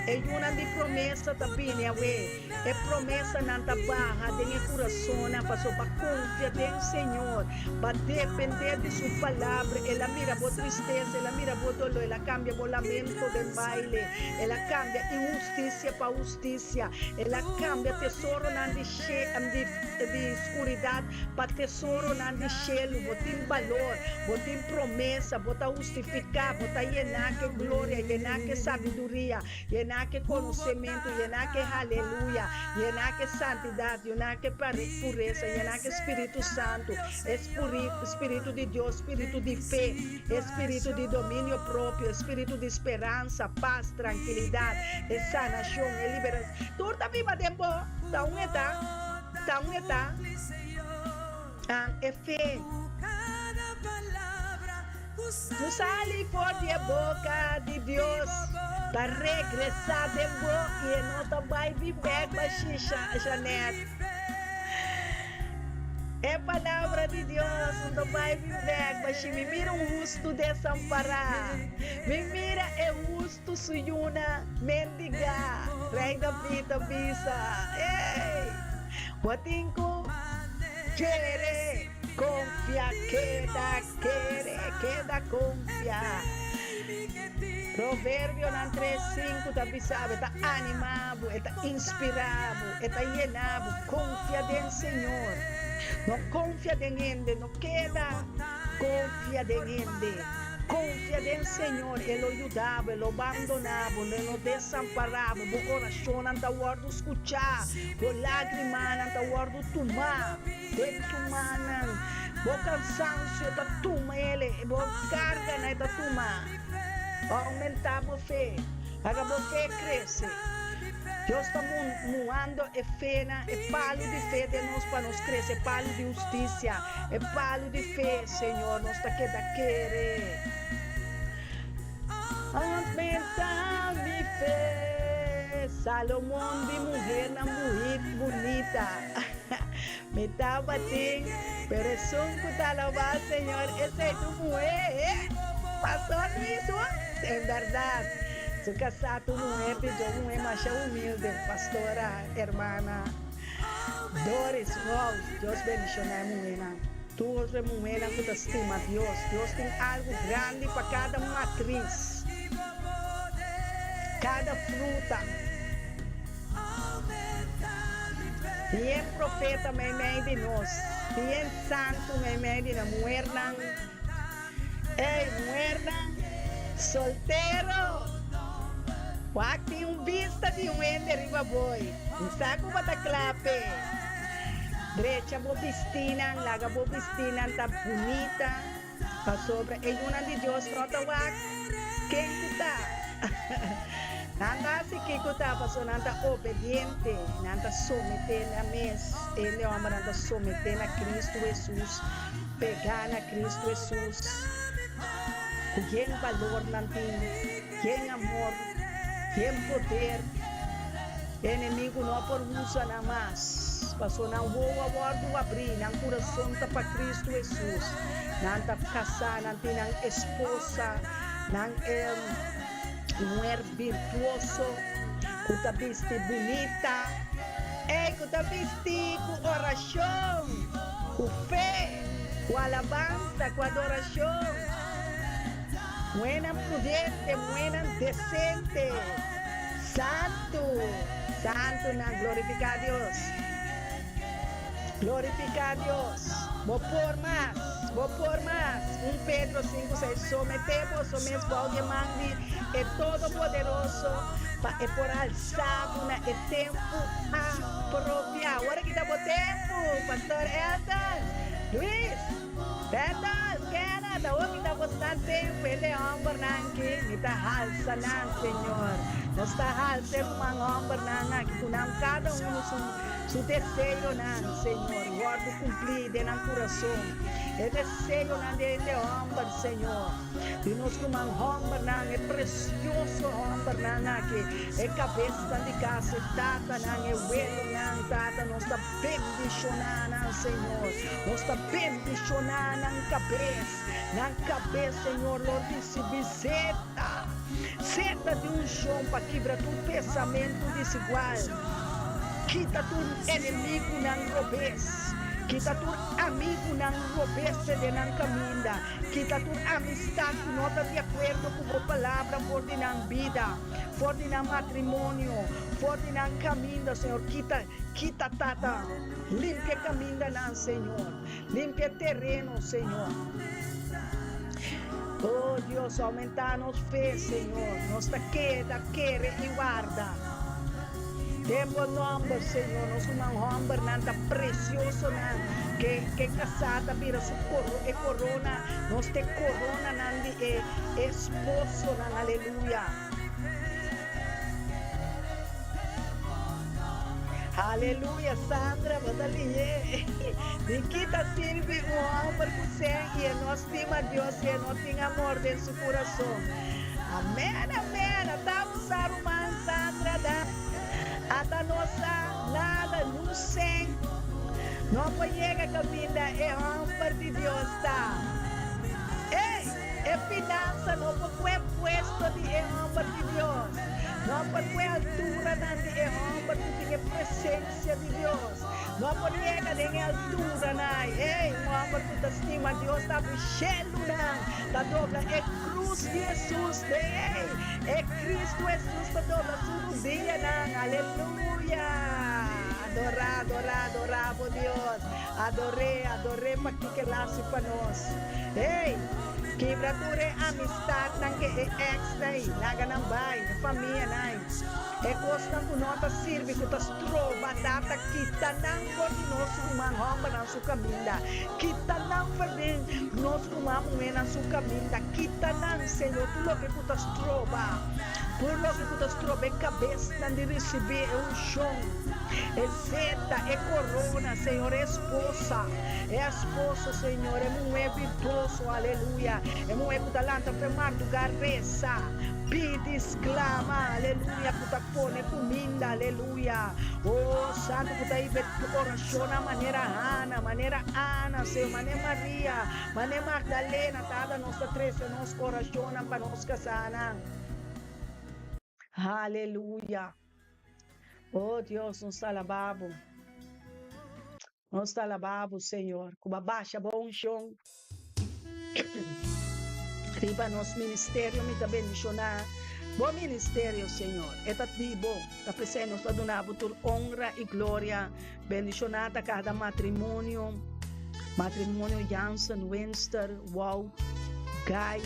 E yunan di promesa ta bini awe. E promesanan ta baha den e kurasonnan pasobra bo a konfia den Señor, bo a dependé di Su Palabra. El a mira bo tristesa, El a mira bo doló, El a kambia bo lamento den baile, El a kambia inhustisia pa hustisia, El a kambia tesoronan di di skuridat pa tesoronan di shelu. Bo tin balor, bo tin promesa, bo ta hustifiká, bo ta yená ku e gloria, yená ku e sabiduria, yená ku e konosementu, yená ku e haleluya, yená ku e santidat, yená ku e puresa, yená ku e Spiritu Santu, e Spiritu di Dios, spiritu di fe, e spiritu di dominio propio, e spiritu di speransa, pas, trankilidat, e sanashon, e liberashon. Tur ta biba den bo. Ta un e ta? Ta un e ta? An e fe. No sali for di e boka di Dios, ta regresá den bo i e no ta bai bin bèk pa shisha, Janet. E palabra di Dios no ta bai bin bèk bashi. Mi mira un hustu desampará. Mi mira e hustu su yuna mendigá. Rei David ta bisa, Ey! Bo tin ku kere, konfia, keda kere, keda konfia. Proverbionan tres sinku ta bisa bo, e ta animá bo, e ta inspirá bo, e ta yená bo, konfia den Señor. No konfia den hende, no keda konfia den hende. Konfia den Señor, e lo yuda bo, e lo bandoná bo, e no desampará bo. Bo orashonnan ta wòrdu skuchá, bo lágrimanan ta wòrdu tumá den su mannan. Bo kansansio ta tuma el, bo karganan e ta tuma. Oumentá bo fe, laga bo fe krese. Dios ta muhando e fenan, e palu di fe den nos pa nos krese, e palu di hustisia, e palu di fe, Señor, nos ta keda kere. Oumentá mi fe. Salomon di muhernan bunita. Mi tabatin, pero esun ku ta alabá Señor, esei tu muhé. Pastor Luis, ho? En bèrdat, su kasá tu muhé pidjó muhé masha humilde, pastora, hermana Doris, wow, Dios bendishoná e muhénan. Tur otro e muhénan ku ta stima Dios. Dios tin algu grandi pa kada matris, kada fruta. Bien profeta meimei di nos, bien santu meimei di nan muhernan. Ey, muhernan soltero, wak tin un bista di un hende riba boy, mi sa ku bo ta kla p'e. Drecha bo bistinan, laga bo bistinan ta bunita. Pasobra e yunan di Dios no ta wak ken ku ta. Nan ta hasi kiko ta pasobra nan ta obediente, nan ta someté nan mes. Hende hòmbernan ta someté na Kristu Hesus, pegá na Kristu Hesus. Ku yen balor nan tin, yen amor, yen poder. E enemigu no por usa nan mas, pasobra nan wowo a wòrdu abrí, nan kurason ta pa Kristu Hesus. Nan ta kasá, nan tin nan esposa, nan e muher birtuoso ku ta bisti bunita, ey, ku ta bisti ku orashon, ku fe, ku alabansa, ku adorashon. Muhernan prudente, muhernan desente. Santu, santunan, glorifiká Dios. Glorifiká Dios. Bo por mas, bo por mas. Un Pedro sinku seis, Someté boso mes bou di e man di e Todopoderoso pa e por alsá bo na e tempu apropiá. Ora ki ta bo tempu, Pastor Elton, Luis. Betel, Kenneth, awor mi ta bosnan tempu, hende hombernan aki, mi ta halsa nan, Señor. Nos ta halsa e ruman hombernan aki ku nan kada unu su su deseonan, Señor, wòrdu kumplí den nan kurason. E deseonan di hende homber, Señor, di nos ruman hombernan, e presioso hombernan aki, e kabesnan di kas, e tatanan, e welonan, Tata, nos ta bendishoná nan, Señor. Nos ta bendishoná nan kabes, nan kabes, Señor, lo risibí seta, seta di unshon pa kibra tur pensamentu desigual, kita tur enemigunan robes. Kita tur amigunan robes den nan kaminda. Kita tur amistat ku no ta di akuerdo ku bo palabra for di nan bida, for di nan matrimonio, for di nan kaminda, Señor. Kita, kita, Tata. Limpia e kamindanan, Señor. Limpia e tereno, Señor. Oh Dios, oumentá nos fe, Señor. Nos ta keda, kere i warda. Den bo nòmber, Señor, nos ruman hòmbernan ta presiosonan, ke ke kasá ta bira su koro, e korona, nos ta e koronanan di e esposonan, aleluya. Aleluya, Sandra, bo ta lié. Di ki ta sirbi un hòmber ku sèn i e no stima Dios i e no tin amor den su kurason? Amèn, amèn. Ata bo sa, ruman Sandra, da. Ata no sa nada, niun sèn no por yega kaminda e hòmber di Dios ta. Ey! E finansa no por kue puesto di e hòmber di Dios. No por kue alturanan di e hòmber ku tin e presensia di Dios. No por yega den e alturanan ei. Ey, un hòmber ku ta stima Dios ta abri shelunan, ta dobla e krus di Hesus. Ey, e Kristu Hesus ta dobla su rudianan. Aleluya! Adorá, adorá, adorá bo Dios. Ador'é, ador'é pa kiko el hasi pa nos. Hey! Kibra tur e amistatnan ke e èksnan ei, laga nan bai, e famianan ei. E kosnan ku no ta sirbi, ku ta stroba Tata, kita nan for di nos ruman hòmbernan su kaminda. Kita nan for di nos ruman muhénan su kaminda. Kita nan, Señor, tur loke ku ta stroba, tur loke ku ta stroba e kabesnan di risibí e unshon. E zeta, e corona, Señor, e esposa, e esposo, Señor, e muhé virtuoso, aleluya, e muhé cu ta lanta fe marduga, reza, pidi, sclama, aleluya, cu ta pone cuminda, aleluya, oh, Santo, cu ta hiba e oracionnan manera Hana, manera Ana, Señor, manera Maria, manera Magdalena, Tata, nos ta trece nos oracionnan pa nos casanan. Aleluya. Oh Dios, nos ta alabá Bo. Nos ta alabá Bo, Señor, ku Bo a basha Bo unshon riba nos ministerio. Mi ta bendishoná Bo ministerio, Señor. E ta di Bo. Ta p'esei nos ta duna Bo tur onra i gloria. Bendishoná ta kada matrimonio, matrimonio Jansen, Winster, Wout, Guy,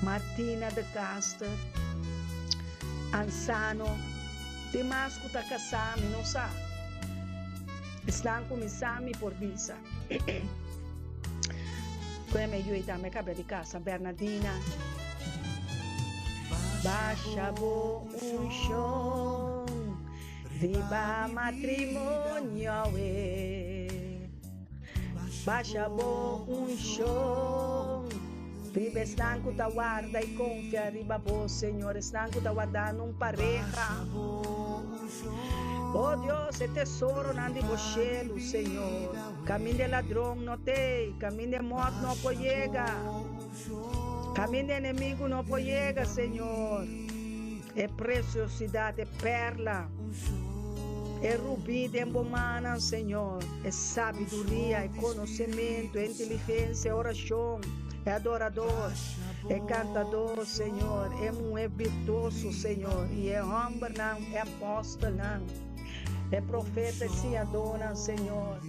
Martina de Caster, Ansano, tin mas ku ta kasá mi no sa. Esnan ku mi sa mi por bisa. Ku e mi yui tambe kabia di kasa, Bernadina. Basha bo unshon riba matrimonio awe. Basha bo unshon riba esnan ku ta warda i konfia riba bo, Señor, esnan ku ta wardando un pareha. O Dios, e tesoronan di bo shelu, Señor, kaminda e ladron no t'ei, kaminda e mòrt no por yega, kaminda e enemigu no por yega, Señor. E preciosidat, e perla, e rubí den bo mannan, Señor, e sabiduria, e konosementu, e inteligensia, e orashon, e adorador, e kantador, Señor, e muhé virtuoso, Señor, i e hòmbernan, e apòstelnan, e profeta, e siñadónan, Señor,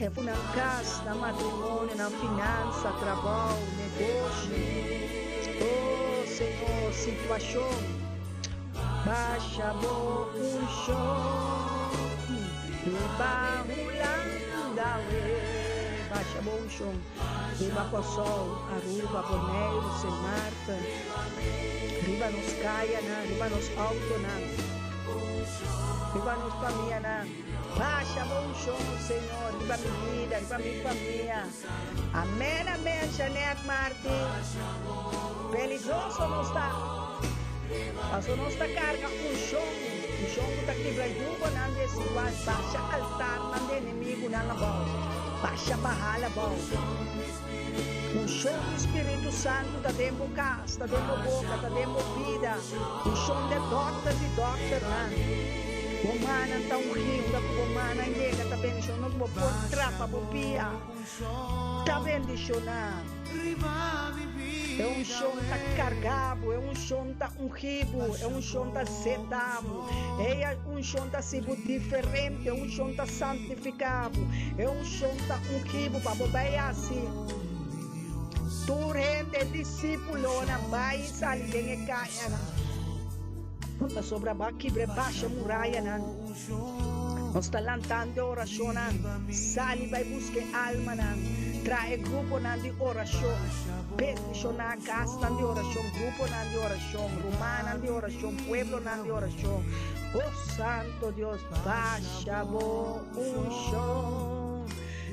e ku nan kas, nan matrimonio, nan finansa, trabou, negoshi. Oh, Señor, situashon. Basha bo unshon riba Hulanda we. Basha bo unshon riba Kòrsou, Aruba, Boneiru, Sint Maarten. Riba nos kayanan, riba nos outonan, riba nos famianan. Basha bo unshon, Señor, riba mi bida, riba mi famia. Amen, amen, Jeanette Martin. Peligroso nos ta. Paso nos ta carga unshon, unshon cu ta kibra yugonan desigual, basha altarnan di enemigunan abou, basha Baal abou. Unshon di Spiritu Santu ta den bo cas, ta den bo boca, ta den bo bida. Unshon de dokter di dokternan. Bo mannan ta ungí, unda ku bo mannan yega ta bendishoná, unda ku bo por trapa bo pia ta bendishoná. E unshon ta kargá bo, e unshon ta ungí bo, e unshon ta zetá bo, e unshon ta hasi bo diferente, e unshon ta santifiká bo, e unshon ta ungí bo pa bo bai hasi. Tur hende, e disípulonan, bai i sali den e kayanan, pasobra bo a kibra e basha murayanan. Nos ta lantando e orashonnan, sali bai buska e almanan, traha e gruponan di orashon, bendishoná kasnan di orashon, gruponan di orashon, rumannan di orashon, pueblonan di orashon. O Santo Dios, basha bo unshon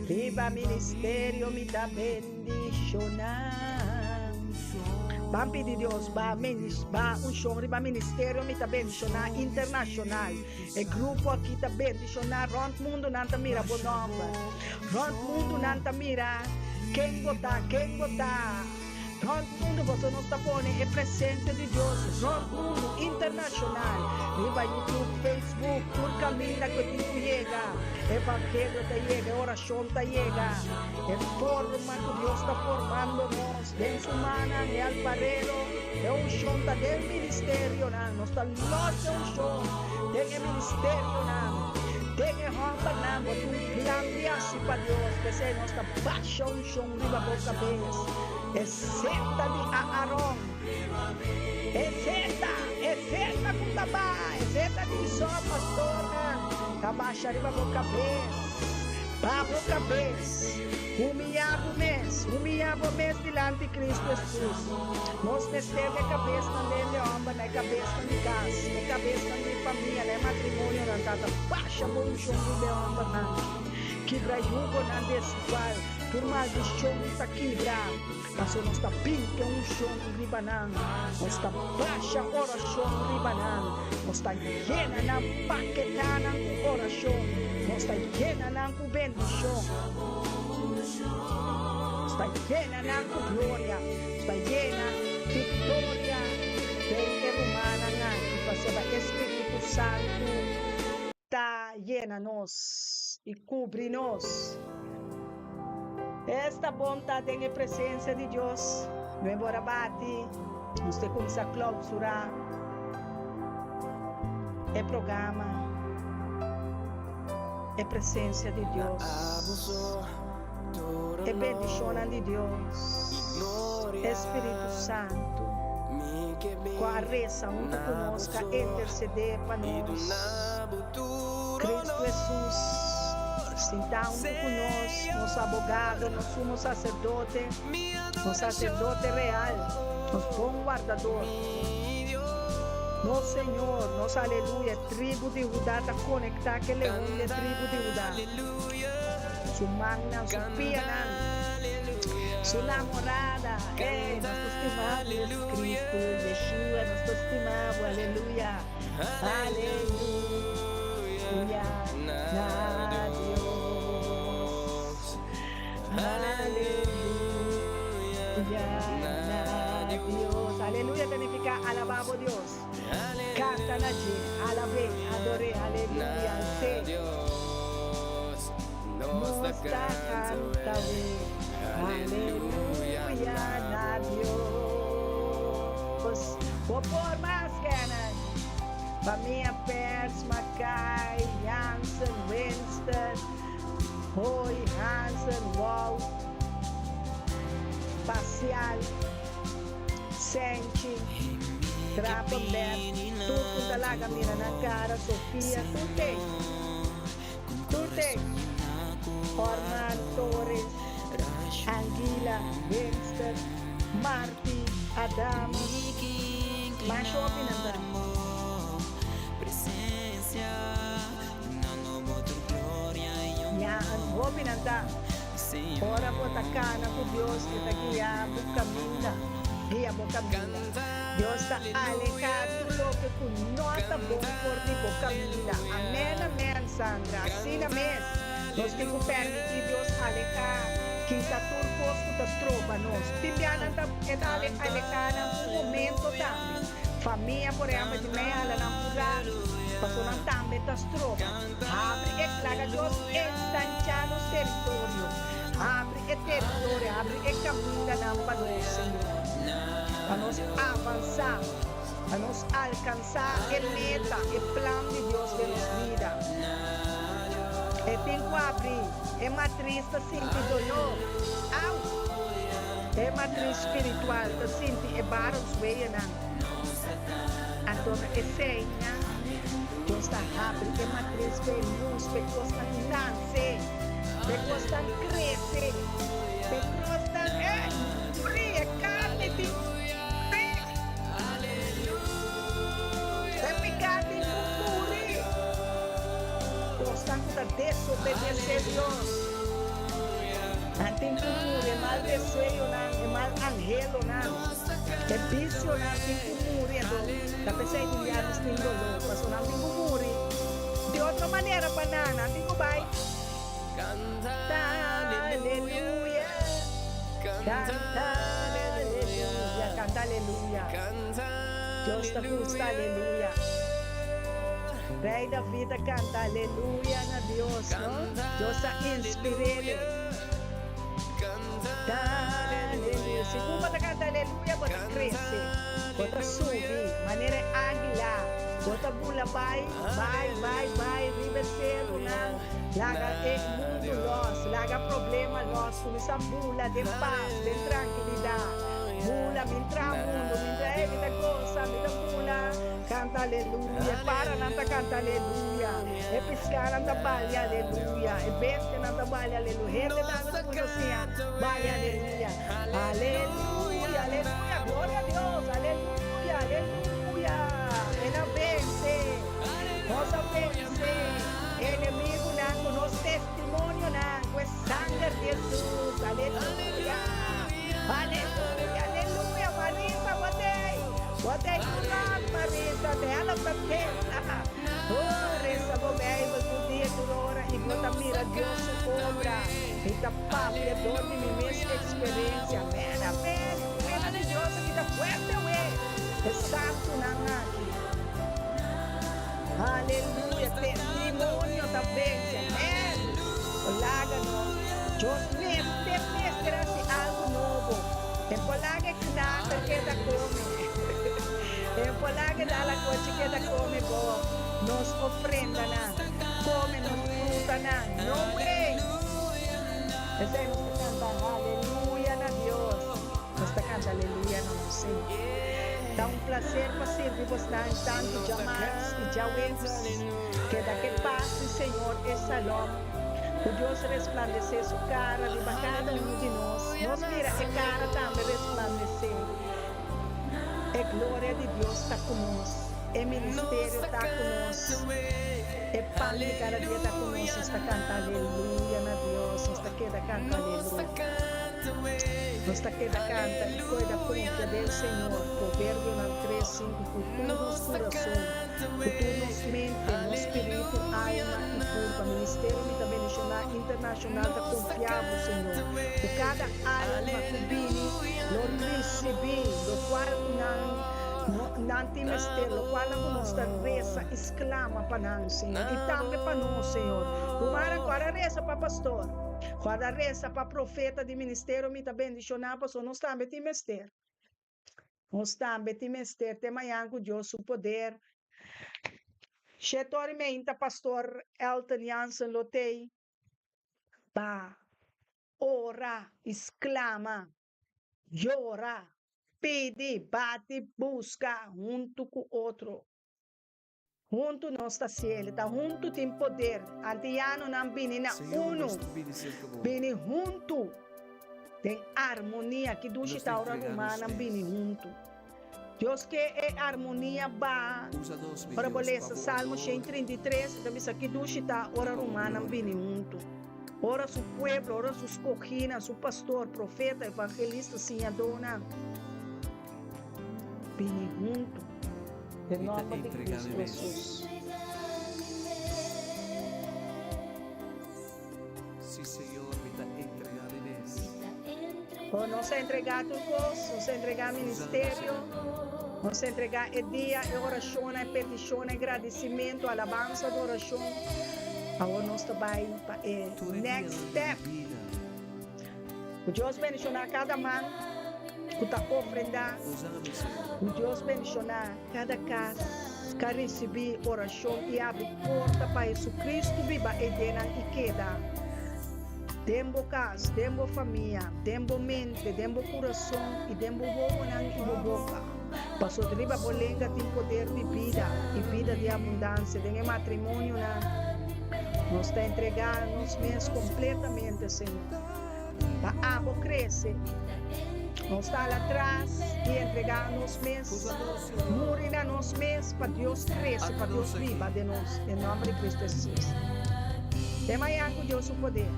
riba ministerio, mi ta bendishoná. Ban pidi Dios ba ba unshon riba ministerio mi ta bendishoná internashonal. E grupo aki ta bendishoná rònt mundu nan ta mira bo nòmber. Rònt mundu nan ta mira ken bo ta, ken bo ta. Rònt mundu boso nos ta pone e presensia di Dios rònt mundu internashonal riba YouTube, Facebook, tur kaminda ku e tin ku yega. Evangelio ta yega, e orashon ta yega, e forma ku Dios ta formando nos den su mannan, e alfarero, e unshon ta den ministerionan. Nos ta lòs e unshon den e ministerionan, den e hòmbernan. Bo tin un plan di hasi pa Dios, p'esei nos ta basha unshon riba bo kabes. E seta di Aaron, e seta, e seta ku ta baha, e seta di Isó, pastornan, ta basha riba bo kabes. Ba bo kabes, humiyá bo mes, humiyá bo mes dilanti Kristu Hesus. Nos mester di e kabesnan den di hòmbernan, e kabesnan di kas, e kabesnan di famia, na e matrimonionan, Tata, basha bo unshon riba e hòmbernan. Kibra yugonan desigual. Tur maldishon ta kibra, paso nos ta pinta unshon riba nan, nos ta basha orashon riba nan, nos ta yena nan paketanan ku orashon, nos ta yena nan ku bendishon, nos ta yena nan ku gloria, nos ta yena viktoria den e rumannan aki, pasobra e Spiritu Santu ta yena nos i kubri nos. Esta bon ta den e presencia di Dios. Nuebe ora bati, nos te cuminsa clausura e programa. E presencia di Dios, e bendicionnan di Dios, e Spiritu Santo cu a reza hunto cu nos, cu a intercede pa nos. Cristo Jesus sintá huntu cu nos, nos abogado, nos sumo sacerdote, nos sacerdote real, nos bon wardador, nos Señor, nos Aleluya, e tribu di Judá ta conectá cu e leon di e tribu di Judá. Su mannan, su pianan, su namorada, ey, nos ta stima bo, Cristo, Yeshua, nos ta stima bo, aleluya. Aleluya na Dios. Aleluya na Dios. Aleluya ta nifica alaba bo Dios. Canta na dje, alab'é, ador'é, aleluya, als'é. Nos ta canta we, aleluya na Dios. Bo por mas, Kenneth. Famia Pers, Mackay, Jansen, Winston, Hoy, Hansen, Wout, Pasial, Senchi, Trapenberg, tur ku ta laga mira nan kara, Sofia, tur tei. Turte, Orman, Torres, Anguila, Winston, Marti, Adamus, Masha hopi nan ta. Ya, hopi nan ta. Ora bo ta kana ku Dios, e ta guia bo kaminda, guia bo kaminda. Dios ta alehá tur loke ku no ta bon for di bo kaminda. Amèn, amèn, Sandra. Asina mes. Nos tin ku pèrmití Dios alehá, kita tur kos ku ta stroba nos. Tin bianan ta e ta alehá nan un momento tambe. Famia, por ehèmpel, di mei hala nan purá, pasobra nan tambe ta stroba. Habri e laga Dios ensanchá nos teritorio. Habri e teritorio, habri e kamindanan pa nos, Señor. Pa nos avansá, pa nos alkansá e meta, e plan di Dios den nos bida. E tin ku habri, e matris ta sinti doló. Au! E matris spiritual ta sinti e barensweeënan. Anto na esei nan Dios ta habri e matris p'e lus, p'e kosnan nanse, p'e kosnan krese, p'e kosnan muri, e karni tin muri, e piká tin ku muri, kosnan ku ta desobedesé Dios, nan tin ku muri, e mal deseonan, e mal anhelonan. E bisionan tin ku muri anto ta p'esei tin bia nos tin doló, pasobra nan tin ku muri di otro manera pa nan, nan tin ku bai. Canta aleluya, canta aleluya, canta aleluya. Dios ta gusta aleluya. Rei David a canta aleluya na Dios, no? Dios a inspir'é. Canta aleluya. Segun bo ta canta aleluya, bo ta crece, bo ta subi manera e águila, bo ta bula bai, bai, bai, bai riba e cerunan, laga e mundu los, laga problema los, cuminsa bula den paz, den trankilidad, bula mintra mundu, mintra hey mi ta goza, mi ta bula, canta aleluya, e paranan ta canta aleluya, e piscanan ta balia aleluya, e bestianan ta balia aleluya, hende tambe ta cuminsa siña balia aleluya, aleluya, aleluya, gloria a Dios, aleluya, aleluya, el a vence, nos a vence enemigunan cu nos testimonionan, cu e sanger di Jesus, aleluya, aleluya, aleluya, Marisa, bo t'ey, bo t'ey cu nos, Marisa, te help ta tembla. Oh, resa bo Bijbel tur dia, tur ora i bo ta mira Dios su obra. Mi ta papia dor di mi mes experiencia. Amen, amen. E pena di Dios aki ta fuerte awe. E santunan aki. Aleluya. Testimonio ta vence. Amen. Bo laga no. Dios mester, mester haci algo nobo. E por laga e knater keda come. E por laga e dalakochi keda come bo nos ofrendanan, come nos frutanan. No way! P'esei nos ta canta aleluya na Dios. Nos ta canta aleluya na nos Señor. Ta un placer pa sirbi bosnan tantu djamars i djaweps. Keda ke pas di Señor e Salom. Ku Dios resplandesé su kara riba kada unu di nos. Nos mira e kara tambe resplandesé. E gloria di Dios ta ku nos. E ministerio ta ku nos. E pan di kada dia ta ku nos. Nos ta kanta aleluya na Dios. Nos ta keda kanta aleluya. Nos ta keda kanta i koida konfia den Señor. Proverbionan tres, sinku, Ku tur nos kurason, ku tur nos mente, nos spiritu, alma i kurpa. Ministerio Mi Ta Bendishoná Internashonal ta konfia bo, Señor, ku kada alma ku bini lo risibí lokual ku nan nan tin mester, lokual nan ku nos ta resa i sklama pa nan, Señor, i tambe pa nos, Señor. Rumannan, guarda resa pa pastor, guarda resa pa profeta di Ministerio Mi Ta Bendishoná, pasobra nos tambe tin mester. Nos tambe tin mester te mañan ku Dios su poder. Shetor meinta Pastor Elton Jansen lo tei pa ora i sklama, yora, pidi, bati, buska huntu ku otro. Huntu nos ta siel, ta huntu tin poder. Antianonan bini na Señor, unu, nos ta bini serka bo. bini huntu den armonia. Ki dushi Nos ta ta ora entrega nos rumannan bini mes. huntu. Dios ke e armonia baha. Usa nos, mi Ora bo Dios, pa lesa bo Salmo honor 133, e ta bisa ki dushi ta i ora pa bo rumannan gloria. bini huntu. Ora su pueblo, ora su skohinan, su pastor, profeta, evangelista, siñadónan bini huntu. Den Mi ta nomber di entrega mi Cristo mes. Hesus. Sí, Señor, mi ta entrega mi mes. Oh, nos a entregá tur kos, nos a entregá Usa nos, ministerio. Señor. Nos ta entregá e dia, e orashonnan, e petishonnan, e gradisimentu, alabansa, adorashon. Awor nos ta bai pa e next step. Ku Dios bendishoná kada man ku ta ofrendá. Ku Dios bendishoná kada kas ku a risibí orashon i abri porta pa Jesucristo biba ei den nan i keda den bo kas, den bo famia, den bo mente, den bo kurason i den bo wowonan i bo boka. Pasobra riba bo lenga tin poder di bida i bida di abundansia. Den e matrimonionan nos ta entregá nos mes kompletamente, Señor, pa abo krese. Nos ta hala tras i entregá nos mes, muri na nos mes pa Dios krese, pa Dios biba den nos. Den nòmber di Kristu Hesus. Te mañan ku Dios su poder.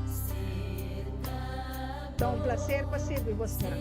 Ta un plaser pa sirbi bosnan.